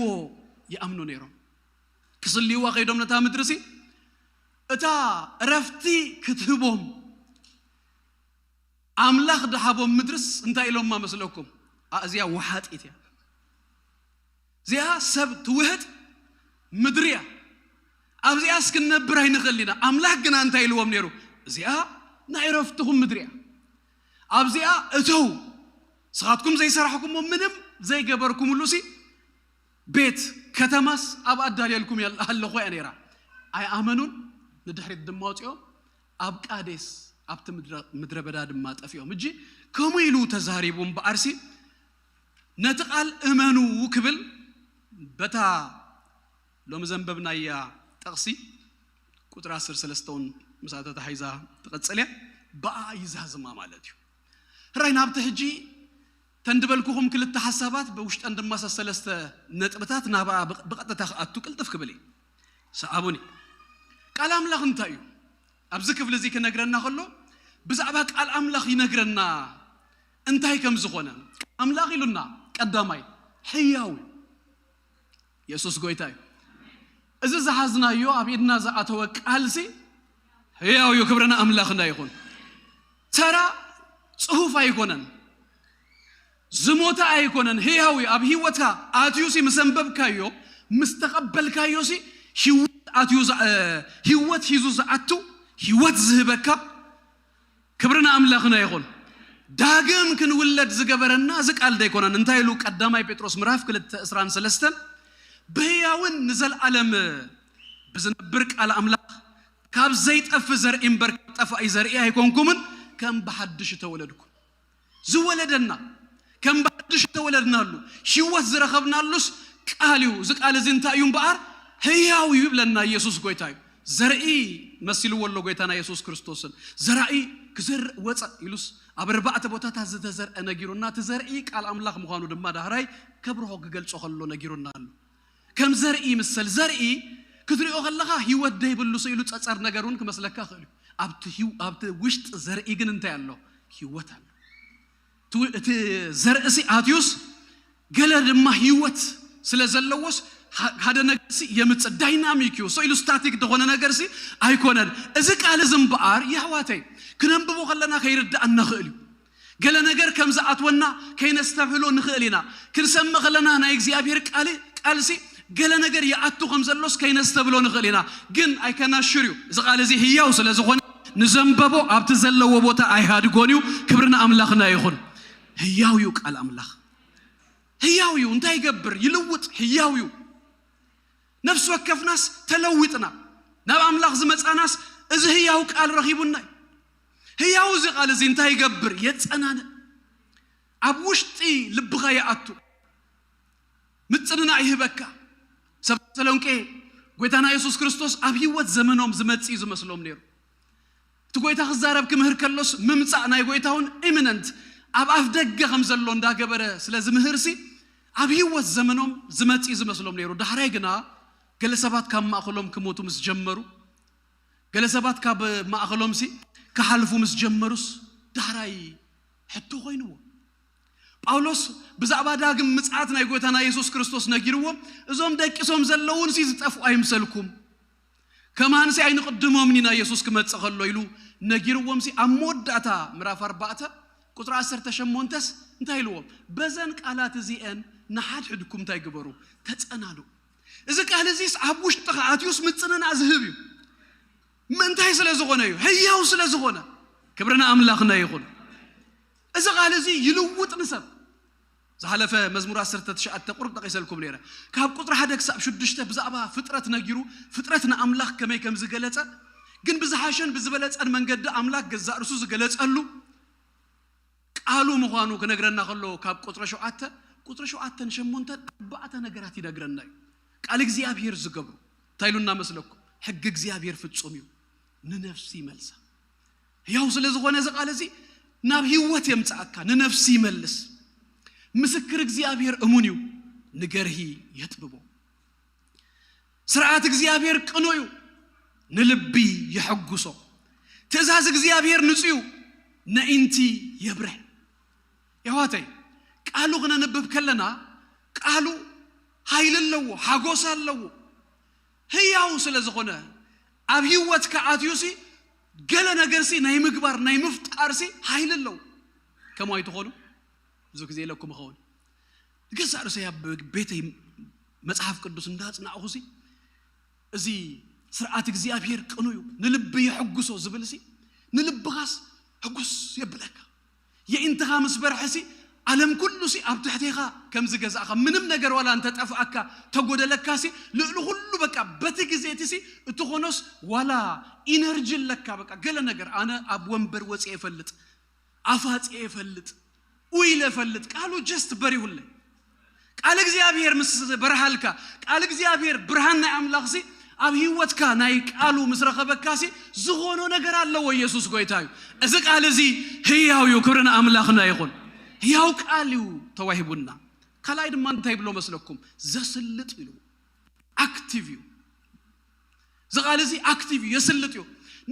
ይኣምኑ ነይሮም። ክስልይዋ ከይዶም ነታ ምድሪ ሲ እታ እረፍቲ ክትህቦም ኣምላኽ ድሃቦም ምድርስ እንታይ ኢሎማ መስለኩም? ኣእዚያ ወሓጢት እያ። እዚኣ ሰብ ትውህጥ ምድሪ እያ። ኣብዚኣስ ክንነብር ኣይንኽእል ኢና። ኣምላኽ ግና እንታይ ኢልዎም ነይሩ? እዚኣ ናይ ዕረፍትኹም ምድሪ እያ። ኣብዚኣ እተው። ንስኻትኩም ዘይሰራሕኩሞ ምንም ዘይገበርኩምሉ ሲ ቤት ከተማስ ኣብ ኣዳልየልኩም ኣለኹ እያ ነይራ። ኣይኣመኑን። ንድሕሪት ድማ ወፂኦም ኣብ ቃዴስ ኣብቲ ምድረ በዳ ድማ ጠፊኦም። እጂ ከምኡ ኢሉ ተዛሪቡ እምበኣርሲ ነቲ ቃል እመኑ ክብል በታ ሎሚ ዘንበብናያ ጥቕሲ ቁፅሪ ዓሰርተ ሰለስተ እውን ምስኣ ተታሒዛ ትቐፅል እያ። ብኣ ይዛዝማ ማለት እዩ። ሕራይ ናብቲ ሕጂ ተንድበልኩኹም ክልተ ሓሳባት ብውሽጠን ድማ ሰሰለስተ ነጥብታት ናብኣ ብቐጥታ ክኣቱ ቅልጥፍ ክብል እየ። ሰኣቡኒ። ቃል ኣምላኽ እንታይ እዩ? ኣብዚ ክፍሊ እዚ ክነግረና ከሎ ብዛዕባ ቃል ኣምላኽ ይነግረና እንታይ ከም ዝኾነ። ኣምላኽ ኢሉና ቀዳማይ ሕያው እዩ። የሱስ ጎይታ እዩ። እዚ ዝሓዝናዮ ኣብ ኢድና ዝኣተወ ቃልሲ ህያው እዩ። ክብርና ኣምላኽና ይኹን። ተራ ጽሑፍ ኣይኮነን፣ ዝሞተ ኣይኮነን፣ ህያው እዩ። ኣብ ህይወትካ ኣትዩሲ ምስ ኣንበብካዮ ምስ ተቐበልካዮሲ ህይወት ኣትዩ ህይወት ሂዙ ዝኣቱ ህይወት ዝህበካ ክብርና ኣምላኽና ይኹን። ዳግም ክንውለድ ዝገበረና እዚ ቃል ዶ ኣይኮነን? እንታይ ኢሉ ቀዳማይ ጴጥሮስ ምዕራፍ ክልተ ዕስራን ሰለስተን ብህያውን ንዘለኣለም ብዝነብር ቃል ኣምላኽ ካብ ዘይጠፊ ዘርኢ እምበር ካብ ጠፋኢ ዘርኢ ኣይኮንኩምን፣ ከም ብሓድሽ ተወለድኩም። ዝወለደና ከም ብሓድሽ ተወለድናሉ ህይወት ዝረኸብናሉስ ቃል እዩ። እዚ ቃል እዚ እንታይ እዩ እምበኣር? ህያው እዩ ይብለና። ኢየሱስ ጎይታ እዩ። ዘርኢ መሲልዎ ኣሎ ጎይታና ኢየሱስ ክርስቶስን። ዘራኢ ክዘርእ ወፀ ኢሉስ ኣብ ኣርባዕተ ቦታታት ዝተዘርአ ነጊሩና። እቲ ዘርኢ ቃል ኣምላኽ ምዃኑ ድማ ዳህራይ ከብርሆ ክገልጾ ከሎ ነጊሩና ኣሎ። ከም ዘርኢ ይምሰል። ዘርኢ ክትሪኦ ከለኻ ህይወት ዘይብሉ ስኢሉ ጸጸር ነገር እውን ክመስለካ ይኽእል እዩ። ኣብቲ ህይው- ኣብቲ ውሽጢ ዘርኢ ግን እንታይ ኣሎ? ህይወት ኣሎ። እቲ ው- እቲ ዘርእሲ ኣትዩስ ገለ ድማ ህይወት ስለ ዘለዎስ ሀ- ሓደ ነገርሲ የምጽእ። ዳይናሚክ እዩ። ስኢሉ ስታቲክ ዝኾነ ነገርሲ ኣይኮነን። እዚ ቃል እዚ እምበኣር የሕዋተይ ክነንብቦ ከለና ከይርዳእ እንኽእል እዩ። ገለ ነገር ከም ዝኣትወና ከይነስተብህሎ ንኽእል ኢና። ክንሰምዕ ከለና ናይ እግዚኣብሔር ቃል ቃልሲ ገለ ነገር ይኣቱ ከም ዘሎስ ከይነስተብሎ ንኽእል ኢና። ግን ኣይከናሽር እዩ። እዚ ቃል እዚ ህያው ስለ ዝኾነ ንዘንበቦ ኣብቲ ዘለዎ ቦታ ኣይሃድጎን እዩ። ክብሪ ንኣምላኽና ይኹን። ህያው እዩ ቃል ኣምላኽ። ህያው እዩ። እንታይ ይገብር? ይልውጥ። ህያው እዩ። ነፍሲ ወከፍናስ ተለዊጥና ናብ ኣምላኽ ዝመጻናስ እዚ ህያው ቃል ረኺቡና እዩ። ህያው እዚ ቃል እዚ እንታይ ይገብር? የጸናንዕ። ኣብ ውሽጢ ልብኻ ይኣቱ፣ ምጽንናዕ ይህበካ። ሰብ ተሰሎንቄ ጎይታና የሱስ ክርስቶስ ኣብ ህይወት ዘመኖም ዝመጽእ እዩ ዝመስሎም ነይሩ። እቲ ጎይታ ክዛረብ ክምህር ከሎስ ምምጻእ ናይ ጎይታ እውን ኢሚነንት ኣብ ኣፍ ደገ ከም ዘሎ እንዳገበረ ስለ ዝምህርሲ ኣብ ህይወት ዘመኖም ዝመጽእ እዩ ዝመስሎም ነይሩ። ዳሕራይ ግና ገለ ሰባት ካብ ማእኸሎም ክሞቱ ምስ ጀመሩ፣ ገለ ሰባት ካብ ማእኸሎምሲ ክሓልፉ ምስ ጀመሩስ ዳሕራይ ሕቶ ኮይንዎ። ጳውሎስ ብዛዕባ ዳግም ምጽኣት ናይ ጎይታና የሱስ ክርስቶስ ነጊርዎም፣ እዞም ደቂሶም ዘለዉንሲ ዝጠፍኡ ኣይምሰልኩም፣ ከማንሲ ኣይንቕድሞምን ኢና የሱስ ክመጽእ ከሎ ኢሉ ነጊርዎምሲ ኣብ መወዳእታ ምዕራፍ ኣርባዕተ ቁጽሪ ዓሰርተ ሸሞንተስ እንታይ ኢልዎም? በዘን ቃላት እዚአን ንሓድሕድኩም እንታይ ግበሩ? ተጸናኑ። እዚ ቃል እዚስ ኣብ ውሽጥኻ ኣትዩስ ምጽንናዕ ዝህብ እዩ። ምእንታይ ስለ ዝኾነ እዩ? ህያው ስለ ዝኾነ። ክብሪ ንኣምላኽና ይኹን። እዚ ቃል እዚ ይልውጥ ንሰብ። ዝሓለፈ መዝሙር ዓሰርተ ትሽዓተ ቁሩብ ጠቒሰልኩም ነይረ። ካብ ቁጽሪ ሓደ ክሳብ ሽዱሽተ ብዛዕባ ፍጥረት ነጊሩ፣ ፍጥረት ንኣምላኽ ከመይ ከም ዝገለጸ፣ ግን ብዝሓሸን ብዝበለጸን መንገዲ ኣምላኽ ገዛእ ርእሱ ዝገለጸሉ ቃሉ ምዃኑ ክነግረና ከሎ፣ ካብ ቁጽሪ ሸውዓተ፣ ቁጽሪ ሸውዓተን ሸሞንተን ኣርባዕተ ነገራት ይነግረና እዩ። ቃል እግዚኣብሔር ዝገብሩ እንታይ ኢሉ እናመስለኩም? ሕጊ እግዚኣብሔር ፍጹም እዩ፣ ንነፍሲ ይመልሳ። ሕያው ስለ ዝኾነ እዚ ቃል እዚ ናብ ህይወት የምጽኣካ፣ ንነፍሲ ይመልስ። ምስክር እግዚኣብሔር እሙን እዩ፣ ንገርሂ የጥብቦ። ስርዓት እግዚኣብሔር ቅኑዕ እዩ፣ ንልቢ የሐጉሶ። ትእዛዝ እግዚኣብሔር ንጹህ እዩ፣ ነኢንቲ የብርህ። የሕዋተይ፣ ቃሉ ክነንብብ ከለና ቃሉ ኃይል ኣለዎ፣ ሓጎስ ኣለዎ። ህያው ስለ ዝኾነ ኣብ ህይወትካ ኣትዩሲ ገለ ነገርሲ ናይ ምግባር ናይ ምፍጣርሲ ኃይል ኣለዎ። ከምኡ ኣይትኾኑ? ብዙ ግዜ ኢለኩም እኸውን። ንገዛእ ርእሰይ ኣብ ቤተይ መጽሓፍ ቅዱስ እንዳጽናዕኹሲ እዚ ስርዓት እግዚኣብሔር ቅኑ እዩ፣ ንልቢ የሐጉሶ ዝብልሲ ንልብኻስ ሕጉስ የብለካ። የኢንትኻ ምስ በርሐሲ ዓለም ኩሉሲ ኣብ ትሕቴኻ ከም ዝገዛእኻ፣ ምንም ነገር ዋላ እንተጠፍኣካ ተጎደለካሲ ልዕሊ ኩሉ በቃ በቲ ግዜ እቲሲ እትኾኖስ ዋላ ኢነርጂ ኣለካ። በቃ ገለ ነገር ኣነ ኣብ ወንበር ወፅየ እፈልጥ፣ ኣፋፅየ እፈልጥ፣ ኡይለ እፈልጥ። ቃሉ ጀስት በሪሁለይ። ቃል እግዚኣብሔር ምስ በርሃልካ፣ ቃል እግዚኣብሔር ብርሃን ናይ ኣምላኽሲ ኣብ ህይወትካ ናይ ቃሉ ምስ ረኸበካሲ ዝኾኖ ነገር ኣለዎ። ኢየሱስ ጎይታ እዩ። እዚ ቃል እዚ ህያው እዩ። ክብሪ ንኣምላኽና ይኹን። ህያው ቃል እዩ ተዋሂቡና። ካልኣይ ድማ እንታይ ይብሎ መስለኩም? ዘስልጥ ኢሉ። ኣክቲቭ እዩ። እዚ ቃል እዚ ኣክቲቭ እዩ፣ የስልጥ እዩ።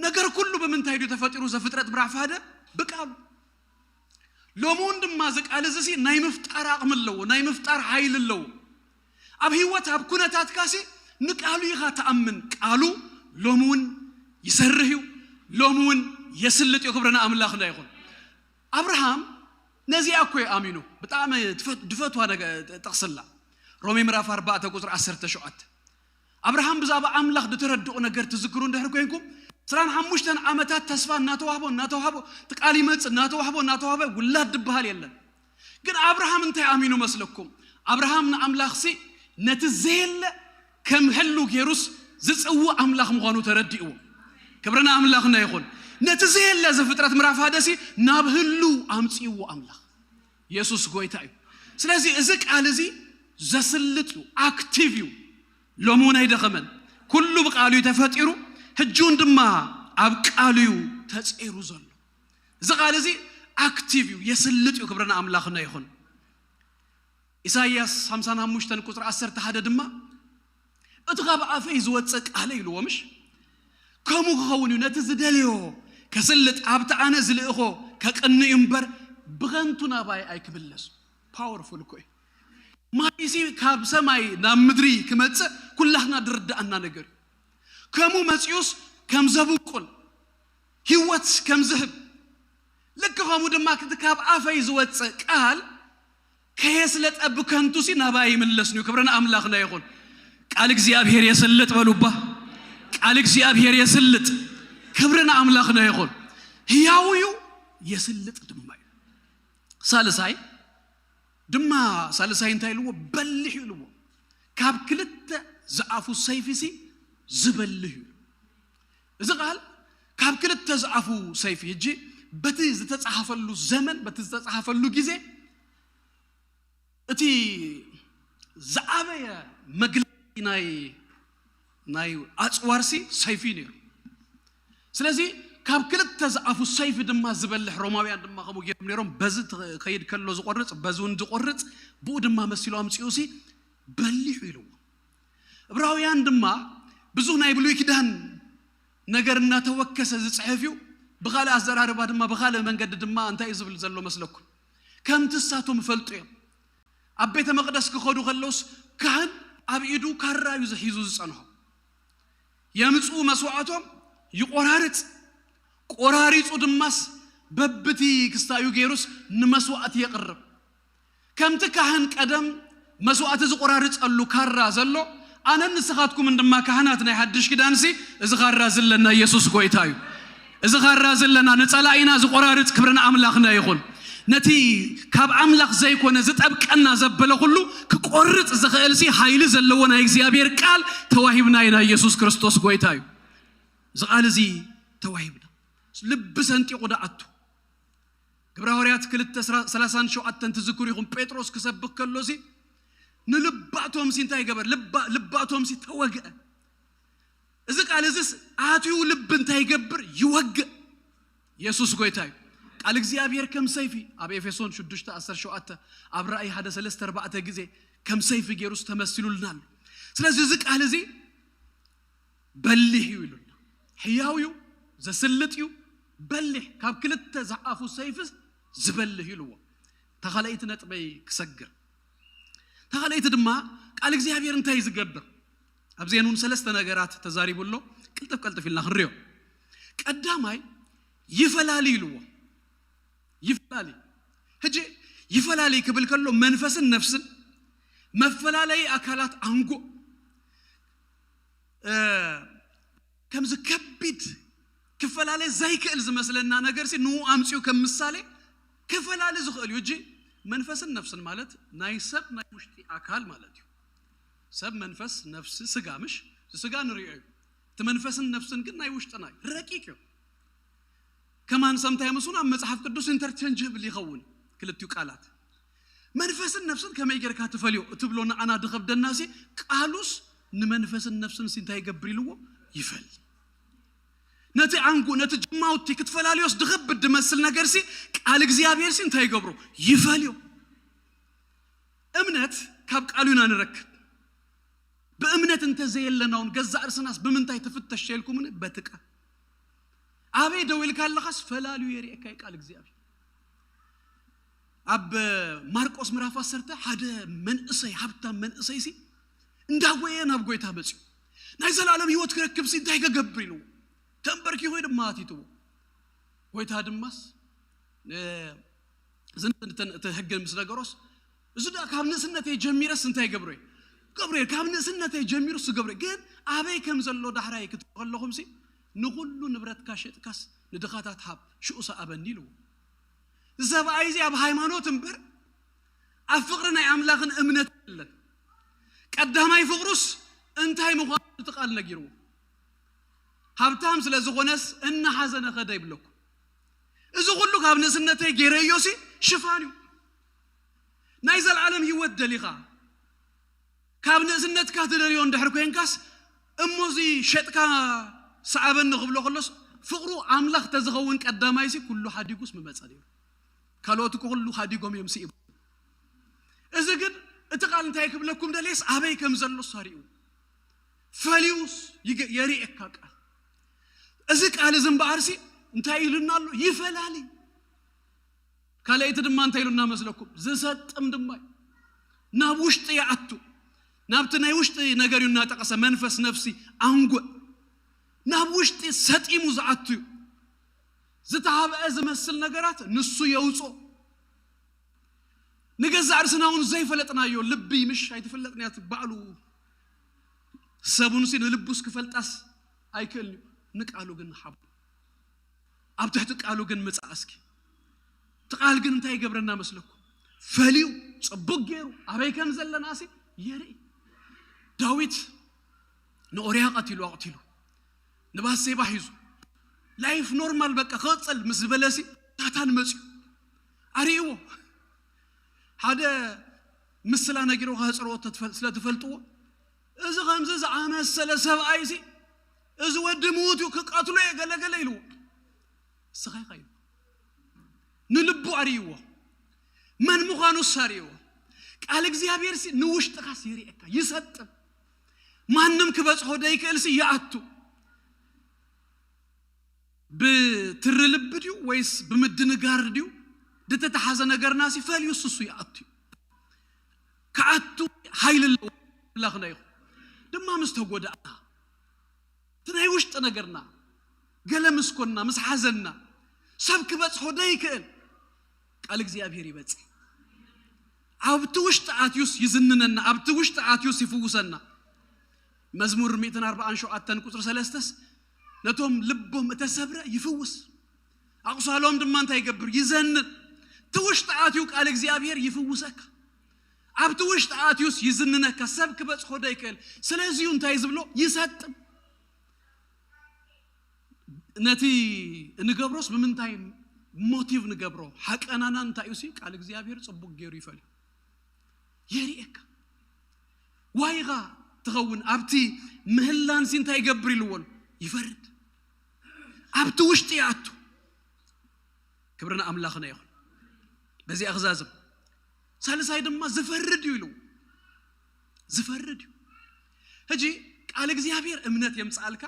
ነገር ኩሉ ብምንታይ ድዩ ተፈጢሩ? ዘፍጥረት ምዕራፍ ሓደ ብቃሉ። ሎሚ እውን ድማ እዚ ቃል እዚ ሲ ናይ ምፍጣር ዓቕሚ ኣለዎ፣ ናይ ምፍጣር ሓይሊ ኣለዎ። ኣብ ህይወት ኣብ ኩነታትካ ሲ ንቃሉ ኢኻ ትኣምን። ቃሉ ሎሚ እውን ይሰርህ እዩ፣ ሎሚ እውን የስልጥ እዩ። ክብሪ ንኣምላኽና ይኹን። ኣብርሃም ነዚኣ እኮ እዩ ኣሚኑ። ብጣዕሚ ትፈት-፣ ድፈትዋ ነገ-፣ ጥቕስላ ሮሜ ምዕራፍ ኣርባዕተ ቁጽሪ ዓሰርተ ሸውዓተ። ኣብርሃም ብዛዕባ ኣምላኽ ዝተረድኦ ነገር ትዝክሩ እንድሕር ኮይንኩም፣ ዕስራን ሓሙሽተን ዓመታት ተስፋ እናተዋህቦ እናተዋህቦ፣ እቲ ቃል ይመጽእ እናተዋህቦ እናተዋህበ ውላድ ድበሃል የለን። ግን ኣብርሃም እንታይ ኣሚኑ መስለኩም? ኣብርሃም ንኣምላኽሲ ነቲ ዘየለ ከም ህሉ ገይሩስ ዝጽውዕ ኣምላኽ ምዃኑ ተረዲእዎ። ክብሪ ንኣምላኽና ይኹን። ነቲ ዘየለ ዘፍጥረት ምዕራፍ ሓደ ሲ ናብ ህሉ ኣምጽእዎ ኣምላኽ። የሱስ ጎይታ እዩ። ስለዚ እዚ ቃል እዚ ዘስልጥ እዩ፣ ኣክቲቭ እዩ። ሎሚ እውን ኣይደኸመን። ኩሉ ብቃሉ እዩ ተፈጢሩ፣ ሕጂ እውን ድማ ኣብ ቃሉ እዩ ተጸይሩ ዘሎ። እዚ ቃል እዚ ኣክቲቭ እዩ፣ የስልጥ እዩ። ክብሪ ንኣምላኽና ይኹን። ኢሳይያስ ሓምሳን ሓሙሽተን ቁጽሪ ዓሰርተ ሓደ ድማ እቲ ካብ ኣፈይ ዝወጽእ ቃለይ ኢልዎ ምሽ? ከምኡ ክኸውን እዩ፣ ነቲ ዝደልዮ ከስልጥ ኣብቲ ኣነ ዝልእኾ ከቕንእ እዩ እምበር ብኸንቱ ናባይ ኣይክምለስ። ፓወርፉል እኮ እዩ። ማይሲ ካብ ሰማይ ናብ ምድሪ ክመጽእ ኩላህና ድርዳኣና ነገር እዩ። ከምኡ መጺኡስ ከም ዘብቁል ህይወት ከም ዝህብ ልክ ከምኡ ድማ እቲ ካብ ኣፈይ ዝወጽእ ቃል ከየስለጠ ብከንቱሲ ናባይ ኣይምለስን እዩ። ክብሪ ንኣምላኽና ይኹን። ቃል እግዚኣብሔር የስልጥ በሉ እባ። ቃል እግዚኣብሔር የስልጥ። ክብሪ ንኣምላኽና ይኹን። ህያው እዩ፣ የስልጥ ድማ እዩ። ሳልሳይ ድማ፣ ሳልሳይ እንታይ ኢልዎ? በሊሕ እዩ ኢልዎ። ካብ ክልተ ዝኣፉ ሰይፊ ሲ ዝበልህ እዩ። እዚ ቃል ካብ ክልተ ዝኣፉ ሰይፊ፣ ሕጂ በቲ ዝተጻሓፈሉ ዘመን፣ በቲ ዝተጻሓፈሉ ግዜ፣ እቲ ዝዓበየ መግለጺ ናይ ናይ ኣጽዋርሲ ሰይፊ ነይሩ። ስለዚ ካብ ክልተ ዝኣፉ ሰይፊ ድማ ዝበልሕ፣ ሮማውያን ድማ ከምኡ ገይሮም ነይሮም። በዚ ከይድ ከሎ ዝቆርጽ፣ በዚ እውን ዝቆርጽ፣ ብኡ ድማ መሲሉ ኣምጺኡ ሲ በሊሑ ኢልዎ። እብራውያን ድማ ብዙ ናይ ብሉይ ኪዳን ነገር እናተወከሰ ዝጽሕፍ እዩ። ብኻልእ ኣዘራርባ ድማ፣ ብኻልእ መንገዲ ድማ እንታይ እዩ ዝብል ዘሎ መስለኩም? ከምቲ እሳቶም ይፈልጡ እዮም። ኣብ ቤተ መቕደስ ክኸዱ ከለውስ ካህን ኣብ ኢዱ ካራ እዩ ዝሒዙ ዝጸንሖ። የምጽኡ መስዋዕቶም ይቆራርጽ፣ ቆራሪጹ ድማስ በብቲ ክስታዩ ገይሩስ ንመስዋዕቲ የቕርብ። ከምቲ ካህን ቀደም መስዋዕቲ ዝቆራርጸሉ ካራ ዘሎ፣ ኣነን ንስኻትኩምን ድማ ካህናት ናይ ሓድሽ ኪዳንሲ፣ እዚ ካራ ዝለና ኢየሱስ ጎይታ እዩ። እዚ ካራ ዘለና ንጸላኢና ዝቆራርጽ ክብሪ ንኣምላኽና ይኹን። ነቲ ካብ ኣምላኽ ዘይኮነ ዝጠብቀና ዘበለ ኩሉ ክቆርጽ ዝኽእል ሲ ሓይሊ ዘለዎ ናይ እግዚኣብሔር ቃል ተዋሂብና ኢና። ኢየሱስ ክርስቶስ ጎይታ እዩ። እዚ ቃል እዚ ተዋሂብና። ልቢ ሰንጢቑ ደኣቱ። ግብረ ሃዋርያት ክልተ ሰላሳን ሸውዓተን ትዝክሩ ኢኹም። ጴጥሮስ ክሰብክ ከሎ ሲ ንልባቶም ሲ እንታይ ገበር? ልባ-፣ ልባቶም ሲ ተወግአ። እዚ ቃል እዚስ ኣትዩ ልቢ እንታይ ይገብር? ይወግእ። ኢየሱስ ጎይታ እዩ። ቃል እግዚኣብሔር ከም ሰይፊ ኣብ ኤፌሶን ሽዱሽተ ዓሰርተ ሸውዓተ፣ ኣብ ራእይ ሓደ ሰለስተ ኣርባዕተ ግዜ ከም ሰይፊ ገይሩስ ተመሲሉልና ኣሎ። ስለዚ እዚ ቃል እዚ በሊሕ እዩ ኢሉና። ሕያው እዩ፣ ዘስልጥ እዩ፣ በሊሕ፣ ካብ ክልተ ዝኣፉ ሰይፍስ ዝበልህ እዩ ኢልዎ። ተኻለይቲ ነጥበይ ክሰግር። ተኻለይቲ ድማ ቃል እግዚኣብሔር እንታይ ዝገብር? ኣብዚአን እውን ሰለስተ ነገራት ተዛሪቡ ኣሎ። ቅልጥፍ ቅልጥፍ ኢልና ክንሪኦ። ቀዳማይ ይፈላሊ ኢልዎ። ይፈላሊ። ሕጂ ይፈላሊ ክብል ከሎ መንፈስን ነፍስን፣ መፈላለይ ኣካላት ኣንጎ፣ እ፣ ከምዚ ከቢድ ክፈላለ ዘይክእል ዝመስለና ነገር ሲ ንኡ ኣምጺኡ ከም ምሳሌ ክፈላለ ዝኽእል እዩ። እጂ መንፈስን ነፍስን ማለት ናይ ሰብ ናይ ውሽጢ ኣካል ማለት እዩ። ሰብ መንፈስ፣ ነፍሲ፣ ስጋ፣ ምሽ? እቲ ስጋ ንሪኦ እዩ። እቲ መንፈስን ነፍስን ግን ናይ ውሽጥና እዩ። ረቂቅ እዩ። ከማን ሰምታይ ምስኡን ኣብ መጽሓፍ ቅዱስ ኢንተርቸንጅብል ይኸውን ክልቲኡ ቃላት። መንፈስን ነፍስን ከመይ ጌርካ ትፈልዮ እትብሎ ንዓና ድኸብደና ሲ፣ ቃሉስ ንመንፈስን ነፍስን ሲ እንታይ ይገብር ኢልዎ? ይፈል። ነቲ ኣንጉ፣ ነቲ ጅማውቲ ክትፈላልዮስ ድኸብድ ድመስል ነገር ሲ፣ ቃል እግዚኣብሔር ሲ እንታይ ይገብሮ? ይፈልዮ። እምነት ካብ ቃሉ ኢና ንረክብ። ብእምነት እንተ ዘየለና እውን ገዛእ ርእስናስ ብምንታይ ትፍተሽ ኢልኩምኒ? በቲ ቃል። ኣበይ ደው ኢልካ ኣለኻስ ፈላልዩ የርእየካ እዩ ቃል እግዚኣብሔር። ኣብ ማርቆስ ምዕራፍ ዓሰርተ ሓደ መንእሰይ፣ ሃብታም መንእሰይ ሲ እንዳጎየ ናብ ጎይታ መጽዩ። ናይ ዘላለም ህይወት ክረክብ ሲ እንታይ ከገብር ኢልዎ? ተንበርኪኹ ድማ ኣቲትዎ። ጎይታ ድማስ፣ እ፣ እዚ እንትን እቲ ህግን ምስ ነገሮስ፣ እዚ ደኣ ካብ ንእስነተይ ጀሚረስ እንታይ ገብሮ እየ? ገብሮ እየ። ካብ ንእስነተይ ጀሚሩ ስገብሮ እየ። ግን ኣበይ ከም ዘሎ ዳሕራይ ክትብሉ ከለኹም ሲ፣ ንኹሉ ንብረትካ ሸጥካስ ንድኻታት ሃብ፣ ሽኡ ሰኣበኒ ኢልዎ። እዚ ሰብኣይ እዚ ኣብ ሃይማኖት እምበር ኣብ ፍቕሪ ናይ ኣምላኽን እምነት የለን። ቀዳማይ ፍቕሩስ እንታይ ምዃኑ እቲ ቃል ነጊርዎ። ሃብታም ስለ ዝኾነስ እናሓዘነ ኸደ ይብለኩም። እዚ ኩሉ ካብ ንእስነተይ ገይረዮ ሲ ሽፋን እዩ። ናይ ዘላለም ህይወት ደሊኻ ካብ ንእስነትካ ትደልዮ እንድሕር ኮንካስ፣ እሞ እዚ ሸጥካ ሰዓበኒ ክብሎ ከሎስ፣ ፍቕሩ ኣምላኽ ተዝኸውን ቀዳማይ ሲ ኩሉ ሓዲጉስ ምመጸ ነይሩ። ካልኦት እኮ ኩሉ ሓዲጎም እዮም ስኢቦም። እዚ ግን እቲ ቃል እንታይ ክብለኩም ደልየስ፣ ኣበይ ከም ዘሎ ሰሪኡ ፈልዩስ ይገ-፣ የርእየካ ቃል። እዚ ቃል እዚ እምበኣርሲ እንታይ ኢሉና ኣሎ? ይፈላሊ። ካልኣይቲ ድማ እንታይ ኢሉና መስለኩም? ዝሰጥም ድማ እዩ። ናብ ውሽጢ ይኣቱ። ናብቲ ናይ ውሽጢ ነገር እዩ እናጠቐሰ፣ መንፈስ፣ ነፍሲ፣ ኣንጎዕ። ናብ ውሽጢ ሰጢሙ ዝኣቱ እዩ። ዝተሃብአ ዝመስል ነገራት ንሱ የውፅኦ። ንገዛእ ርእስና እውን ዘይፈለጥናዮ ልቢ ምሽ ኣይትፍለጥን እያ ባዕሉ። ሰቡንሲ ንልቡስ ክፈልጣስ ኣይክእልን እዩ። ንቃሉ ግን ንሓቦ። ኣብ ትሕቲ ቃሉ ግን ምጻእ እስኪ። እቲ ቃል ግን እንታይ ይገብረና መስለኩም? ፈልዩ ጽቡቅ ገይሩ ኣበይ ከም ዘለና ሲ የርኢ። ዳዊት ንኦርያ ቀቲሉ ኣቕቲሉ፣ ንባሴባ ሒዙ፣ ላይፍ ኖርማል በቃ ክቕጽል ምስ ዝበለሲ፣ ሳታን መጽዩ ኣርእይዎ። ሓደ ምስላ ነጊሩ ከህፅርዎ ስለ ትፈልጥዎ፣ እዚ ከምዚ ዝኣመሰለ ሰብኣይ እዚ፣ እዚ ወዲ ምዉት እዩ፣ ክቀትሎ እየ ገለገለ ኢልዎ። እስኻ ኢኻ ኢልዎ። ንልቡ ኣርእይዎ፣ መን ምዃኑስ ኣርእይዎ። ቃል እግዚኣብሔር ሲ ንውሽጥኻስ የርእየካ፣ ይሰጥም። ማንም ክበጽሖ ደይክእል ሲ ይኣቱ። ብትሪ ልቢ ድዩ ወይስ ብምድንጋር ድዩ? ድተተሓዘ ነገርና ሲ ፈልዩ ስሱ ይኣቱ እዩ። ክኣቱ ሓይሊ ኣለዎ። ኣምላኽና ይኹን ድማ ምስ ተጎዳእና፣ እቲ ናይ ውሽጢ ነገርና ገለ ምስ ኮንና፣ ምስ ሓዘንና፣ ሰብ ክበጽሖ ደይክእል ቃል እግዚኣብሔር ይበጽሕ። ኣብቲ ውሽጢ ኣትዩስ ይዝንነና፣ ኣብቲ ውሽጢ ኣትዩስ ይፍውሰና። መዝሙር ሚእትን ኣርባዓን ሸውዓተን ቁጽሪ ሰለስተስ ነቶም ልቦም እተሰብረ ይፍውስ፣ ኣቑሳሎም ድማ እንታይ ይገብር? ይዘንን። እቲ ውሽጢ ኣትዩ ቃል እግዚኣብሔር ይፍውሰካ። ኣብቲ ውሽጢ ኣትዩስ ይዝንነካ፣ ሰብ ክበጽሖ ደይክእል። ስለዚዩ እንታይ ዝብሎ? ይሰጥም። ነቲ እንገብሮስ ብምንታይ ሞቲቭ ንገብሮ? ሓቀናና እንታይ እዩ ሲ? ቃል እግዚኣብሔር ጽቡቕ ገይሩ ይፈልዩ። የርእየካ። ዋይኻ ትኸውን ኣብቲ ምህላንሲ እንታይ ይገብር ኢልዎን? ይፈርድ። ኣብቲ ውሽጢ ይኣቱ። ክብሪ ንኣምላኽና ይኹን። በዚኣ ክዛዝም። ሳልሳይ ድማ ዝፈርድ እዩ ኢሉ። ዝፈርድ እዩ። ሕጂ ቃል እግዚኣብሔር እምነት የምጽኣልካ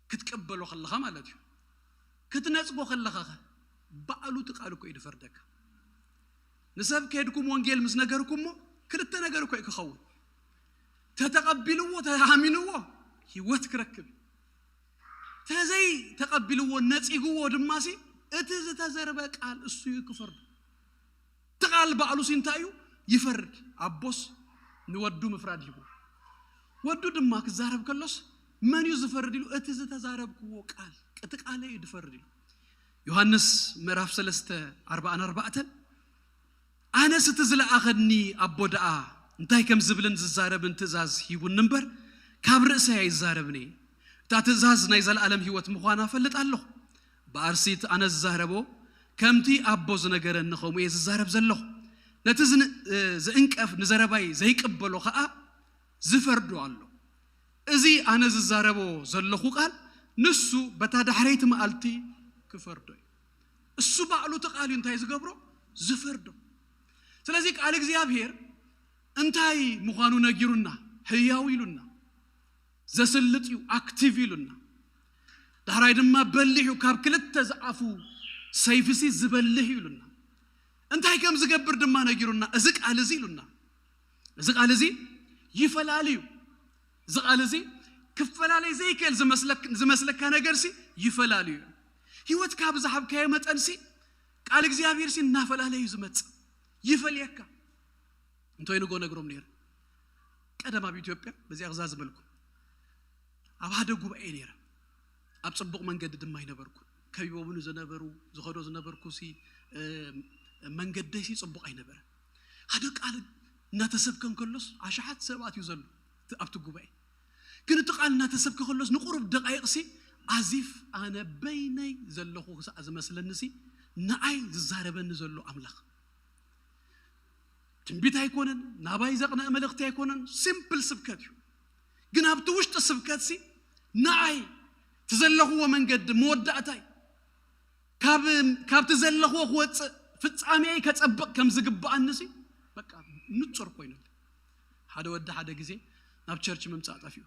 ክትቀበሎ ከለኻ ማለት እዩ። ክትነጽጎ ከለኻ ኸ? ባዕሉ እቲ ቃል እኮ እዩ ዝፈርደካ። ንሰብ ከድኩም ወንጌል ምስ ነገርኩሞ ክልተ ነገር እኮ እዩ ክኸውን። ተተቐቢልዎ፣ ተኣሚንዎ ህይወት ክረክብ እዩ። ተዘይ ተቐቢልዎ፣ ነጺግዎ ድማ ሲ እቲ ዝተዘርበ ቃል እሱ እዩ ክፈርዶ። እቲ ቃል ባዕሉ ሲ እንታይ እዩ? ይፈርድ። ኣቦስ ንወዱ ምፍራድ ሂቡ። ወዱ ድማ ክዛረብ ከሎስ መን እዩ ዝፈርድ ኢሉ? እቲ ዝተዛረብክዎ ቃል፣ እቲ ቃለይ እዩ ዝፈርድ ኢሉ። ዮሃንስ ምዕራፍ ሰለስተ ኣርባዓን ኣርባዕተን፣ ኣነስ እቲ ዝለኣኸኒ ኣቦ ደኣ እንታይ ከም ዝብልን ዝዛረብን ትእዛዝ ሂቡኒ እምበር፣ ካብ ርእሰይ ኣይዛረብን እየ። እታ ትእዛዝ ናይ ዘለኣለም ህይወት ምዃና እፈልጥ ኣለኹ። ብኣርሲ እቲ ኣነ ዝዛረቦ ከምቲ ኣቦ ዝነገረኒ ከምኡ እየ ዝዛረብ ዘለኹ። ነቲ ዝን-፣ እ፣ ዝእንቀፍ ንዘረባይ ዘይቅበሎ ኸኣ ዝፈርዶ ኣሎ። እዚ ኣነ ዝዛረቦ ዘለኹ ቃል ንሱ በታ ዳሕረይቲ መዓልቲ ክፈርዶ እዩ። እሱ ባዕሉ እቲ ቃል እዩ እንታይ ዝገብሮ? ዝፈርዶ። ስለዚ ቃል እግዚኣብሔር እንታይ ምዃኑ ነጊሩና፣ ህያው ኢሉና፣ ዘስልጥ እዩ፣ ኣክቲቭ ኢሉና። ዳሕራይ ድማ በሊሕ እዩ፣ ካብ ክልተ ዝኣፉ ሰይፍሲ ዝበልሕ እዩ ኢሉና። እንታይ ከም ዝገብር ድማ ነጊሩና፣ እዚ ቃል እዚ ኢሉና። እዚ ቃል እዚ ይፈላልዩ። እዚ ቃል እዚ ክፈላለይ ዘይክእል ዝመስለክ-፣ ዝመስለካ ነገርሲ ይፈላልዩ። ህይወትካ ብዝሃብካዮ መጠንሲ ቃል እግዚኣብሔርሲ እናፈላለዩ ዝመጽእ ይፈልየካ። እንቶይ ንጎ ነግሮም ነይረ። ቀደም ኣብ ኢትዮጵያ፣ በዚኣ ክዛዝመልኩም፣ ኣብ ሓደ ጉባኤ ነይረ። ኣብ ጽቡቕ መንገዲ ድማ ኣይነበርኩ። ከቢቦምኒ ዝነበሩ፣ ዝኸዶ ዝነበርኩ ሲ፣ እ፣ መንገደይ ሲ ጽቡቕ ኣይነበረ። ሓደ ቃል እናተሰብከ እንከሎስ ኣሽሓት ሰባት እዩ ዘሎ እቲ፣ ኣብቲ ጉባኤ። ግን እቲ ቃል እናተሰብከ ከሎስ ንቁሩብ ደቃይቕ ሲ ኣዚፍ ኣነ በይነይ ዘለኹ ክሳዕ ዝመስለኒ ሲ ንኣይ ዝዛረበኒ ዘሎ ኣምላኽ። ትንቢት ኣይኮነን፣ ናባይ ዘቕነዐ መልእኽቲ ኣይኮነን፣ ሲምፕል ስብከት እዩ። ግን ኣብቲ ውሽጢ ስብከት ሲ ንኣይ እቲ ዘለኽዎ መንገዲ መወዳእታይ ካብ፣ ካብቲ ዘለኽዎ ክወፅእ ፍጻሜይ ከጸብቕ ከም ዝግብኣኒ ሲ በቃ ንጹር ኮይኑለይ። ሓደ ወዲ ሓደ ግዜ ናብ ቸርች ምምጻእ ጠፊኡ።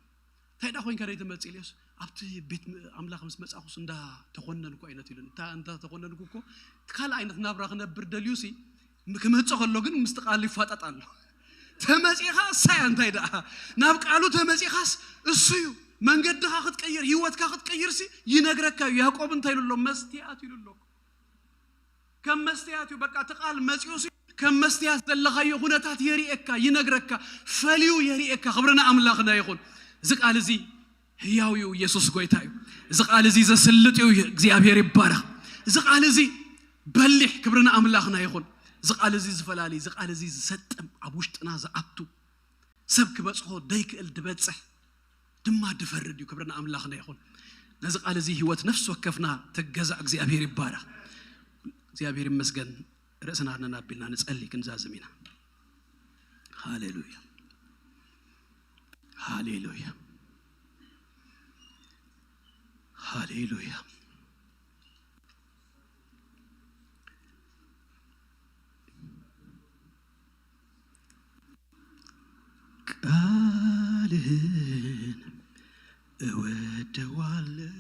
እንታይ ደኣ ኮይንካ ደይ ትመጽእ ኢለዮስ፣ ኣብቲ ቤት ም-፣ ኣምላኽ ምስ መጻኹስ እንዳ ተኾነንኩ ኣይነት ኢሉኒ። እንታ፣ እንታ ተኾነንኩ እኮ ካልእ ዓይነት ናብራ ክነብር ደልዩ ሲ ም-፣ ክመጽእ ከሎ ግን ምስቲ ቃል ይፋጠጥ ኣሎ። ተመጺኻ እሳያ እንታይ ደኣ ናብ ቃሉ ተመጺኻስ እሱ እዩ መንገድኻ ክትቀይር፣ ህይወትካ ክትቀይር ሲ ይነግረካ እዩ። ያዕቆብ እንታይ ኢሉ ኣሎ? መስትያት ኢሉ ኣሎ። ከም መስትያት እዩ። በቃ እቲ ቃል መጺኡ ሲ ከም መስትያት ዘለኻዮ ኩነታት የርእየካ፣ ይነግረካ፣ ፈልዩ የርእየካ። ክብሪ ንኣምላኽና ይኹን። እዚ ቃል እዚ ህያው እዩ፣ ኢየሱስ ጎይታ እዩ። እዚ ቃል እዚ ዘስልጥ እዩ፣ እግዚኣብሔር ይባረኽ። እዚ ቃል እዚ በሊሕ፣ ክብሪ ንኣምላኽና ይኹን። እዚ ቃል እዚ ዝፈላሊ፣ እዚ ቃል እዚ ዝሰጥም፣ ኣብ ውሽጥና ዝኣቱ፣ ሰብ ክበጽሖ ደይክእል ድበጽሕ፣ ድማ ድፈርድ እዩ። ክብሪ ንኣምላኽና ይኹን። ነዚ ቃል እዚ ህይወት ነፍሲ ወከፍና ተገዛእ እግዚኣብሔር ይባረኽ። እግዚኣብሔር ይመስገን። ርእስና ነናቢልና ንጸሊ ክንዛዝም ኢና። ሃሌሉያ፣ ሃሌሉያ፣ ሃሌሉያ። ቃልህን እወደዋለሁ።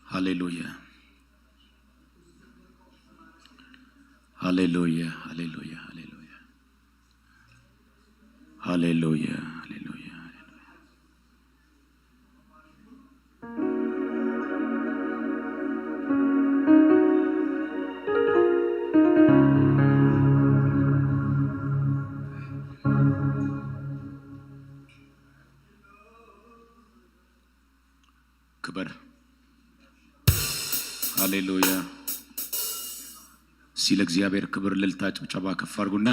ሃሌሉያ፣ ሃሌሉያ፣ ሃሌሉያ፣ ሃሌሉያ፣ ሃሌሉያ፣ ሃሌሉያ። ክበር። ሃሌሉያ። እስቲ ለእግዚአብሔር ክብር እልልታ ጭብጨባ ከፍ አድርጉና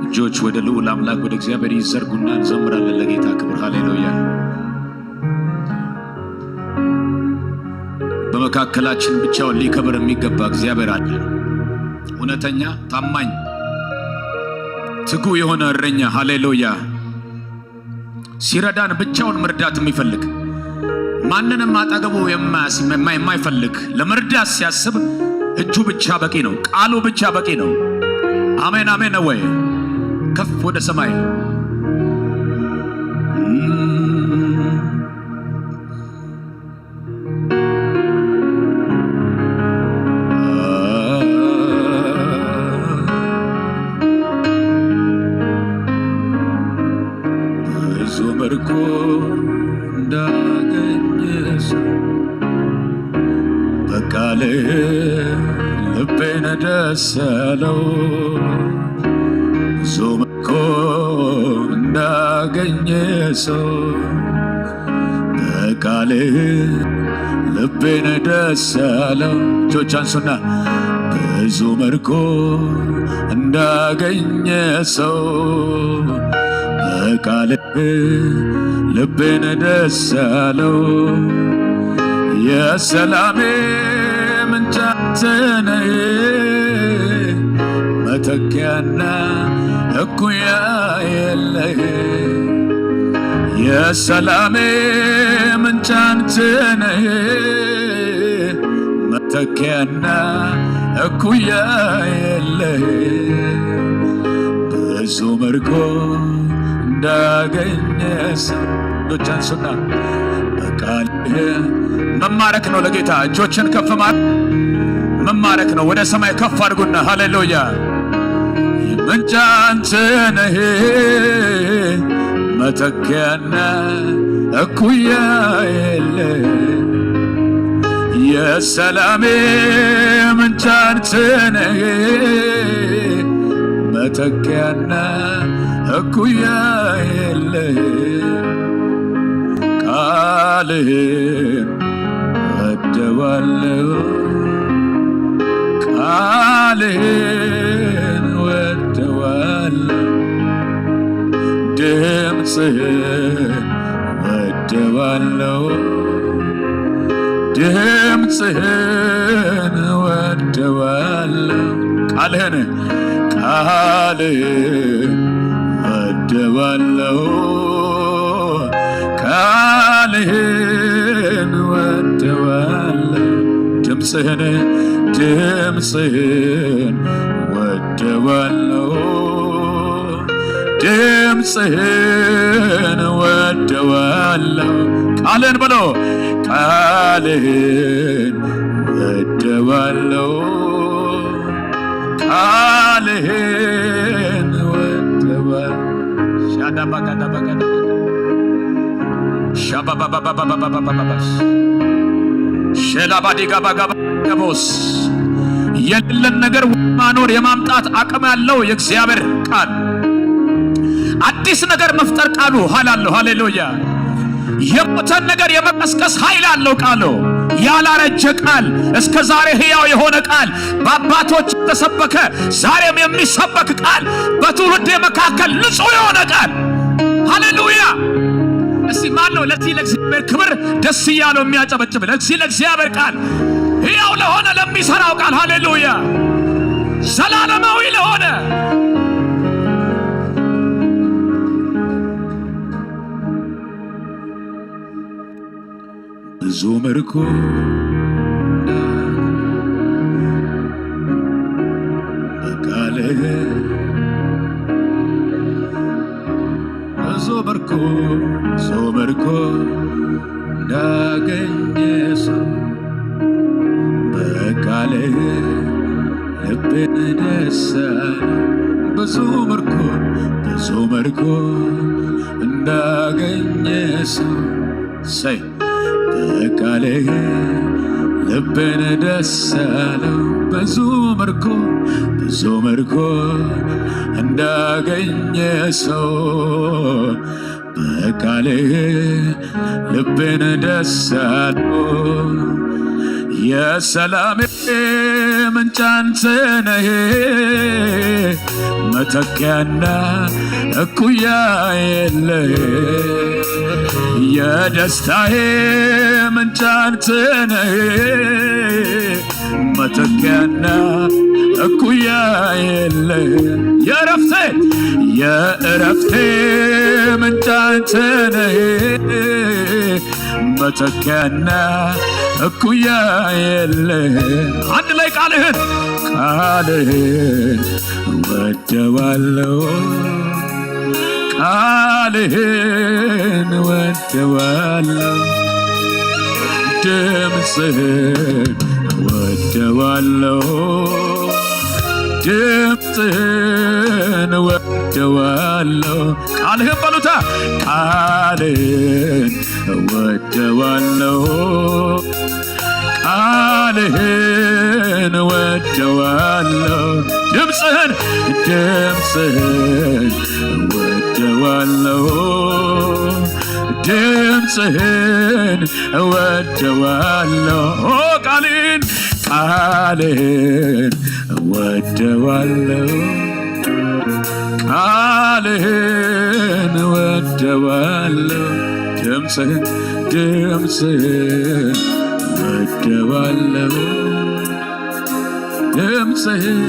እጆች ወደ ልዑል አምላክ ወደ እግዚአብሔር ይዘርጉና እንዘምራለን ለጌታ ክብር። ሃሌሉያ። በመካከላችን ብቻውን ሊከብር የሚገባ እግዚአብሔር አለ። እውነተኛ፣ ታማኝ፣ ትጉ የሆነ እረኛ። ሃሌሉያ። ሲረዳን ብቻውን መርዳት የሚፈልግ፣ ማንንም አጠገቡ የማያስ-፣ የማ-፣ የማይፈልግ፣ ለመርዳት ሲያስብ እጁ ብቻ በቂ ነው፣ ቃሉ ብቻ በቂ ነው። አሜን፣ አሜን ነው ወይ? ከፍ ወደ ሰማይ። ብዙ ምርኮ እንዳገኘ ሰው በቃልህ ልቤን ደስ ያለው። ብዙ ምርኮ እንዳገኘ ሰው በቃልህ ልቤን ደስ ያለው። እጆች አንሱና ብዙ ምርኮ እንዳገኘ ሰው በቃልህ ልቤን ደስ ያለው። የሰላሜ ምንጭ አንተ ነህ፣ መተኪያና እኩያ የለህ። የሰላሜ ምንጭ አንተ ነህ፣ መተኪያና እኩያ የለህ። ብዙ ምርኮ እንዳገኘ ሰው እጆች አንሱና በቃልህ መማረክ ነው። ለጌታ እጆችን ከፍ ማድረግ መማረክ ነው። ወደ ሰማይ ከፍ አድርጉና ሃሌሉያ። ምንጭ አንተ ነህ፣ መተኪያና እኩያ የለህ። የሰላሜ ምንጭ አንተ ነህ፣ መተኪያና እኩያ የለህ። ቃልህን ወደዋለሁ፣ ቃልህን ወደዋለሁ፣ ድምፅህን ወደዋለሁ፣ ድምፅህን ወደዋለሁ። ቃልህን፣ ቃልህን ወደዋለሁ፣ ቃልህን ወደዋለሁ፣ ድምፅህን፣ ድምፅህን ወደዋለሁ፣ ድምፅህን ወደዋለሁ። ቃልህን በሎ፣ ቃልህን ወደዋለሁ፣ ቃልህን ወደዋለሁ። ሻዳባጋዳባጋዳ ሻባባባባባባባባባስ ሸላባዲጋባጋባቦስ የሌለን ነገር ወደ ማኖር የማምጣት አቅም ያለው የእግዚአብሔር ቃል አዲስ ነገር መፍጠር ቃሉ ኃይል አለው። ሃሌሉያ። የሞተን ነገር የመቀስቀስ ኃይል አለው ቃሉ። ያላረጀ ቃል፣ እስከ ዛሬ ሕያው የሆነ ቃል፣ በአባቶች የተሰበከ ዛሬም የሚሰበክ ቃል፣ በትውልድ መካከል ንጹሕ የሆነ ቃል። ሃሌሉያ። እስቲ ማን ነው ለዚህ ለእግዚአብሔር ክብር ደስ እያለው የሚያጨበጭብ? ለዚህ ለእግዚአብሔር ቃል፣ ሕያው ለሆነ ለሚሰራው ቃል፣ ሃሌሉያ፣ ዘላለማዊ ለሆነ ብዙ ምርኮ በቃልህ፣ ብዙ ምርኮ፣ ብዙ ምርኮ እንዳገኘ ሰው በቃልህ ልቤን ደስ አለው። ብዙ ምርኮ፣ ብዙ ምርኮ እንዳገኘ ሰው፣ ሰይ በቃልህ ልቤን ደስ አለው። ብዙ ምርኮ፣ ብዙ ምርኮ እንዳገኘ ሰው፣ በቃልህ ልቤን ደስ አለው። የሰላሜ ምንጭ አንተ ነህ፣ መተኪያና እኩያ የለህ። የደስታዬ ምንጭ አንተ ነህ፣ መተኪያና እኩያ የለህ። የእረፍቴ፣ የእረፍቴ ምንጭ አንተ ነህ፣ መተኪያና እኩያ የለህ። አንድ ላይ ቃልህን፣ ቃልህን ወደዋለሁ፣ ቃልህን ወደዋለሁ፣ ድምፅህን ወደዋለሁ፣ ድምፅህን ወደዋለሁ። ቃልህን በሉታ፣ ቃልህን ወደዋለሁ፣ ቃልህን ወደዋለሁ፣ ድምፅህን፣ ድምፅህን ወደዋለሁ፣ ድምፅህን ወደዋለሁ። ኦ ቃልህን፣ ቃልህን ወደዋለሁ፣ ቃልህን ወደዋለሁ፣ ድምፅህን፣ ድምፅህን ወደዋለሁ፣ ድምፅህን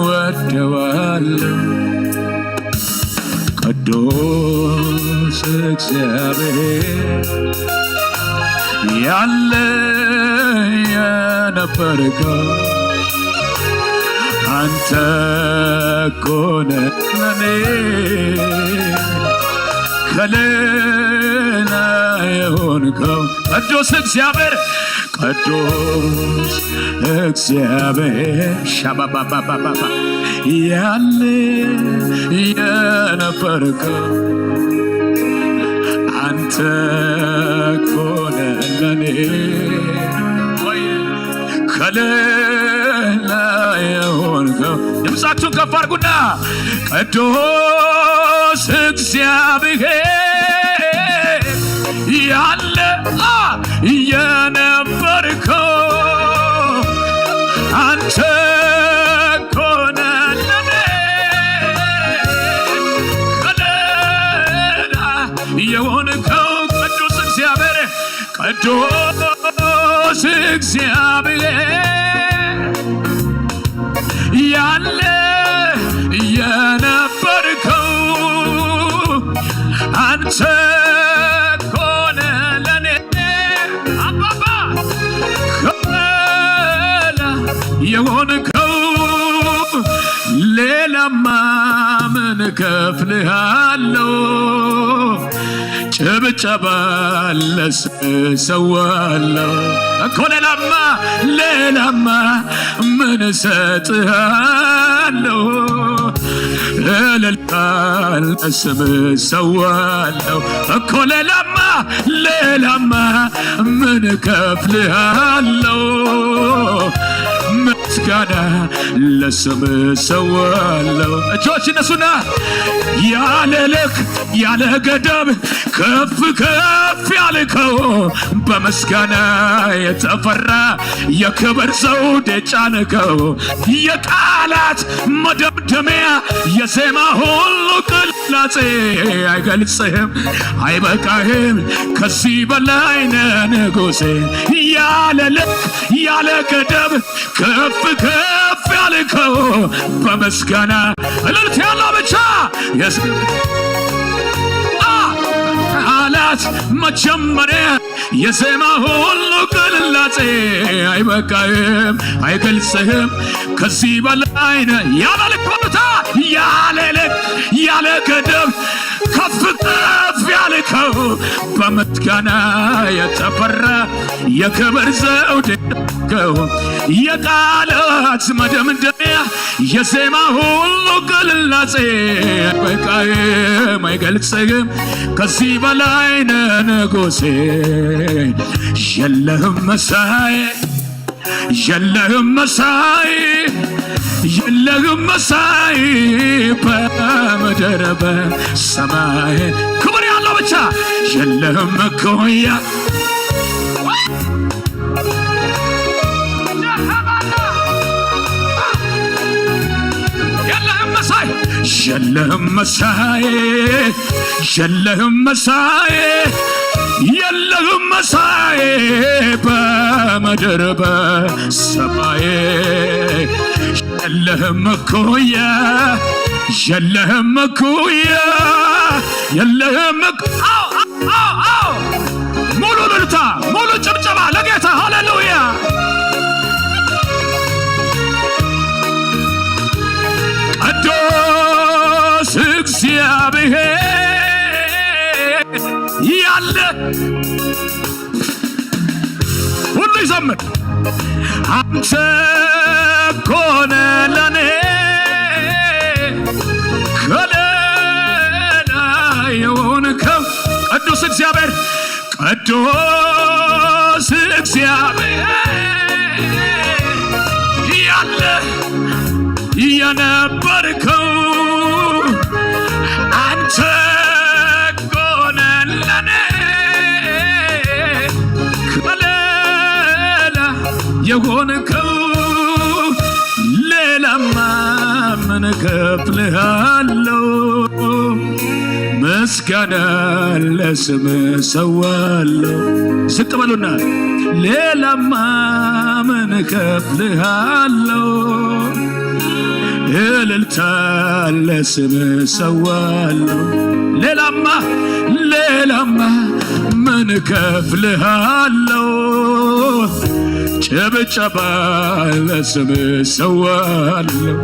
ወደዋለሁ። ቅዱስ እግዚአብሔር ያለ የነበርከው አንተ እኮ ነህ ለኔ ከሌላ የሆንከው። ቅዱስ እግዚአብሔር፣ ቅዱስ እግዚአብሔር ሻባባባባባ ያለ የነበርከው አንተ እኮ ነህ ለኔ ወይ ከሌላ የሆንከው። ድምፃችሁን ከፍ አድርጉና ቅዱስ እግዚአብሔር ያለ አ የነበርከው አንተ እኮ ነህ ለኔ ከሌላ የሆንከው። ቅዱስ እግዚአብሔር፣ ቅዱስ እግዚአብሔር ያለ የነበርከው አንተ እኮ ነህ ለኔ አባባ ከሌላ የሆንከው። ሌላማ ምን እከፍልሃለሁ? ጭብጨባ ለስምህ እሰዋለሁ እኮ። ሌላማ፣ ሌላማ ምን እሰጥሃለሁ? እልልታ ለስምህ እሰዋለሁ እኮ። ሌላማ፣ ሌላማ ምን እከፍልሃለሁ? ምን ምስጋና ለስም ሰዋለው። እጆች እነሱና ያለ ልክ ያለ ገደብ ከፍ ከፍ ያልከው በምስጋና የተፈራ የክብር ዘውድ የጫንከው የቃላት መደምደሚያ የዜማ ሁሉ ቅላጼ አይገልጽህም፣ አይበቃህም። ከዚህ በላይ ነህ ንጉሴ፣ ያለ ልክ ያለ ገደብ ከፍ ከፍ ያልከው በምስጋና እልልት ያለው ብቻ የስ አ ቃላት መጀመሪያ የዜማ ሁሉ ቅላጼ አይበቃህም፣ አይገልጽህም። ከዚህ በላይ ነህ ያለ ልክ በሉታ፣ ያለ ልክ ያለ ገደብ ከፍ ከፍ ያልከው በምስጋና የተፈራ የክብር ዘውድ ያደረከው የቃላት መደምደሚያ የዜማ ሁሉ ቅላጼ አይበቃህም፣ አይገልጽህም። ከዚህ በላይ ነህ ንጉሴ፣ የለህም መሳይ፣ የለህም መሳይ፣ የለህም መሳይ በምድር በሰማይ። ክብር ያለው ብቻ የለህም እኩያ። የለህም መሳይ፣ የለህም መሳይ፣ የለህም መሳይ፣ የለህም መሳይ በምድር በሰማይ። የለህም እኩያ፣ የለህም እኩያ፣ የለህም እኩ-፣ አዎ፣ አዎ፣ አዎ፣ አዎ። ሙሉ እልልታ፣ ሙሉ ጭብጨባ ለጌታ። ሃሌሉያ! ቅዱስ እግዚአብሔር ያለ ሁሉ ይዘምር። አንተ እኮ ነህ ለኔ ከለላ የሆንከው ቅዱስ እግዚአብሔር፣ ቅዱስ እግዚአብሔር ያለ የነበርከው አንተ እኮ ነህ ለኔ ከለላ የሆንከው። ሌላማ ምን እከፍልሃለሁ? ምስጋና ለስምህ ሰዋለሁ። ዝቅ በሉና ሌላማ ምን እከፍልሃለሁ? እልልታ ለስምህ ሰዋለሁ። ሌላማ ሌላማ ምን እከፍልሃለሁ? ጭብጨባ ለስምህ ሰዋለሁ።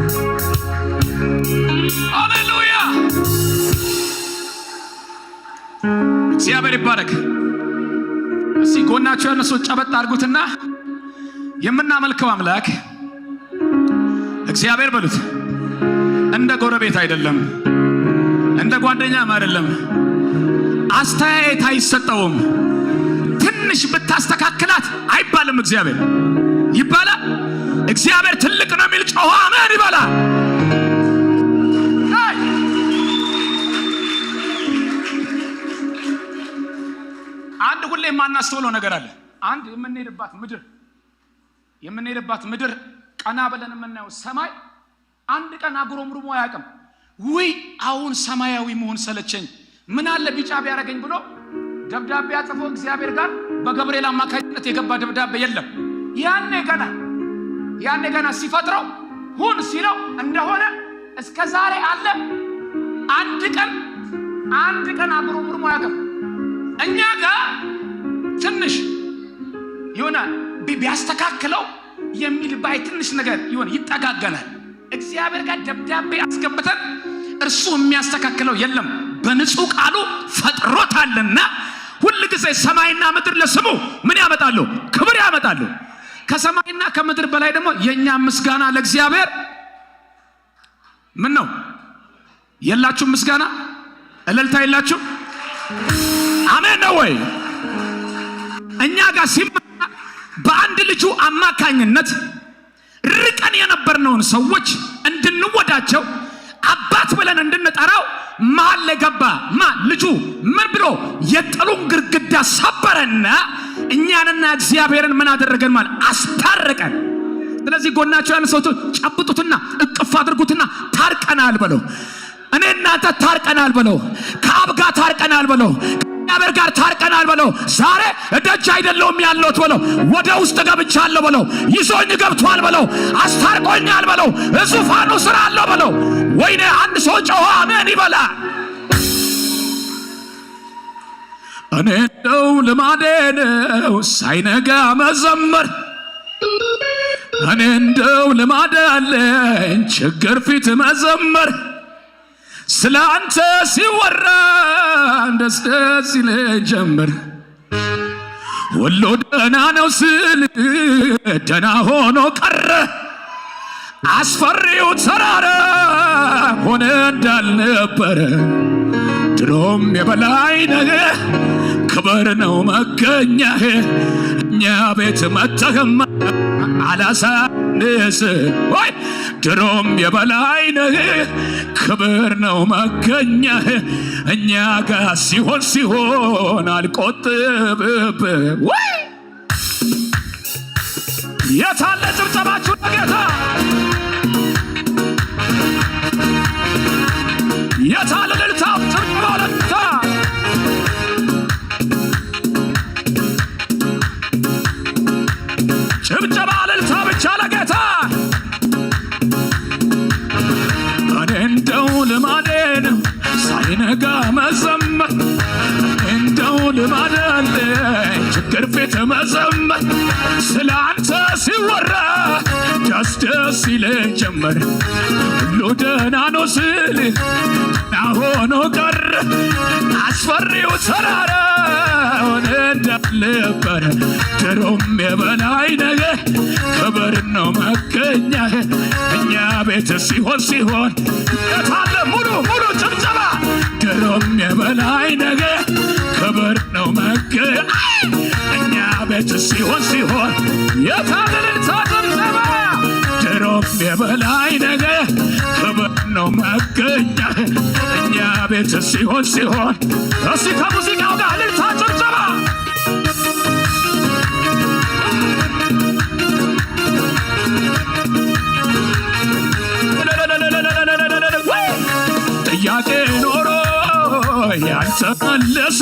ሃሌሉያ! እግዚአብሔር ይባረክ። እስቲ ጎናችሁ ያለ ሰው ጨበጥ አድርጉትና የምናመልከው አምላክ እግዚአብሔር በሉት። እንደ ጎረቤት አይደለም፣ እንደ ጓደኛም አይደለም። አስተያየት አይሰጠውም። ትንሽ ብታስተካክላት አይባልም። እግዚአብሔር ይባላል። እግዚአብሔር ትልቅ ነው የሚል ጮኸ አሜን ይበላል። አይ! አንድ ሁሌ የማናስተውለው ነገር አለ። አንድ የምንሄድባት ምድር የምንሄድባት ምድር ቀና ብለን የምናየው ሰማይ አንድ ቀን አጉረምርሞ አያውቅም። ውይ አሁን ሰማያዊ መሆን ሰለቸኝ፣ ምን አለ ቢጫ ቢያደርገኝ ብሎ ደብዳቤ አጽፎ እግዚአብሔር ጋር በገብርኤል አማካኝነት የገባ ደብዳቤ የለም። ያኔ ገና ያኔ ገና ሲፈጥረው ሁን ሲለው እንደሆነ እስከ ዛሬ አለ። አንድ ቀን አንድ ቀን አጉረምርሞ አያውቅም። እኛ ጋር ትንሽ የሆነ ቢ- ቢያስተካክለው የሚል ባይ ትንሽ ነገር ይሆን ይጠጋገናል። እግዚአብሔር ጋር ደብዳቤ አስገብተን እርሱ የሚያስተካክለው የለም። በንጹህ ቃሉ ፈጥሮታልና ሁል ጊዜ ሰማይና ምድር ለስሙ ምን ያመጣሉ? ክብር ያመጣሉ። ከሰማይና ከምድር በላይ ደግሞ የእኛ ምስጋና ለእግዚአብሔር ምን ነው? የላችሁም ምስጋና? እልልታ የላችሁ? አሜን ነው ወይ? እኛ ጋር ሲመጣ በአንድ ልጁ አማካኝነት ርቀን የነበርነውን ሰዎች እንድንወዳቸው አባት ብለን እንድንጠራው መሀል ላይ ገባ። ማ ልጁ ምን ብሎ የጥሉን ግርግዳ ሰበረና። እኛንና እግዚአብሔርን ምን አደረገን? ማለት አስታረቀን። ስለዚህ ጎናቸው ያለ ሰው ጨብጡትና እቅፍ አድርጉትና ታርቀናል በለው። እኔ እናንተ ታርቀናል በለው። ከአብ ጋር ታርቀናል በለው። ከእግዚአብሔር ጋር ታርቀናል በለው። ዛሬ እደጅ አይደለሁም ያለሁት በለው። ወደ ውስጥ ገብቻለሁ በለው። ይዞኝ ገብቷል በለው። አስታርቆኛል በለው። ዙፋኑ ስር አለው በለው። ወይኔ አንድ ሰው ጮሆ አሜን ይበላ። እኔ እንደው ልማዴ ነው ሳይነጋ መዘመር። እኔ እንደው ልማድ አለኝ ችግር ፊት መዘመር። ስለ አንተ ሲወራ ደስ ደስ ይለኝ ጀመር። ሁሉ ደህና ነው ስል ደህና ሆኖ ቀረ። አስፈሪው ተራራ ሆነ እንዳልነበረ። ድሮም የበላይ ነህ፣ ክብር ነው መገኛህ። እኛ ቤት መተህማ አላሳንስ ወይ። ድሮም የበላይ ነህ፣ ክብር ነው መገኛህ። እኛ ጋር ሲሆን ሲሆን አልቆጥብብህ ወይ። የታለ ጭብጨባችሁ ለጌታ? የታለ እልልታው ጭብጨባው ለጌታ? ጭብጨባ እልልታ ብቻ ለጌታ። እኔ እንደው ልማዴ ነው ሳይነጋ መዘመር። እኔ እንደው ልማድ አለኝ ችግር ፊት መዘመር። ስለ አንተ ሲወራ ደስ ደስ ይለኝ ጀመር። ሁሉ ደህና ነው ስል ደህና ሆኖ ቀረ። አስፈሪው ተራራ ሆነ እንዳልነበረ። ድሮም የበላይ ነህ፣ ክብር ነው መገኛህ። እኛ ቤት ሲሆን ሲሆን የታለ ሙሉ ሙሉ ጭብጨባ? ድሮም የበላይ ነህ፣ ክብር ነው መገ እኛ ቤት ሲሆን ሲሆን የታለ እልልታ ጭብጨባ? ድሮም የበላይ ነህ፣ ክብር ነው መገኛህ። እኛ ቤት ሲሆን ሲሆን እስቲ ከሙዚቃው ጋር እልልታ ጭብጨባ። ጥያቄ ኖሮ ያልተመለሰ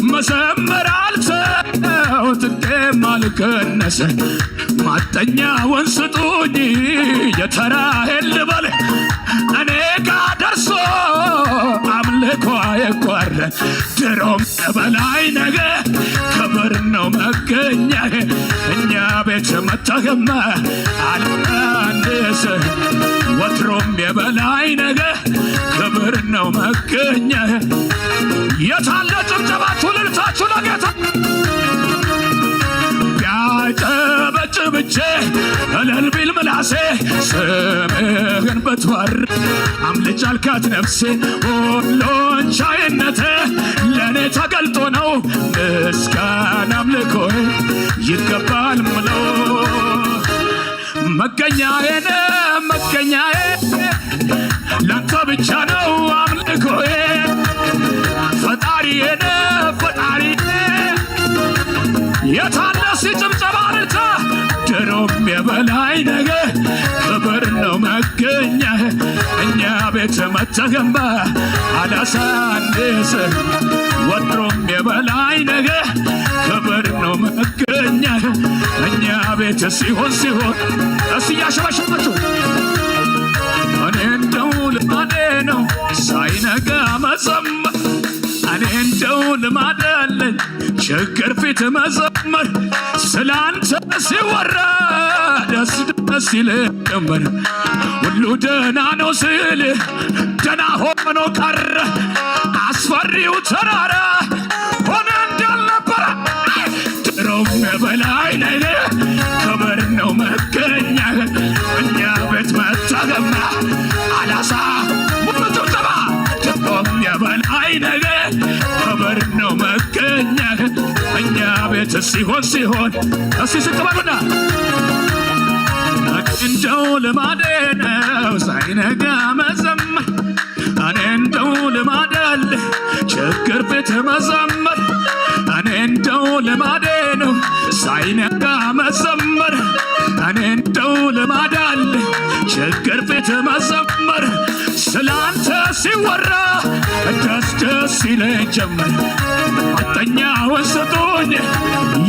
መዘመር አልተው ትንቴም አልቀነሰ። ማጠኛውን ስጡኝ የተራዬን ልበል። እኔ ጋ ደርሶ አምልኮ አይቋረጥ። ድሮም የበላይ ነህ፣ ክብር ነው መገኛህ። እኛ ቤት መተህማ አልቀንስ። ወትሮም የበላይ ነህ፣ ክብር ነው መገኛህ። የታለ ጭብጨባችሁ እልልታችሁ ለጌታ? ቢያጨበጭብ እጄ እልል ቢል ምላሴ ስምህን ብትባርክ አምልጫ አልካት ነፍሴ። ሁሉን ቻይነትህ ለእኔ ተገልጦ ነው ምስጋና አምልኮ ይገባል ምለው። መገኛዬ ነህ መገኛዬ፣ ላንተ ብቻ ነው አምልኮዬ። ፈጣሪዬ ነህ ፈጣሪዬ። የታለ እስቲ ጭብጨባ እልልታ? ድሮም የበላይ ነህ፣ ክብር ነው መገኛህ። እኛ ቤት መተህማ አላሳንስ። ወትሮም የበላይ ነህ፣ ክብር ነው መገኛህ። እኛ ቤት ሲሆን ሲሆን ቀስ እያሸበሸባችሁ እኔ እንደው ልማዴ ነው ሳይነጋ መዘመር። እኔ እንደው ልማድ አለኝ ችግር ፊት መዘመር። ስላንተ ሲወራ ደስ ደስ ይል ጀመር። ሁሉ ደህና ነው ስል ደህና ሆኖ ቀረ። አስፈሪው ተራራ ሆነ እንዳልነበረ። ድሮም የበላይ ነህ፣ ክብር ነው መገኛህ። እኛ ቤት መተህማ አላሳ ሙሉ ጭብጨባ። ድሮም የበላይ ነህ፣ ክብር ነው መገኛህ። እኛ ቤት ሲሆን ሲሆን እስቲ ዝቅ በሉና እንደው ልማዴ ነው ሳይነጋ መዘመር። እኔ እንደው ልማድ አለ ችግር ፊት መዘመር። እኔ እንደው ልማዴ ነው ሳይነጋ መዘመር። እኔ እንደው ልማድ አለ ችግር ፊት መዘመር። ስላንተ ሲወራ ደስ ደስ ይለኝ ጀመር። አጠኛውን ስጡኝ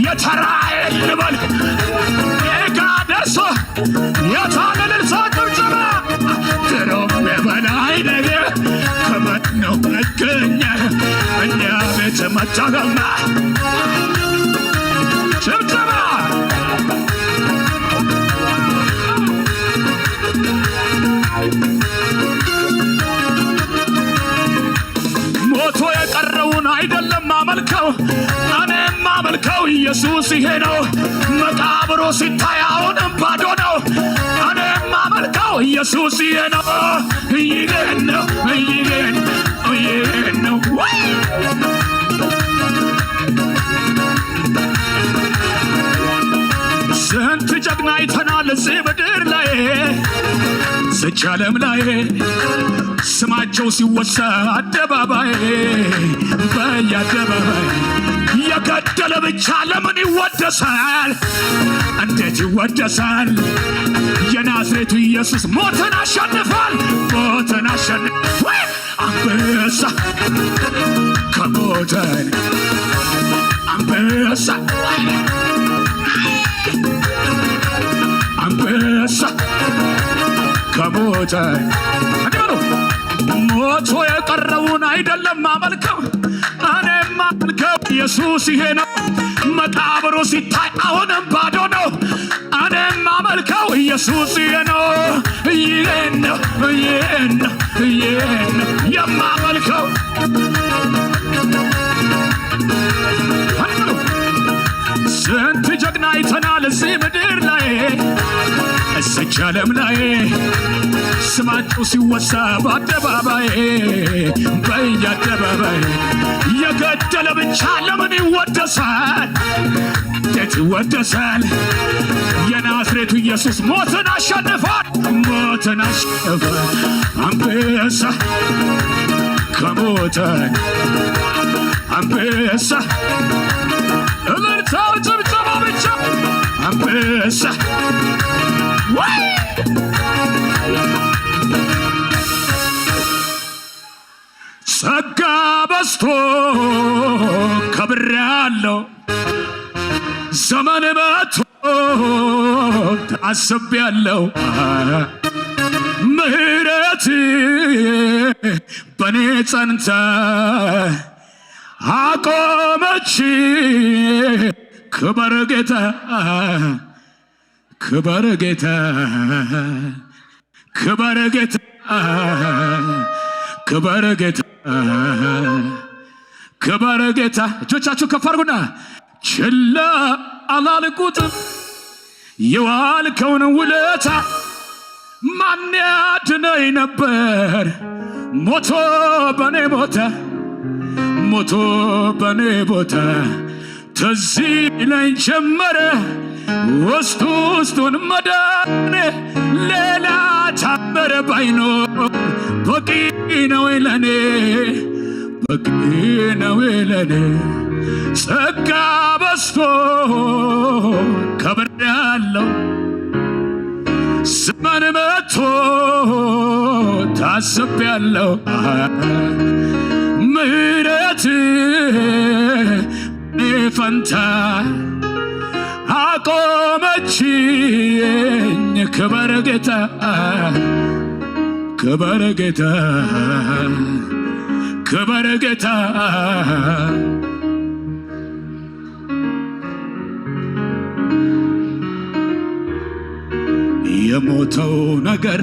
የተራዬን ልበል። ጌታ ደርሶ የታለ እልልታ ጭብጨባ? ድሮም የበላይ ነህ ከማን ነው መገኛ እኛ ቤት መታገማ ጭብጨባ ሞቶ የቀረውን አይደለም ማመልከው፣ እኔ ማመልከው ኢየሱስ ይሄ ነው። መቃብሩ ሲታይ አሁንም ባዶ ነው። እኔ ማመልከው ኢየሱስ ይሄ ነው። ይሄ ነው፣ ይሄ ነው፣ ይሄ ነው። ወይ! ስንት ጀግና አይተናል እዚህ ምድር ላይ፣ እዚች ዓለም ላይ ስማቸው ሲወሳ አደባባይ በየአደባባይ የገደለ ብቻ ለምን ይወደሳል? እንዴት ይወደሳል? የናዝሬቱ ኢየሱስ ሞትን አሸንፏል። ሞትን አሸንፏል። አንበሳ ከሞተን አንበሳ አንበሳ ከሞተ እንዲህ በሉ። ሞቶ የቀረውን አይደለም ማመልከው፣ እኔ ማመልከው ኢየሱስ ይሄ ነው። መቃብሩ ሲታይ አሁንም ባዶ ነው። እኔ ማመልከው ኢየሱስ ይሄ ነው። ይሄ ነው፣ ይሄ ነው፣ ይሄ ነው የማመልከው። ስንት ጀግና አይተናል እዚህ ምድር ላይ፣ እዚች ዓለም ላይ ስማቸው ሲወሳ በአደባባይ በየአደባባይ የገደለ ብቻ ለምን ይወደሳል? እንዴት ይወደሳል? የናዝሬቱ ኢየሱስ ሞትን አሸንፏል። ሞትን አሸነፈ አንበሳ ከሞተ አንበሳ እልልታው ጭብጨባ ብቻ አንበሳ ወይ ጸጋ በዝቶ ከብሬያለሁ ዘመን መጥቶ ታስቤያለሁ ምህረት በኔ ጸንታ አቆመች። ክበር ጌታ ክበር ጌታ ክበር ጌታ ክበር ጌታ ክበር ጌታ። እጆቻችሁ ከፍ አድርጉና ችላ አላልኩትም የዋልከውን ውለታ ማን ያድነኝ ነበር ሞቶ በኔ ቦታ ሞቶ በኔ ቦታ ትዝ ይለኝ ጀመረ ውስጥ ውስጡን መዳን ሌላ ታምር ባይኖር በቂ ነው ለኔ በቂ ነው ለኔ ጸጋ በዝቶ ከብሬያለሁ ዘመን መጥቶ ታስቤያለሁ ምህረት ፈንታ አቆመችኝ ክበር ጌታ ክበር ጌታ ክበር ጌታ የሞተው ነገር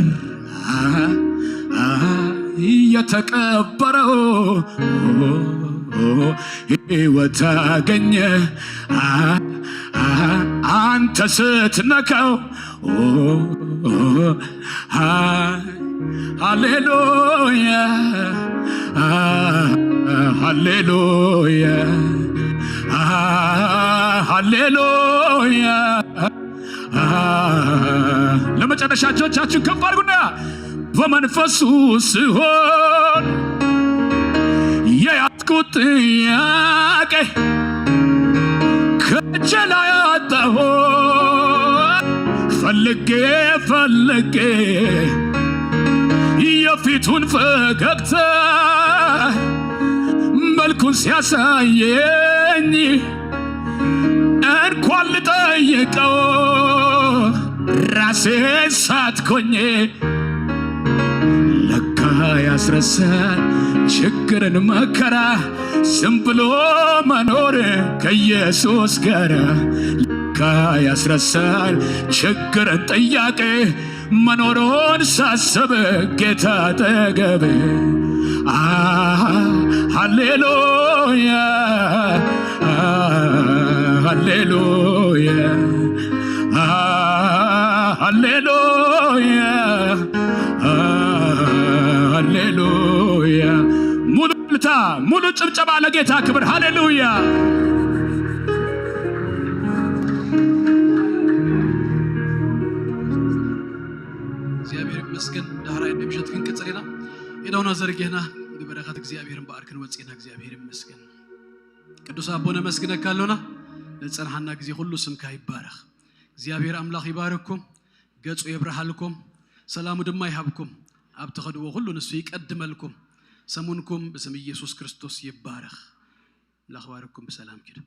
የተቀበረው ሕይወት አገኘ አንተ ስትነካው ሃሌሉያ ሃሌሉያ ሃሌሉያ መጨረሻ እጆቻችሁን ከፍ አድርጉና በመንፈሱ ስሆን የያዝኩት ጥያቄ ከእጄ ላይ አጣሁ። ፈልጌ ፈልጌ የፊቱን ፈገግታ መልኩን ሲያሳየኝ እንኳን ልጠይቀው ራሴን ሳትኮኝ። ለካ ያስረሳል ችግርን መከራ ዝም ብሎ መኖር ከኢየሱስ ጋር። ለካ ያስረሳል ችግርን ጥያቄ መኖሩን ሳስብ ጌታ አጠገብ። አሃ፣ ሃሌሉያ፣ አሃ፣ ሃሌሉያ፣ አሃ፣ ሃሌሉያ፣ አሃ፣ ሃሌሉያ። ሙሉ እልልታ፣ ሙሉ ጭብጨባ ለጌታ ክብር። ሃሌሉያ። እግዚኣብሔር ይመስገን። ዳሕራይ ናይ ምሸት ክንቅጽል ኢና። ኢዶና ዘርጊሕና ንበረኸት እግዚኣብሔር እምበኣር ክንወጽእ ኢና። እግዚኣብሔር ይመስገን። ቅዱስ ኣቦ ነመስግነካ ኣሎና። ንጸንሓና ግዜ ኩሉ ስምካ ይባረኽ። እግዚኣብሔር ኣምላኽ ይባርክኩም፣ ገጹ የብርሃልኩም፣ ሰላሙ ድማ ይሃብኩም። ኣብ ትኸድዎ ኩሉ ንሱ ይቀድመልኩም። ሰሙንኩም ብስም ኢየሱስ ክርስቶስ ይባረኽ። ኣምላኽ ባርክኩም። ብሰላም ኪዱ።